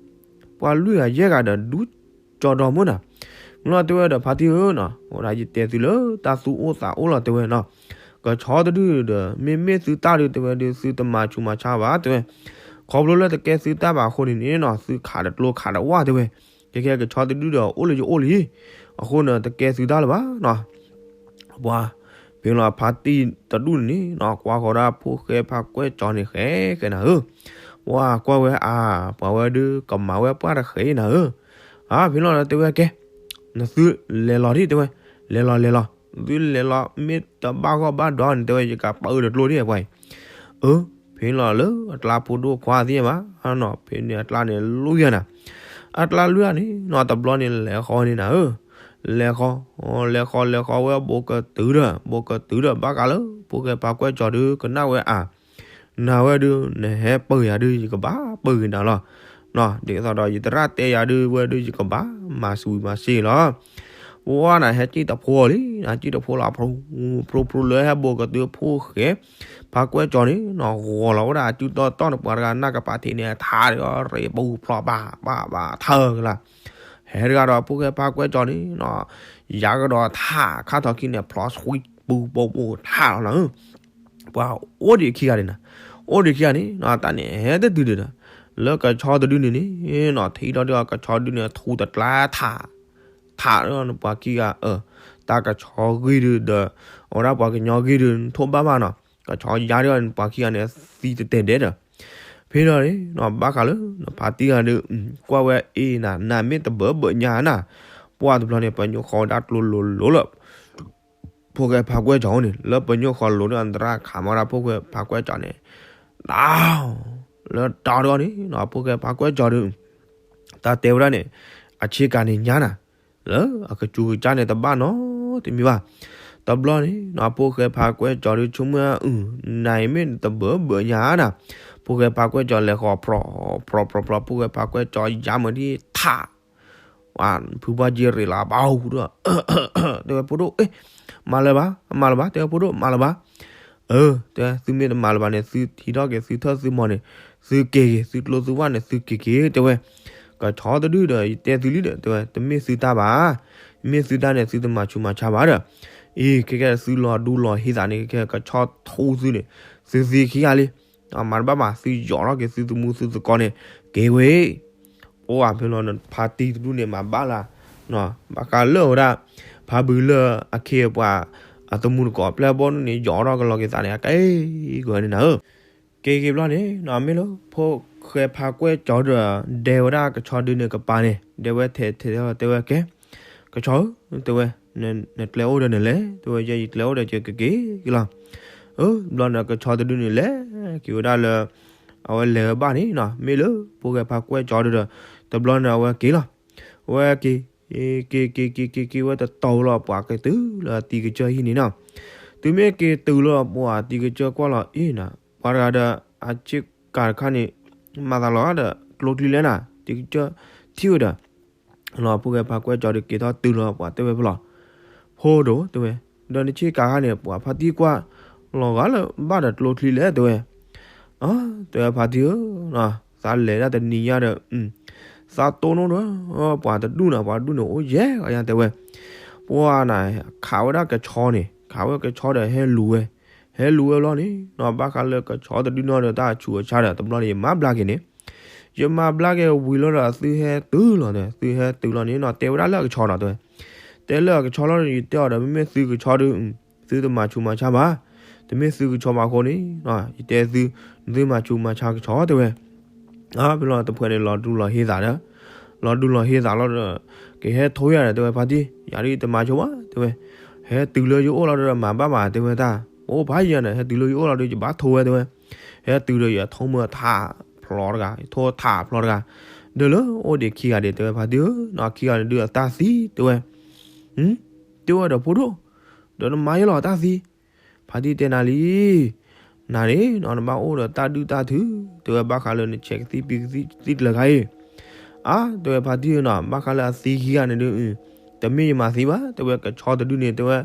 ပှၤလွံၢ်ဂၤယဲၢ်ဂၤဒီးဒူကၠီၤဒီမုၢ်နၤ, မ့ၢ်လီၤတဲဝဲဒီးဖါတံၢ်ဧၢနီၤ ဝဲဒၣ်ယတဲသုလၢတၢ်သူၣ်အိၣ်သးအိၣ်လီၤတဲဝဲနီၤ, ကဆီတဒုဒီး မ့မ့ၢ်သုတၢ်ဒုတဲဝဲဒု သုတမၤဆူးမၤဆါဘၣ်တဲဝဲ, ခီဖျိလၢတကဲသုတၢ်ဘၣ်အဃိန့ၣ်န့ၣ်နီၤ သုခးတကျိခးတဝၢ်တဲဝဲ, ကဲကဲကဆီတဒုဒီးအိၣ်လၢယအိၣ်လံ, အဃိန့ၣ် တကဲသုတၢ်လၢၤဘၣ်နီၤ ပှၤ ဖဲလီၤဖါတံၢ်တဒူၣ်န့ၣ်နီၤ ကွၢ်ဃီၤဒၣ်ဖိၣ်ဃဲဖါကွဲကၠီၤန့ၣ်ဃဲဃဲနၤဧၢ, ပှၤကွၢ်ဝဲအါ ပှၤဝဲဒုကမၤဝဲပှၢ်တဃဲနၤဧၢ, အါ ဖဲလီၤတဲဝဲကဲ, နသုလဲၤလီၤဒံၣ်တဲဝဲ, လဲၤလီၤလဲၤလီၤ, သုလဲၤလီၤမ့ၢ်တဘၣ်ဂီၢ်ဘၣ်ဒွးန့ၣ်တဲဝဲ ယကပာ်အၢတကျိဒံၣ်ပှၤအံၤ, အၢ ဖဲလီၤလၢအကျါဖိဒိၣ်ခွါသ့ၣ်မးနီၤ ဖဲန့ၣ်အကျါန့ၣ်လူယၤနၤ, အကျါလူယၤန့ၣ်နီၤ တဘျီန့ၣ်လဲၤဃီၤန့ၣ်နၤဧၢ လဲၤဃီၤ, လဲၤဃီၤလဲၤဃီၤဝဲဘိးကတုၤဒီး ဘိးကတုၤဒီး ဘၣ်ဃးလၢဖိၣ်ဃဲဖါကွဲကၠီၤဒုကနၣ်ဝဲအါ, နၤဝဲဒု နဟဲပၢၢ်ယၤဒု ယကဘၣ်ပၢၢ်က့ၤနၤလီၤ, ဒ်သိးဒီးယသရၣ်တဲယၤဒုဝဲဒု ယကဘၣ်မၤစူးမၤစ့လီၤ, ပှၢ်န့ၣ် ဟဲစံၣ်တဖိလံ, ဟဲစံၣ်တဖိလီၤ, ဖျိဖျိဖျိလၢဟဲဘိးကတုၤဖိၣ်ဃဲ ဖါကွဲၢ်ကၠီၤန့ၣ်နီၤ, ဂီၤလီၤဝဲဒၣ်အစုတီတီန့ၣ် ပှၤတဂၤနၢ်ကပၤထံးန့ၣ် ထးဒီးရ့းပူၤဖျိးဘၣ်ဘၣ်ဘၣ်ထၢကလါ, ဟဲတဂၤဒီးဖိၣ်ဃဲဖါကွဲၢ်ကၠီၤန့ၣ်နီၤ, ယၤကဒီးထးခါထီၣ်ခံန့ၣ် ဖျိးဆှံပူၤပိာ်ပိာ်ထးလီၤနီၤ. ပှၤအိၣ်ဒံးခံဂၤန့ၣ်နီၤ, အိၣ်ဒံးခံဂၤန့ၣ်နီၤ, တၢ်န့ၣ်ဟဲတတုၤဒံးဒီး လၢကဆီတဒုန့ၣ်န့ၣ်နီၤ, ထံထီၣ်ဒံးကဆီတဒုန့ၣ် ထူးတကျါထး, ထးဒီးပှၤခံဂၤ, တၢ်ကဆီဂ့ၢ်ဒုဒီး အဝဲဒၣ်ပှၤကညီဂ့ၢ်ဒု ထိၣ်ဘၣ်ဘၣ်နီၤ, ကဆီယါဒုပှၤခံဂၤန့ၣ် သံတတဲာ်ဒဲးဒီး, ဖဲဒီးန့ၣ်နီၤ ဘၣ်ဃးလၢ ဖါတံၢ်ဂၤဒု ကွၢ်ဝဲအ့ၣ်နၤ နၤမ့ၢ်တဘၢဘၢညါနၤ, ပှၢ်တဘျီန့ၣ် ပညိၣ်ဃီဝဲဒၣ်ကျိလိၤလိၤလၢ ဖိၣ်ဃဲဖါကွဲၢ်ကၠီၤန့ၣ် လၢပညိၣ်ဃီလိၤဒီး အသရၣ်ခးမၤဒၣ်ဖိၣ်ဃဲဖါကွဲၢ်ကၠီၤန့ၣ်, တၢ်, လၢတၢ်ဒီးန့ၣ်နီၤ ဖိၣ်ဃဲဖါကွဲၢ်ကၠီၤဒု တၢ်တဲဝဲဒၣ်န့ၣ် အဆ့ကၤန့ၣ်ညါနၤ, လၢအကစူၤကစၢ်န့ၣ်တဘၣ်နီတမံၤဘၣ်. တဘျီန့ၣ်နီၤ ဖိၣ်ဃဲဖါကွဲၢ်ကၠီၤဒု ဆိကမိၣ်အုၣ် နၤအံၤမ့ၢ်တဘၢဘၢညါနၤ, ဖိၣ်ဃဲဖါကွဲၢ်ကၠီၤလဲၤဃီၤ ဖြီဖြီဖြီဖြီ ဖိၣ်ဃဲဖါကွဲၢ်ကၠီၤယါမၤဒ်ထး ဖုပှၢ်ကၠီၤရ့းလီၤဘၣ်ဟူဒီး တဲဝဲဖိဒိၣ် အ့ၣ် မၤလၢၤဘၣ် မၤလၢၤဘၣ် တဲဝဲဖိဒိၣ် မၤလၢၤဘၣ်. အၢ တဲဝဲ သုမ့ၢ်တမၤလၢၤဘၣ်န့ၣ် သုထံထီၣ်က့ၤသုထၢၣ်သုမီၤန့ၣ် သုက့ၤက့ၤ သုကျိသုဝၣ်န့ၣ် သုက့ၤက့ၤ တဲဝဲ. ကဆီတဒုဒီး ယတဲသုလံဒီး တဲဝဲ တမ့ၢ်သုတၢ်ဘၣ်, မ့ၢ်သုတၢ်န့ၣ် သုတမၤဆူးမၤဆါဘၣ်ဒီး အံၤ ခဲကဲသုလီၤဒူလီၤဟ့သးန့ၣ် ခဲကဲကဆီထူသုန့ၣ် သုသံခံဂၤလံ မၤတဘၣ်ဘၣ် သုယီၤထီၣ်က့ၤသုသမူသုသကိးန့ၣ် က့ၤဝဲ ပှၢ်ဖဲလီၤ ဖါတံၢ်တဒူၣ်န့ၣ် မၤဘၣ်လၢ ဘၣ်ဃးလၢဝဲဒၣ် ဖါဘုးလၢအခ့အပှၤ အသမူသကိးပျဲၢ်ဘီဒူၣ်န့ၣ် ယီၤထီၣ်ကလီၤက့ၤသးန့ၣ် အကဲကဲန့ၣ်နၤဧၢ. က့ၤက့ၤဘျီန့ၣ်နီၤ မ့ၢ်လၢ ဖိၣ်ဃဲဖါကွဲၢ်ကၠီၤဒီး ဒဲဝဲဒၣ်ကဆီဒုန့ၣ်ကပၤန့ၣ် ဒဲဝဲထဲထဲထဲလီၤ တဲဝဲကဲ ကဆီဧၢ တဲဝဲ နကျဲအိၣ်ဒီးနလဲၣ် တဲဝဲ ယဲယကျဲအိၣ်ဒီးယကက့ၤက့ၤလီၤ. အၢ ဘျီန့ၣ်ကဆီတဒုန့ၣ်လဲၤက့ၤဝဲဒၣ်လၢ အဝဲလဲၤဝဲဘၣ်န့ၣ်နီၤ မ့ၢ်လၢဖိၣ်ဃဲဖါကွဲၢ်ကၠီၤဒီး တဘျီန့ၣ်အဝဲက့ၤလီၤ. အဝဲက့ၤ က့ၤက့ၤက့ၤက့ၤက့ၤဝဲတတီၤလီၤ ပှၤက့ၤတုၤလၢအတံၤကစၢၢ်ဟံၣ်န့ၣ်နီၤ. တုၤမ့ၢ်က့ၤတုၤလီၤပှၤတံၤကစၢၢ်ကွၢ်လီၤအ့ၣ်နၤ ပှၤတဂၤဒီး အဆ့ကၤတခါန့ၣ် မၤသးလီၤဒီး ကျိချံလဲၣ်နၤ တံၤကစၢၢ်ထံၣ်ဝဲဒီး လီၤ ဖိၣ်ဃဲဖါကွဲၢ်ကၠီၤဒီး က့ၤထီၣ်တုၤလီၤပှၤတဲဝဲဖဲလီၤ. ဖိဒိၣ် တဲဝဲ ဒီးနဆ့ကၤခါန့ၣ် ပှၤဖါတံၢ်ကွၢ်လီၤဂာ်လၢဘၣ်ဒီးကျိချံလဲၣ် တဲဝဲ. အ တဲဝဲဖါတံၢ်ဧၢ သးလဲၤဒၣ်တနံၤညါဒီး သးတိၢ်နီၣ်ဒီး ပှၤတဒူၣ်နၤ ပှၤတဒူၣ်န့ၣ် အိၣ်ယဲၢ်ဂၤညါ တဲဝဲ. ပှၢ်နၤ ခးဝဲဒၣ်ကဆီန့ၣ် ခးဝဲကဆီဒီးဟဲလူၤဝဲ ဟဲလူၤဝဲလီၤန့ၣ်နီၤ ဘၣ်ဃးလၢကဆီတဒုနီၤဒီး တၢ်ဆူးအဆါဒီး တဘျီန့ၣ် ယမၤဘျါက့ၤန့ၣ် ယမၤဘျါက့ၤဝံၤလီၤဒီး သုဟဲတုၤလီၤ သုဟဲတုၤလီၤန့ၣ်နီၤ တဲဝဲဒၣ်လၢအကဆီဒီး တဲဝဲ တဲလၢအကဆီလီၤ ယတဲအီၤဒီး မ့မ့ၢ်သုကဆီဒီး သုတမၤဆူးမၤဆါဘၣ်, တမ့ၢ်သုကဆီဘၣ်အဃိန့ၣ် ယတဲသု သုမၤဆူးမၤဆါကဆီ တဲဝဲ. ဖဲလီၤတဖုန့ၣ် လီၤဒူလီၤဟ့သးဒီး လီၤဒူလီၤဟ့သးလီၤဒီး ကဟဲထိယၤဒီး တဲဝဲ ဖါတံၢ် ယၤဒ်တမၤဆိဘၣ် တဲဝဲ, ဟဲတုၤလၢယအိၣ်လီၤဒီး မၤဘၣ်မး တဲဝဲတၢ် အိၣ်ဖးယံၤန့ၣ် ဟဲတုၤလၢယအိၣ်လီၤဒီး ယဘၣ်ထိဝဲ တဲဝဲ, ဟဲတုၤဒီး ယထိမၢထးဖျိးတဂၤ ယထိထးဖျိးတဂၤ ဒီးလၢအိၣ်ဒံးခံဂၤဒံး တဲဝဲ ဖါတံၢ်ဧၢ ခံဂၤန့ၣ်ဒုးအတၢ်သံ တဲဝဲ တဲဝဲဒီးဖိဒိၣ်, ဒီးနမၤယဲလီၤတၢ်သံ, ဖါတံၢ်တဲနၤလံ, နၤန့ၣ်နီၤ နဘၣ်အိၣ်ဒီးတၢ်ဒုၣ်တၢ်ထု, တဲဝဲ ဘၣ်ဃးလၢနဆဲးကသံၣ်ပံၤကသံၣ်တံၢ်တလၢၤခါအံၤ, အါ တဲဝဲ ဖါတံၢ်ဧၢနီၤ ဘၣ်ဃးလၢအသံခံဂၤန့ၣ်ဒုး, တမ့ၢ်ယမၤသံဘၣ် တဲဝဲ ကဆီတဒုန့ၣ် တဲဝဲ,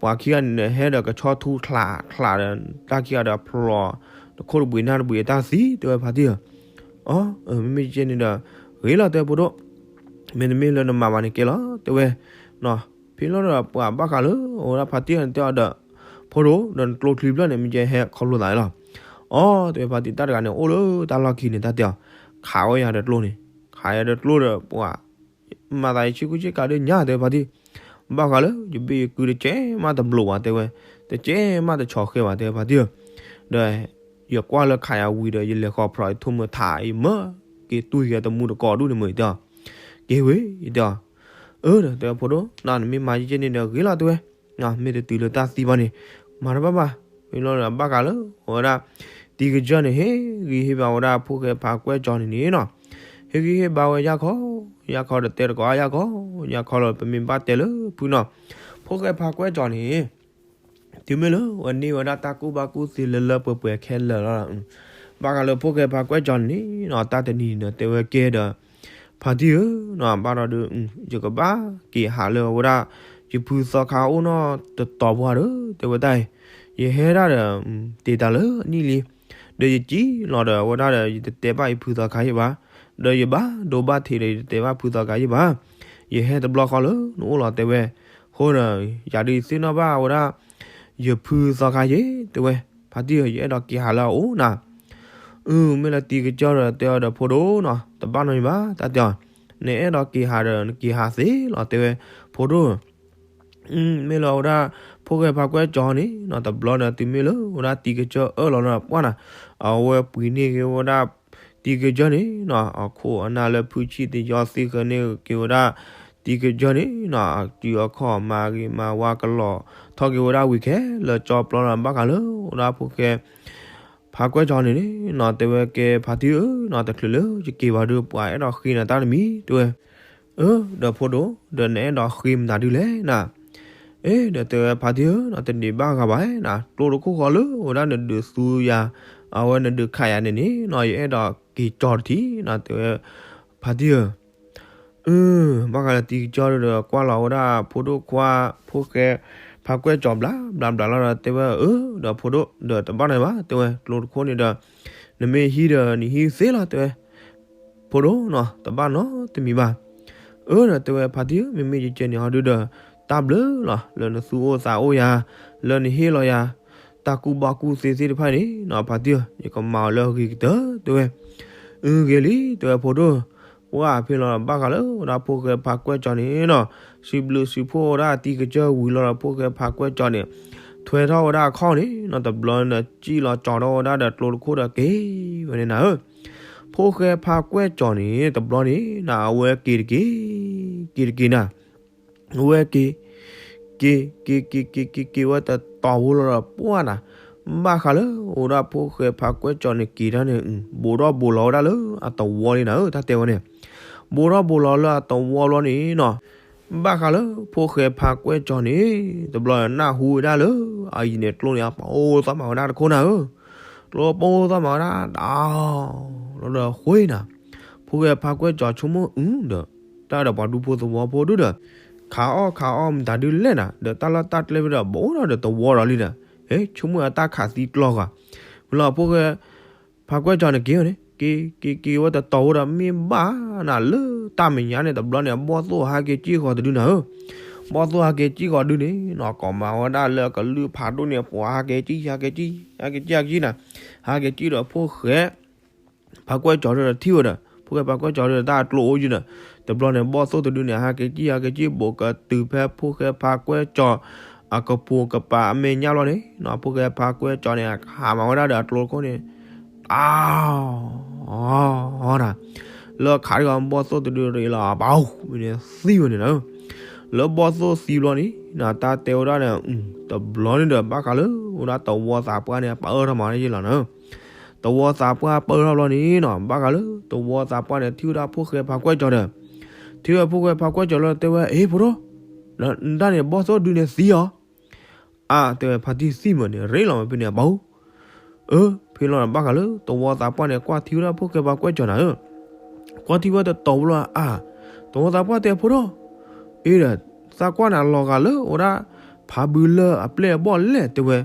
ပှၤခံဂၤန့ၣ်ဒီး ဟဲဒီးကဆီထူချးချးဒီး တၢ်ခံဂၤဒီးဖျိး, တခိၣ်တဘှံးနၢ်တဘှံးအတၢ်သံ တဲဝဲ ဖါတံၢ်ဧၢ, အ မ့မ့ၢ်ကဲန့ၣ်ဒီး ဂ့ၤလီၤ တဲဝဲ ဖိဒိၣ် မ့တမ့ၢ်လၢနမၤဘၣ်န့ၣ်ကဲလီၤ တဲဝဲ, နီၤ, ဖဲလီၤဒီးပှၤဘၣ်ဃးလၢ အဝဲဒၣ်ဖါတံၢ်န့ၣ်တဲအီၤဒီး, ဖိဒိၣ် ဒီးနကျိချံဖျၢၣ်န့ၣ် မ့ၢ်ကဲဟဲခီဖျိသးလီၤ, အီ တဲဝဲဖါတံၢ် တၢ်တဂၤန့ၣ် အိၣ်လၢတၢ်လီၢ်ခံန့ၣ် တၢ်တဲအီၤ, ခးဝဲယၤဒီးကျိန့ၣ်, ခးယၤဒီးကျိဒီးပှၤ မၤသးယဆ့ကူဆ့ကၤဒီးညါ တဲဝဲဖါတံၢ်, ဘၣ်ဃးလၢယဘ့ၣ်ယကုတကဲမးတဘျိးဘၣ် တဲဝဲ, တကဲမးတဆီၣ်ဃဲဘၣ် တဲဝဲဖါတံၢ်ဧၢ, ဒီး ယကွၢ်လၢခးယၤဝံၤဒီး ယလဲၤဃီၤဖျိးယထိၣ်မၢထးအံၤမၢ, က့ၤတူၢ်ယၤတမူတကိးဒူၣ်န့ၣ်မၢ ယတဲအီၤ, က့ၤဝဲ ယတဲအီၤ, အၢ ဒီးတဲဝဲဖိဒိၣ် နၤနမ့ၢ်မၤယကဲန့ၣ်ဒီးဂ့ၤလီၤ တဲဝဲ, မ့ၢ်တတုၤလၢတၢ်သံဘၣ်န့ၣ်, မၤတဘၣ်ဘၣ်, မ့ၢ်လီၤဒီးဘၣ်ဃးလၢ အဝဲဒၣ် တံၤကစၢၢ်န့ၣ် ဟ့ၣ်ဂံၢ်ဟ့ၣ်ဘါဝဲဒၣ်ဖိၣ်ဃဲဖါကွဲၢ်ကၠီၤန့ၣ်န့ၣ်နီၤ, ဟ့ၣ်ဂံၢ်ဟ့ၣ်ဘါဝဲယၢ်ခီ, ယၢ်ခီဒီးတဲတကိးယၢ်ခီ, ယၢ်ခီလီၤ ပမ့ၢ်ဘၣ်တဲလၢဖုနီၤ, ဖိၣ်ဃဲဖါကွဲၢ်ကၠီၤန့ၣ် တုၤမ့ၢ်လၢအဝဲန့ၢ်ဝဲဒၣ်တၢ်ကူၣ်ဘၣ်ကူၣ်သ့လၢလၢပှဲၤပှဲၤခဲလၢာ်လီၤ, ဘၣ်ဃးလၢဖိၣ်ဃဲဖါကွဲၢ်ကၠီၤန့ၣ်နီၤ တၢ်တနံၤန့ၣ်ဒီးတဲဝဲကဲဒီး, ဖါတံၢ်ဧၢ, ဘၣ်ဒီးဒုး ယကဘၣ်က့ၤဟးလၢအဝဲဒၣ် ယဖုသီခါအိၣ်နီတတီၤပှၢ်ဒီး တဲဝဲတၢ်အံၤ, ယဟဲဒၣ်ဒီး တ့ၢ်တၢ်လၢအနံၣ်လံ, ဒီးယကံၣ်လီၤဒီးအဝဲဒၣ်ဒီး ယတတဲဘၣ်ယဖုသီခါယဲၢ်ဘၣ်, ဒီးယဘၣ်ဒိဘၣ်ထံးဒီး ယတတဲဘၣ်ဖုသီခါယဲၢ်ဘၣ်, ယဟဲတဘျီဃီလၢနအိၣ်လီၤ တဲဝဲ, အဃိဒီး ယၤဒုးသ့ၣ်နီၣ်ဘၣ်ဝဲဒၣ် ယဖုသီခါယဲၢ် တဲဝဲ, ဖါတံၢ်ဧၢ, ယအဲၣ်ဒိးက့ၤဟးလၢအအိၣ်နၤ အု မ့ၢ်လၢတံၤကစၢၢ်ဒီး တဲအီၤဒီး ဖိဒိၣ်နီၤ, တဘၣ်နီတမံၤဘၣ် တၢ်တဲအီၤ, နအဲၣ်ဒိးက့ၤဟးဒီး နက့ၤဟးသ့လီၤ တဲဝဲ, ဖိဒိၣ် မ့ၢ်လၢအဝဲဒၣ် ဖိၣ်ဃဲဖါကွဲၣ်ကၠီန့ၣ်နီၤ, တဘျီန့ၣ်တုၤမ့ၢ်လၢအဝဲဒၣ်တံၤကစၢၢ်အၢၣ်လီၤလၢအပှၢ်နီၤ, အဝဲပှ့ၤန့ၢ်က့ၤဝဲဒၣ် တံၤကစၢၢ်န့ၣ်နီၤ, အခိၣ်အနၢ်လၢဖုဆံၣ်တယီသ့ဃဲန့ၣ်က့ၤဝဲဒၣ် တံၤကစၢၢ်န့ၣ်နီၤ, အစုအခီၣ်မၤဂ့ၤမၤဝါကလီၤထီၣ်က့ၤဝဲဒၣ်ဝံၤခဲလၢာ်ကၠီပျီလီၤ ဘၣ်ဃးလၢအဝဲဒၣ်ဖိၣ်ဃဲ ဖါကွဲၣ်ကၠီန့ၣ်နီၤ, တဲဝဲကဲဖါတံၢ်ဧၢနီၤ, တချုးလၢယက့ၤဘၣ်ဒီး ပှၤအဲၣ်ဒိးဃ့နၤတၢ်တမံၤ တဲဝဲ, အၢ ဒီးဖိဒိၣ် ဒီးနအဲၣ်ဒိးဃ့မတၤဒုလဲၣ်နၤ, အ့ ဒီးတဲဝဲဖါတံၢ်ဧၢနီၤ, တဒံးဘၣ်ဂၤဘၣ်နၤ, ကျိတခိၣ်ဃီလၢအဝဲဒၣ်နဒုးသူယၤ အဝဲနဒုးခးယၤန့ၣ်န့ၣ်နီၤ, ယအဲၣ်ဒိးက့ၤကၠီတထံၣ်နီၤ, တဲဝဲ ဖါတံၢ်ဧၢ အု ဘၣ်ဃးလၢတံၤကစၢၢ်ဒီး ကွၢ်လီၤဝဲဒၣ်ဖိဒိၣ်ခွါ ဖိၣ်ဃဲ ဖါကွဲၣ်ကၠီဘျးဘျးဘျးလီၤဒီး တဲဝဲ အၢ ဒီးဖိဒိၣ် ဒီးတဘၣ်နီတမံၤဘၣ် တဲဝဲ, ကျိတခိၣ်န့ၣ်ဒီး နမ့ၢ်ဟံးဒီးနဟံးသ့လီၤ တဲဝဲ, ဖိဒိၣ်နီၤ တဘၣ်နီတမံၤဘၣ်, အၢ ဒီးတဲဝဲ ဖါတံၢ်ဧၢ မ့မ့ၢ်ယကဲန့ၣ်ဟီဒုဒီး တၢ်ဘျုးလီၤ လၢနသူၣ်အိၣ်သးအိၣ်ယၤ လၢနဟ့ၣ်လီၤယၤ တၢ်ကူၣ်ဘၣ်ကူၣ်သ့သ့ၣ်တဖၣ်န့ၣ်နီၤ ဖါတံၢ်ဧၢ ယကမၤအီၤလၢအဂ့ၤကတၢၢ် တဲဝဲ, အု ဂ့ၤလံ တဲဝဲဖိဒိၣ်, ပှၢ်ဖဲလီၤဘၣ်ဃးလၢဝဲဒၣ်ဖိၣ်ဃဲဖါကွဲၣ်ကၠီန့ၣ်နီၤ, စံးဘျုးစံးဖှိၣ်ဝဲဒၣ်တံၤကစၢၢ်ဝံၤလီၤဒီး ဖိၣ်ဃဲဖါကွဲၣ်ကၠီန့ၣ် ထွဲထီၣ်ဝဲဒၣ်အခီၣ်န့ၣ်နီၤ, တဘျီန့ၣ်ဒီး စံၣ်လီၤကၠီထီၣ်ဝဲဒၣ်ဒီးကျိတခိၣ်ဒီးက့ၤဝဲန့ၣ်နၤဧၢ, ဖိၣ်ဃဲဖါကွဲၣ်ကၠီန့ၣ် တဘျီန့ၣ်နၤ အဝဲက့ၤတက့ၢ်, က့ၤတက့ၢ်နၤ အဝဲက့ၤ က့ၤ က့ၤ က့ၤ က့ၤ က့ၤ က့ၤဝဲတတီၤဖိလီၤဒီးပှၢ်နၤ, ဘၣ်ဃးလၢအဝဲဒၣ်ဖိၣ်ဃဲဖါကွဲၣ်ကၠီန့ၣ်က့ၤတၢ်န့ၣ် ဘူးထီၣ်ဘူးလီၤဝဲဒၣ်လၢအသဝီလံနၤဧၢ, တၢ်တဲဝဲန့ၣ်, ဘူးထီၣ်ဘူးလီၤလၢအသဝီလီၤန့ၣ်နီၤ, ဘၣ်ဃးလၢဖိၣ်ဃဲဖါကွဲၣ်ကၠီန့ၣ် တဘျီနၢ်ဟူဝဲဒၣ်လၢ အအံၤန့ၣ်ကျိန့ၣ် အပာ်အိၣ်သီၣ်မးဝဲဒၣ်တခိၣ်နၤဧၢ, ကျိပာ်အိၣ်သီၣ်မးဝဲဒၣ် ဒီး လီၤဒီးဃ့နၤ, ဖိၣ်ဃဲဖါကွဲၣ်ကၠီဆိကမိၣ်အုၣ်ဒီး တၢ်ဒီးပှၤဒူဖိသဝီဖိဒုဒီး ခးအီၣ်ခးအီမတၤဒုလဲၣ်နၤ, ဒီးတၢ်လီၢ်တၢ်ကျဲဖဲဒီး ဘူးဒီးတဝီဒီးလံဒီး, ဟဲ ဆိကမိၣ်အတၢ်ခးသံကျီဂီၤ, ဝံၤလီၤဖိၣ်ဃဲ ဖါကွဲၣ်ကၠီန့ၣ်က့ၤန့ၣ် က့ၤ က့ၤ က့ၤဝဲတတီၤဖိဒီးမ့ၢ်ဘၣ်နၤလၢတၢ်မဲာ်ညါန့ၣ် တဘျီန့ၣ် ဘီၣ်သိၣ်ဟးက့ၤကံၣ်ဃီၤတဒုနၤဧၢ, ဘီၣ်သိၣ်ဟးက့ၤကံၣ်ဃီၤဒုန့ၣ်နီၤ ကိးမၤဝဲဒၣ်လၢအကလုၢ်ဖးဒိၣ်န့ၣ် ပှၤဟးက့ၤကံၣ် ဟးက့ၤကံၣ် ဟးက့ၤကံၣ် ဟးက့ၤကံၣ်နၤ, ဟးက့ၤကံၣ်ဒီးဖိၣ်ဃဲ ဖါကွဲၣ်ကၠီဒီးထံၣ်ဝဲဒီး ဖိၣ်ဃဲဖါကွဲၣ်ကၠီဒီးတၢ်အကျိအိၣ်ယုၢ်ဒီး တဘျီန့ၣ် ဘီၣ်သိၣ်တဒုန့ၣ် ဟးက့ၤကံၣ် ဟးက့ၤကံၣ် ဘူးကတုၤဖဲဖိၣ်ဃဲဖါကွဲၣ်ကၠီ အကပိာ်ကပၤအမဲာ်ညါလီၤန့ၣ်နီၤ ဖိၣ်ဃဲဖါကွဲၣ်ကၠီန့ၣ် ဟးမၤဝဲဒၣ်ဒီးအကျိတခိၣ်န့ၣ် အ အ နၤ လၢခးတဂီၤဘီၣ်သိၣ်တဒုရ့လီၤ ပှၤ မ့ၢ်န့ၣ်သံဝဲန့ၣ်နၤ, လၢဘီၣ်သိၣ်သံဘျီန့ၣ် နၤတၢ်တဲဝဲဒၣ်န့ၣ် တဘျီန့ၣ်ဒီး ဘၣ်ဃးလၢဝဲဒၣ်သဝီသးပှၢ်န့ၣ် ပာ်အၢထီၣ်မၤဝဲဒၣ်ယဲလီၤနၤ, သဝီသးပှၢ်ပာ်အၢထီၣ်ဘျီန့ၣ်နီၤ ဘၣ်ဃးလၢသဝီသးပှၢ်န့ၣ် ထံၣ်ဝဲဒၣ်ဖိၣ်ဃဲဖါကွဲၣ်ကၠီဒီး ထံၣ်ဝဲဖိၣ်ဃဲဖါကွဲၣ်ကၠီလီၤ တဲဝဲ အ့ ဖိဒိၣ် နတၢ်န့ၣ် ဘီၣ်သိၣ်ဒုန့ၣ်သံအီၤ အါ တဲဝဲ ဖါတံၢ်သံမးန့ၣ် ရ့လီၤမးဖဲန့ၣ် အပှၤဧၢ, အၢ ဖဲလီၤဘၣ်ဃးလၢ သဝီသးပှၢ်န့ၣ် ကွၢ်ထံဝဲဒၣ်ဖိၣ်ဃဲဖါကွဲၣ်ကၠီနၤဧၢ, ကွၢ်ထံဝဲတတီၤဖိလီၤ အါ သဝီသးပှၢ်တဲဖိဒိၣ်, အ့ဒီး သးကွၢ်နၤလီၤဂာ်လၢအဝဲဒၣ် ဖးဘုလၢအပျဲၢ်အဘီၣ်လဲၣ် တဲဝဲ,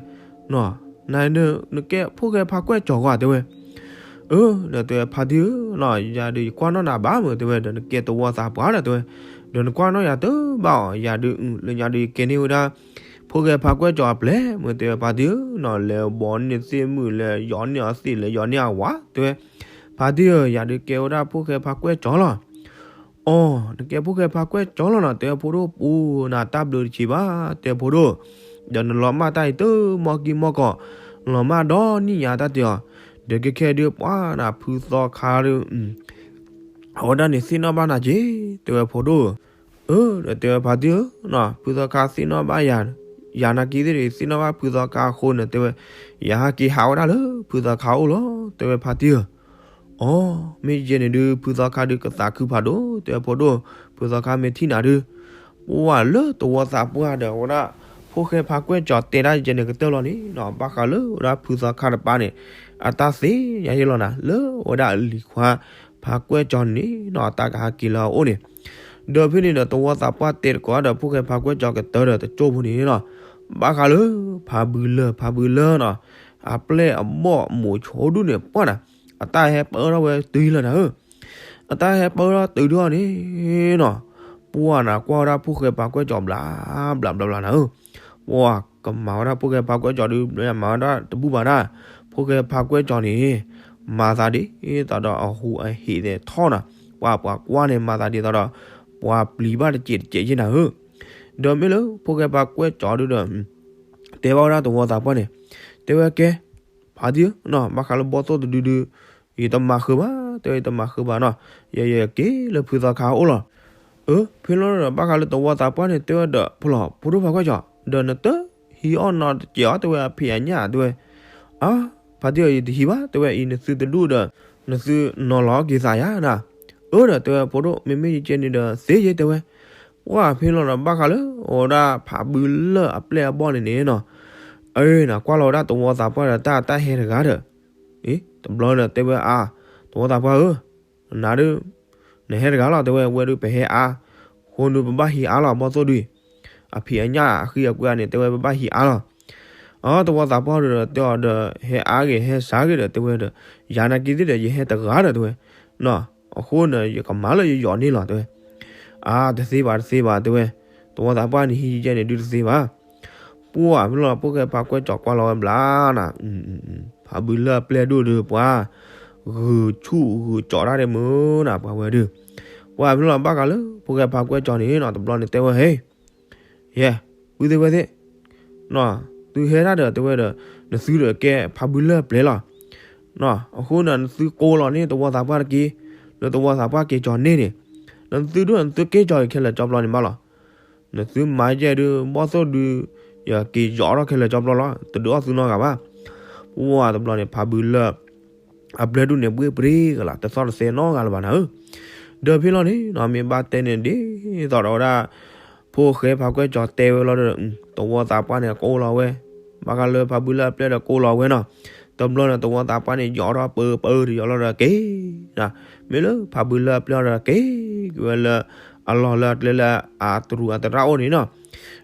န နကဲဖိၣ်ဃဲဖါကွဲၣ်ကၠီဂီၢ် တဲဝဲ, အၢ ဒီးတဲဝဲ ဖါတံၢ်ဧၢ ယၤဒုးယကွၢ်နီၣ်နၤဘၣ်မး တဲဝဲ ဒီးနကဲသဝီသးပှၢ်ဒီး တဲဝဲ, ဒီးနကွၢ်နီၣ်ယၤတဘၣ်အီၤ ယၤဒုး လၢညါဒုးယကဲန့ၢ်ဝဲဒၣ် ဖိၣ်ဃဲဖါကွဲၣ်ကၠီအပျဲၢ်မး တဲဝဲ ဖါတံၢ်ဧၢ လဲၤဘီန့ၢ်သ့ၣ်မုၣ် လဲၤယီၤန့ၢ်အသ့ၣ် လဲၤယီၤန့ၢ်အဝၤ တဲဝဲ, ဖါတံၢ်ဧၢ ယၤဒုးကဲဝဲဒၣ်ဖိၣ်ဃဲဖါကွဲၣ်ကၠီလီၤ အီ နကဲဖိၣ်ဃဲဖါကွဲၣ်ကၠီလီၤနီၤ တဲဝဲ ဖိဒိၣ်ပူၤ နတၢ်ဘျုးတဆံးဘၣ် တဲဝဲဖိဒိၣ်, ဒီးနလီၤမၢ်တၢ်အံၤတမီၢ်ကံၢ်မီၢ်ကီၢ်, လီၤမၢ်ဒီနံၣ်ညါတၢ်တဲအီၤ, ဒီးကဲခဲဒုးပှၤနၤဖုသီခါဒုး အဝဲဒၣ်န့ၣ်သ့ၣ်နီၣ်ဘၣ်နၤက့ၤ တဲဝဲဖိဒိၣ်ဧၢ, အၢ ဒီးတဲဝဲဖါတံၢ်ဧၢ ဖုသီခါသ့ၣ်နီၣ်ဘၣ်ယၤ, ယၤနာ်က့ၤသ့ၣ်ဒီး သ့ၣ်နီၣ်ဘၣ်ဖုသီခါအဃိန့ၣ် တဲဝဲ, ယဟးက့ၤဟးဝဲဒၣ်လၢဖုသီခါအိၣ်လီၤ တဲဝဲဖါတံၢ်ဧၢ, အီ မ့ၢ်ယဲန့ၣ်ဒုး ဖုသီခါဒုးကသးခုဖးဒိၣ် တဲဝဲဖိဒိၣ်, ဖုသီခါမ့ၢ်ထံၣ်နၤဒုး, ပှၤလၢသဝီသးပှၢ်ဒီးဝဲဒၣ် ဖိၣ်ဃဲဖါကွဲၣ်ကၠီတဲဒၣ်ယဲန့ၣ်ကတၢၢ်လီၤန့ၣ်နီၤ ဘၣ်ဃးလၢဝဲဒၣ်ဖုသီခါတပၤန့ၣ် အတၢ်သ့ယၤယဲလီၤနၤ လၢဝဲဒၣ်အလံၤခွါ ဖုဃဲဖးကွဲကၠီန့ၣ်နီၤ အတၢ်ကဟဲက့ၤလၢအအိၣ်န့ၣ်, ဒီးဖဲန့ၣ်ဒီး သဝီသးပှၢ်တဲတကိးဒီး ဖုဃဲဖးကွဲကၠီကတၢၢ်ဒီးတကၠိဖိန့ၣ်နီၤ, ဘၣ်ဃးလၢ ဖးဘုလၢၢ် ဖးဘုလၢၢ်နီၤ, အပျဲၢ်အဘီၣ်အမိာ်ဆိဒူၣ်န့ၣ် ပှၢ်နၤ, အတၢ်ဟဲပၢထီၣ်ဝဲတုၤလီၤနၤဧၢ, အတၢ်ဟဲပၢထီၣ်တုၤထီၣ်န့ၣ်နီၤ, ပှၢ်နၤ ကွၢ်ဝဲဒၣ်ဖုဃဲဖးကွဲကၠီဘျး ဘျး ဘျး ဘျးနၤဧၢ, ပှၢ်ကမၤဝဲဒၣ်ဖုဃဲဖးကွဲကၠီဒုး မၤဝဲဒၣ်တဘူၣ်ဘၣ်ဒၣ်, ဖုဃဲဖးကွဲကၠီန့ၣ် မၤသးဒ်သိးဒီးအဟူးအဟ့းသ့ၣ်ထီၣ်နၤ, ပှၤပှၤကွၢ်န့ၣ် မၤသးဒ်သိးဒီး ပှၤပျံၤဘၣ်တစဲးတစဲးယဲနၤဧၢ, ဒီးမ့ၢ်လၢဖုဃဲဖးကွဲကၠီဒုးဒီး တဲဘၣ်ဝဲဒၣ်သဝီသးပှၢ်န့ၣ်, တဲဝဲကဲ, ဖါတံၢ်ဧၢနီၤ, ဘၣ်ဃးလၢဘီၣ်သိၣ်တဒုဒုး ယတမၤဃုာ်ဘၣ်, တဲဝဲယတမၤဃုာ်ဘၣ်နီၤ, ယ ယက့ၤလၢဖုသီခါအအိၣ်လီၤ. အၢ ဖဲလီၤဒီးဘၣ်ဃးလၢသဝီသးပှၢ်န့ၣ် တဲဝဲဒီး ဖဲလီၤ ဖိဒိၣ်ဖးကွဲကၠီ, ဒီးနတဟံးအီၣ်နီတစဲးအီၤ တဲဝဲအဖံးအညၣ် တဲဝဲ, အါ ဖါတံၢ်ဧၢ ယတဟံးဘၣ် တဲဝဲ အံၤနသုတဒူၣ်ဒီး နသုနီၤလီၤက့ၤသးယၤနၤ, အၢဒီးတဲဝဲ ဖိဒိၣ် မ့မ့ၢ်ယကဲန့ၣ်ဒီးသ့ယဲ တဲဝဲ, ပှၢ်ဖဲလီၤဒီးဘၣ်ဃးလၢ အိၣ်ဝဲဒၣ်ဖးဘုလၢၢ်အပျဲၢ်အဘီၣ်န့ၣ်န့ၣ်နီၤ, အၢ နကွၢ်လီၤဝဲဒၣ်သဝီသးပှၢ်ဒီး တၢ်တၢ်ဟဲတဂၤဒီး အံၤ တဘျီဒီးတဲဝဲအါ, သဝီသးပှၢ်ဧၢ, နၤဒုး နဟဲတဂၤလီၤ တဲဝဲ, ဝဲဒုးပဟဲအါ, အဃိန့ၣ်ပဘၣ်ဟံးအါလီၤ ဘီၣ်သိၣ်ဒုး, အဖံးအညၣ်အဃံအကွဲန့ၣ် တဲဝဲပဘၣ်ဟံးအါလီၤ. အၢ သဝီသးပှၢ်ဒီးတဲအီၤဒီး ဟဲအါဂ့ၤ ဟဲစှၤဂ့ၤဒီး တဲဝဲဒီး, ယၤနာ်က့သ့ၣ်ဒီး ယဟဲတဂၤဒီး တဲဝဲ, နီၤ, အဃိန့ၣ် ယကမၤလၢယယီၤန့ၣ်လီၤ တဲဝဲ. အါ တသ့ဘၣ် တသ့ဘၣ် တဲဝဲ, သဝီသးပှၢ်န့ၣ်ဟံးယဲန့ၣ်ဒုးတသ့ဘၣ်. ပှၢ်ဖဲလီၤ ဖုဃဲဖးကွဲကၠီကွၢ်လီၤဝဲဘျါနၤ, ဖးဘုလၢၢ်အပျဲၢ်ဒိၣ်ဒုး ပှၤ ဂုာ်ဆူၣ်ဂုာ်ကၠီဒၣ်ဒဲးမုၢ်နၤ ပှၤဝဲဒုး, ပှၢ်ဖဲလီၤဘၣ်ဃးလၢ ဖုဃဲဖးကွဲကၠီန့ၣ်နီၤ တဘျီန့ၣ်တဲဝဲ ဟဲ ယဲ, ပုၢ်သ့ၣ်ဝဲၢ်သ့ၣ်, သုဟဲဒၣ်ဒီး တဲဝဲဒီး နသုဒီးကဲဖးဘုလၢၢ်အပျဲၢ်လီၤ. အဃိန့ၣ် နသုကိးလီၤန့ၣ် သဝီသးပှၢ်တက့ၢ်, လၢသဝီသးပှၢ်က့ၤကၠီန့ၣ်န့ၣ်, နသုဒိၣ်နသုက့ၤကၠီခဲလၢာ်ကၠီပျီန့ၣ်ဘၣ်လီၤ. နသုမၤယဲဒုး ဘီၣ်သိၣ်ဒုး ယက့ၤယီၤထီၣ်ခဲလၢာ်ကၠီပျီလီၤ, တဒုးအီၣ်သုနီတဂၤဘၣ်. ပှၢ်တဘျီန့ၣ် ဖးဘုလၢၢ် အပျဲၢ်ဒိၣ်န့ၣ် ဘှ့ၣ်ပြ့ကလး တသီၣ်တသဲနီတဂၤလၢၤဘၣ်နၤဧၢ. ဒီးဖဲလီၤန့ၣ်နီၤ မ့ၢ်ဘၣ်တဲန့ၣ်ဒ်သိးဒီးဝဲဒၣ် ဖုဃဲဖးကွဲကၠီတဲဝဲလီၤဒီး သဝီသးပှၢ်န့ၣ်ကိးလီၤဝဲ, ဘၣ်ဃးလၢဖးဘုလၢၢ်အပျဲၢ်ဒီးကိးလီၤဝဲနီၤ. တဘျီန့ၣ် သဝီသးပှၢ်န့ၣ် ယီၤထီၣ်ပၢပၢတယီၤလီၤဒီးက့ၤ, မ့ၢ်လၢဖးဘုလၢၢ်အပျဲၢ်ဒီးက့ၤက့ၤဝဲလၢ အလီၢ်လၢအကျဲလၢအတရူးအတရၣ်အိၣ်န့ၣ်နီၤ.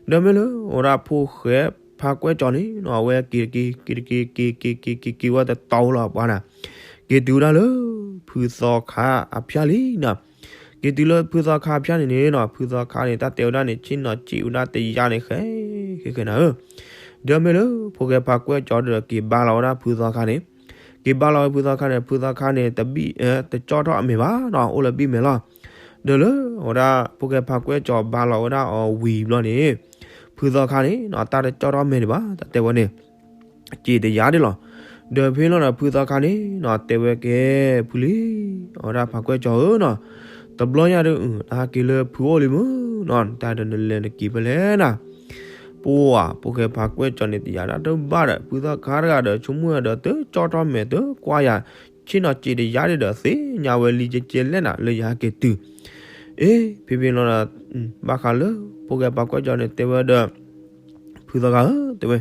ဒီးမ့ၢ်လၢ အိၣ်ဒၣ်ဖုဃဲဖးကွဲကၠီန့ၣ်နီၤ အဝဲက့ၤတက့ၤ က့ၤတက့ၤ က့ၤက့ၤ က့ၤက့ၤ က့ၤက့ၤဝဲတတီၤလီၤပှၤနၤ, က့ၤတုၤဝဲဒၣ်လၢ ဖုသီခါအဖၠၣ်လံနီၤ. က့ၤတုၤလၢဖုသီခါအဖၠၣ်န့ၣ်န့ၣ်နီၤ ဖုသီခါန့ၣ် တၢ်တဲဝဲဒၣ်န့ၣ် ဆ့ၣ်နီၤစံးဝဲဒၣ်တယါန့ၣ် ဃဲ ဃဲ ဃဲနၤဧၢ. ဒီးမ့ၢ်လၢ ဖုဃဲဖးကွဲကၠီဒီးက့ၤဘါလီၤဝဲဒၣ်ဖုသီခါန့ၣ်, က့ၤဘါလီၤဝဲဖုသီခါန့ၣ် ဖုသီခါန့ၣ် တဘံၣ် တကၠီၣ်ထီၣ်အမဲာ်ဘၣ်နီၤ အိၣ်လၢဘံၣ်မဲာ်လီၤ. ဒီးလၢ ဝဲဒၣ် ဖုဃဲဖးကွဲကၠီဘါလီၤဝဲဒၣ်အီၤဝံၤဘျီန့ၣ် ဖုသီခါန့ၣ်နီၤ တၢ်တကၠီၣ်ထီၣ်မဲာ်ဒံးဘၣ် တၢ်တဲဝဲန့ၣ် စံးတယါဒၣ်လီၤ. ဒီးဖဲလီၤဒီးဖုသီခါန့ၣ်နီၤ တဲဝဲကဲ ဖုလံ, အဝဲဒၣ်ဖးကွဲကၠီဧၢနီၤ, တဘျီညါဒီး နဟဲက့ၤလၢဖုအိၣ်လံမုၢ်နီၤ တၢ်ဒီးနလဲၤနက့ၤဖဲလဲၣ်နၤ. ပှၢ် ဖုဃဲဖးကွဲကၠီန့ၣ် တယါဒၣ်တဘၣ်ဒီး ဖုသီခါတဂၤဒီး ဆိကမိၣ်ဒီး တကၠီၣ်ထီၣ်မဲာ်တကွၢ်ယၤ ဆ့ၣ်နီၤစံးတယါဒၣ်ဒီး သ့ၣ်ညါဝဲလံကဲကဲလဲၣ်နၤ လၢယဟဲက့ၤတုၤ အ့ ဖဲဖဲလီၤဒီး ဘၣ်ဃးလၢ ဖုဃဲဖးကွဲကၠီန့ၣ် တဲဝဲဒီး ဖုသီခါဧၢ တဲဝဲ,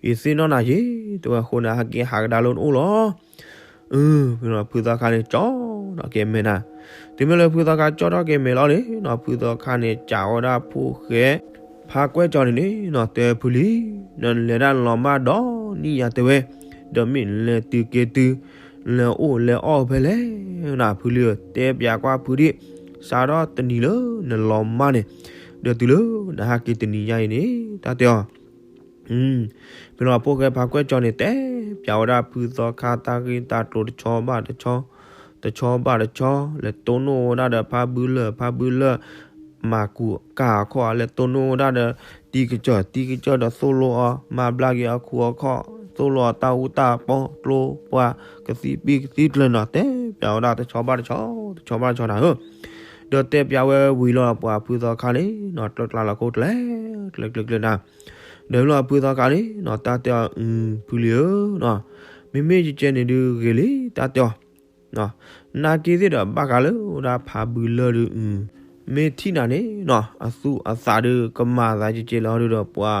ယသ့ၣ်နီၣ်နၤယ့ၤ တဲဝဲ အဃိန့ၣ် ဟဲက့ၤဟးကဒါလၢနအိၣ်လီၤ. ဖဲလီၤ ဖုသီခါန့ၣ် ကၠီၣ်ထီၣ်က့ၤမဲာ်နၤ. တုၤမ့ၢ်လၢဖုသီခါကၠီၣ်ထီၣ်က့ၤမဲာ်လီၤန့ၣ်နီၤ ဖုသီခါန့ၣ် စံးဝဲဒၣ်ဖုဃဲ ဖးကွဲကၠီန့ၣ်န့ၣ်နီၤ တဲဖုလံ, နလဲၤဒၣ်လီၤမၢ်ဒီးနံၣ်ယၤတဲဝဲ, ဒီးမ့ၢ်လဲၤတုၤက့ၤတုၤ လဲၤအိၣ်လဲၤအီၣ်ဖဲလဲၣ်နၤ ဖုလံဧၢ တဲပျးကွၢ်ဖုဒံး, စးထီၣ်တနံၤလၢနလီၤမၢ်န့ၣ် ဒီးတုၤလၢနဟဲက့ၤတနံၤညါအံၤန့ၣ် တၢ်တဲအီၤ ဖဲလီၤ ဖုဃဲဖးကွဲကၠီန့ၣ် တဲပျးဝဲဒၣ်ဖုသီခါတၢ်ဂ့ၢ်တၢ်ကျိၤတဆီဘၣ်တဆီ, တဆီဘၣ်တဆီ, လဲၤတိၢ်နီၣ်ဝဲဒၣ်ဒီးဖးဘုလၢၢ် ဖးဘုလၢၢ် မၤကူးကၢ်အခီၣ် လဲၤတိၢ်နီၣ်ဝဲဒၣ်ဒီး တံၤကစၢၢ် တံၤကစၢၢ်ဒီးသိၣ်လိအီၤ မၤဘျါက့ၤအခူအခီၣ် သိၣ်လိအီၤတၢ်အူတၢ်ပီ ကျိပှၤ ကသံၣ်ပံၣ်ကသံၣ်ကျၢၤနီၤ တဲပျးဝဲဒၣ်တဆီဘၣ်တဆီ, တဆီဘၣ်တဆီနၤဧၢ ဒီးတဲပျးဝဲဝံၤလီၤ ပှၤဖုသီခါန့ၣ်နီၤ ကျၢကျါလီၤခိၣ်ကျဲ ကျဲကျဲကျဲနၤ, ဒီးဖဲလီၤဖုသီခါန့ၣ်နီၤ တၢ်တဲအီၤ ဖုလံဧၢနီၤ, မ့မ့ၢ်ယကဲန့ၣ်ဒုးဂ့ၤလံ တၢ်တဲအီၤ နာ်က့သ့ၣ်ဒီး ဘၣ်ဃးလၢဝဲဒၣ်ဖးဘုလၢၢ်ဒုး မ့ၢ်ထံၣ်နၤန့ၣ်နီၤ အသူၣ်အသးဒုး ကမၤသးကဲကဲလီၤဒုးဒီး ပှၤ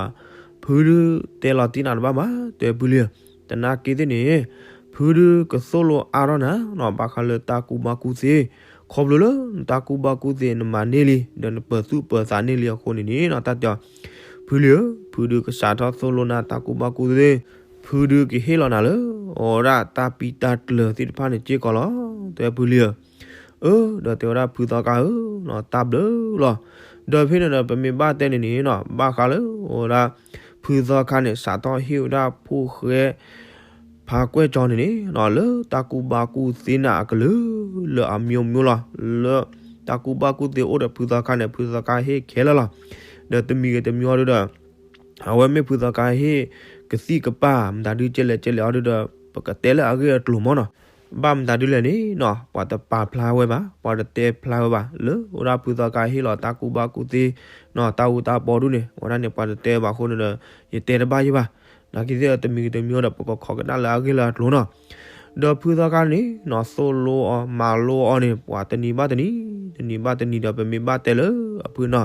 ဖုဒုးတဲလီၤတံၢ်နၤတဘၣ်ဘၣ် တဲဖုလံဧၢ, တနာ်က့သ့ၣ်န့ၣ် ဖုဒုးကသိၣ်လိအါထီၣ်နၤနီၤ ဘၣ်ဃးလၢတၢ်ကူၣ်ဘၣ်ကူၣ်သ့, ခီဖျိလၢနတၢ်ကူၣ်ဘၣ်ကူၣ်သ့နမၤန့ၢ်လံ ဒီးနပၢၤသူၣ်ပၢၤသးန့ၢ်လံအဃိန့ၣ်န့ၣ်နီၤ တၢ်တဲအီၤ, ဖုလံဧၢ, ဖုဒုးကစးထီၣ်သိၣ်လိနၤတၢ်ကူၣ်ဘၣ်ကူၣ်သ့, ဖုဒုးကဟ့ၣ်လီၤနၤလၢ အဝဲဒၣ်တၢ်ပံးတၢ်ကျၢၤသ့ၣ်တဖၣ်န့ၣ်စ့ၢ်ကီးလီၤ. တဲဖုလံဧၢ, အၢ, ဒီးတဲဝဲဒၣ်ဖုသီခါဧၢ, တၢ်ဘျုးလီၤ. ဒီးဖဲန့ၣ်ဒီး ပမ့ၢ်ဘၣ်တဲန့ၣ်န့ၣ်နီၤ ဘၣ်ဃးလၢ အဝဲဒၣ် ဖုသီခါန့ၣ် စးထီၣ်ဟ့ၣ်ဝဲဒၣ်ဖိၣ်ဃဲ ဖါကွဲၢ်ကၠီန့ၣ်န့ၣ်နီၤ လၢတၢ်ကူၣ်ဘၣ်ကူၣ်သ့န့ၣ်အကလုာ်လၢအမျိုးမျိုးလီၤ. လၢတၢ်ကူၣ်ဘၣ်ကူၣ်သ့အိၣ်ဒီးဖုသီခါန့ၣ် ဖုသီခါဟ့ၣ်ခဲလၢာ်လီၤ. ဒီးတမံၤဂ့ၤတမံၤအီၤဒုဒီး အဝဲမ့ၢ်ဖုသီခါဟ့ၣ်ကသံၣ်ကပၢ် မတၤဒုကဲလဲၣ်ကဲလဲၣ်အီၤဒုဒီး ပကတဲလၢအဂ့ၢ်အကျိၤမ့ၢ်နီၤ. ဘၣ်မတၤဒုလဲၣ်န့ၣ်နီၤ ပှၤတပာ်ဖျါဝဲဘၣ်, ပှၤတတဲဖျါဝဲဘၣ် လၢအဝဲဒၣ်ဖုသီခါဟ့ၣ်လီၤတၢ်ကူၣ်ဘၣ်ကူၣ်သ့နီၤ တၢ်အူတၢ်ပီဒုန့ၣ် အဝဲဒၣ်န့ၣ် ပှၤတတဲဘၣ်အဃိန့ၣ်ဒီး ယတဲတဘၣ်ယဲၢ်ဘၣ်. နာ်က့သ့ၣ်တမံၤဂ့ၤတမံၤအီၤဒီး ပကခိးကနၣ်လၢအဂ့ၢ်လၢအကျိၤနီၤ. ဒီးဖုသီခါန့ၣ်နီၤ သိၣ်လိအီၤမၤလိအီၤန့ၣ် ပှၤတနံၤဘၣ်တနံၤ, တနံၤဘၣ်တနံၤဒီး ပမ့ၢ်ဘၣ်တဲလၢအဖုနီၤ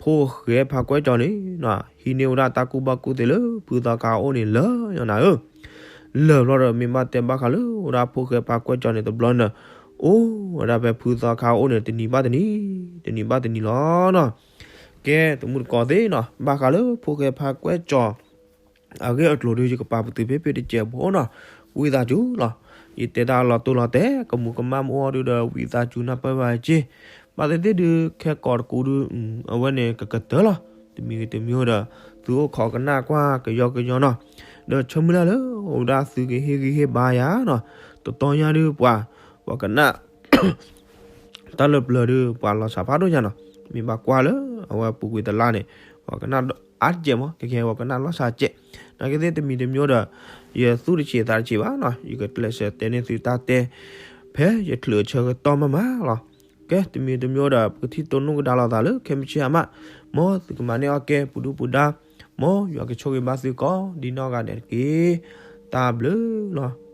ဖိၣ်ဃဲဖါကွဲၢ်ကၠီန့ၣ်နီၤ ဟံးန့ၢ်ဝဲဒၣ်တၢ်ကူၣ်ဘၣ်ကူၣ်သ့လၢဖုသီခါအအိၣ်န့ၣ်လၢာ်ညါနၤဧၢ. လၢာ်ဘျီဒီး မ့ၢ်ဘၣ်တဲဘၣ်ဃးလၢအဝဲဒၣ်ဖိၣ်ဃဲဖါကွဲၢ်ကၠီန့ၣ်တဘျီန့ၣ် အိၣ်ဝဲဒၣ်ဖဲဖုသီခါအအိၣ်န့ၣ် တနံၤဘၣ်တနံၤ, တနံၤဘၣ်တနံၤလီၤနီၤ. ကဲ တမူတကိးသ့ၣ်နီၤ ဘၣ်ဃးလၢဖိၣ်ဃဲဖါကွဲၢ်ကၠီ အဂ့ၢ်အကျိၤဒု ယကပာ်ပတုာ်ဖဲဖဲတစဲးဖိနီၤ. ဝံသးစူၤလီၤ. ယတဲတၢ်လီၤတိၢ်လီၤတဲာ် ကမူးကမၣ်မ့ၢ်အိၣ်ဒုဒီး ဝံသးစူၤနၢ်ပၢၢ်ဘၣ်က့ၤ. ဘၣ်သ့ၣ်သ့ၣ်ဒု ခဲကိးတကူးဒု အဝဲန့ၣ်ကကတၢၢ်လီၤ. တမံၤဂ့ၤတမံၤဒီး သုအိၣ်ခိးကနၣ်ကွၢ်ကယီကယီနီၤ. ဒီးဆၢမုၢ်လၢ်လၢ အိၣ်ဝဲဒၣ်သုကဟ့ၣ်ဂံၢ်ဟ့ၣ်ဘါယၤနီၤ. တတီၤညါဒုပှၤ ပှၤကနၣ် တၢ်လၢပျၢၤဒု ပှၤလီၤစှၤဖးဒိၣ်ညါနီၤ. မ့ၢ်ဘၣ်ကွၢ်လၢ အဝဲပူၤကွံာ်တလါန့ၣ် ပှၤကနၣ်အါတကဲးမး ကကဲပှၤကနၣ်လီၤစှၤကဲး. နာ်က့သ့ၣ်တမံၤတမံၤဒီး ယသူၣ်တဆံးသးတဆံးဘၣ်နီၤ. ယကကျဲးစၢးတဲန့ၢ်သုတၢ်တဲ ဖဲယချုးအဆၢကတီၢ်မးမးလီၤ. ကဲ တမံၤတမံၤဒီး ပကထံၣ်တိၢ်နီၣ်ကဒါလိာ်သးလၢ ခဲမုၢ်ဆ့ၣ်အမး, မ်သုကမၤန့ၢ်အီၣ်ကဲ ပူၤဒူပူၤဒါ, မ်ယွၤကဆိၣ်ဂ့ၤဘၣ်သုကိးဒ်နီၢ်ဂၤဒဲးတက့ၢ်. တၢ်ဘျုးလီၤ.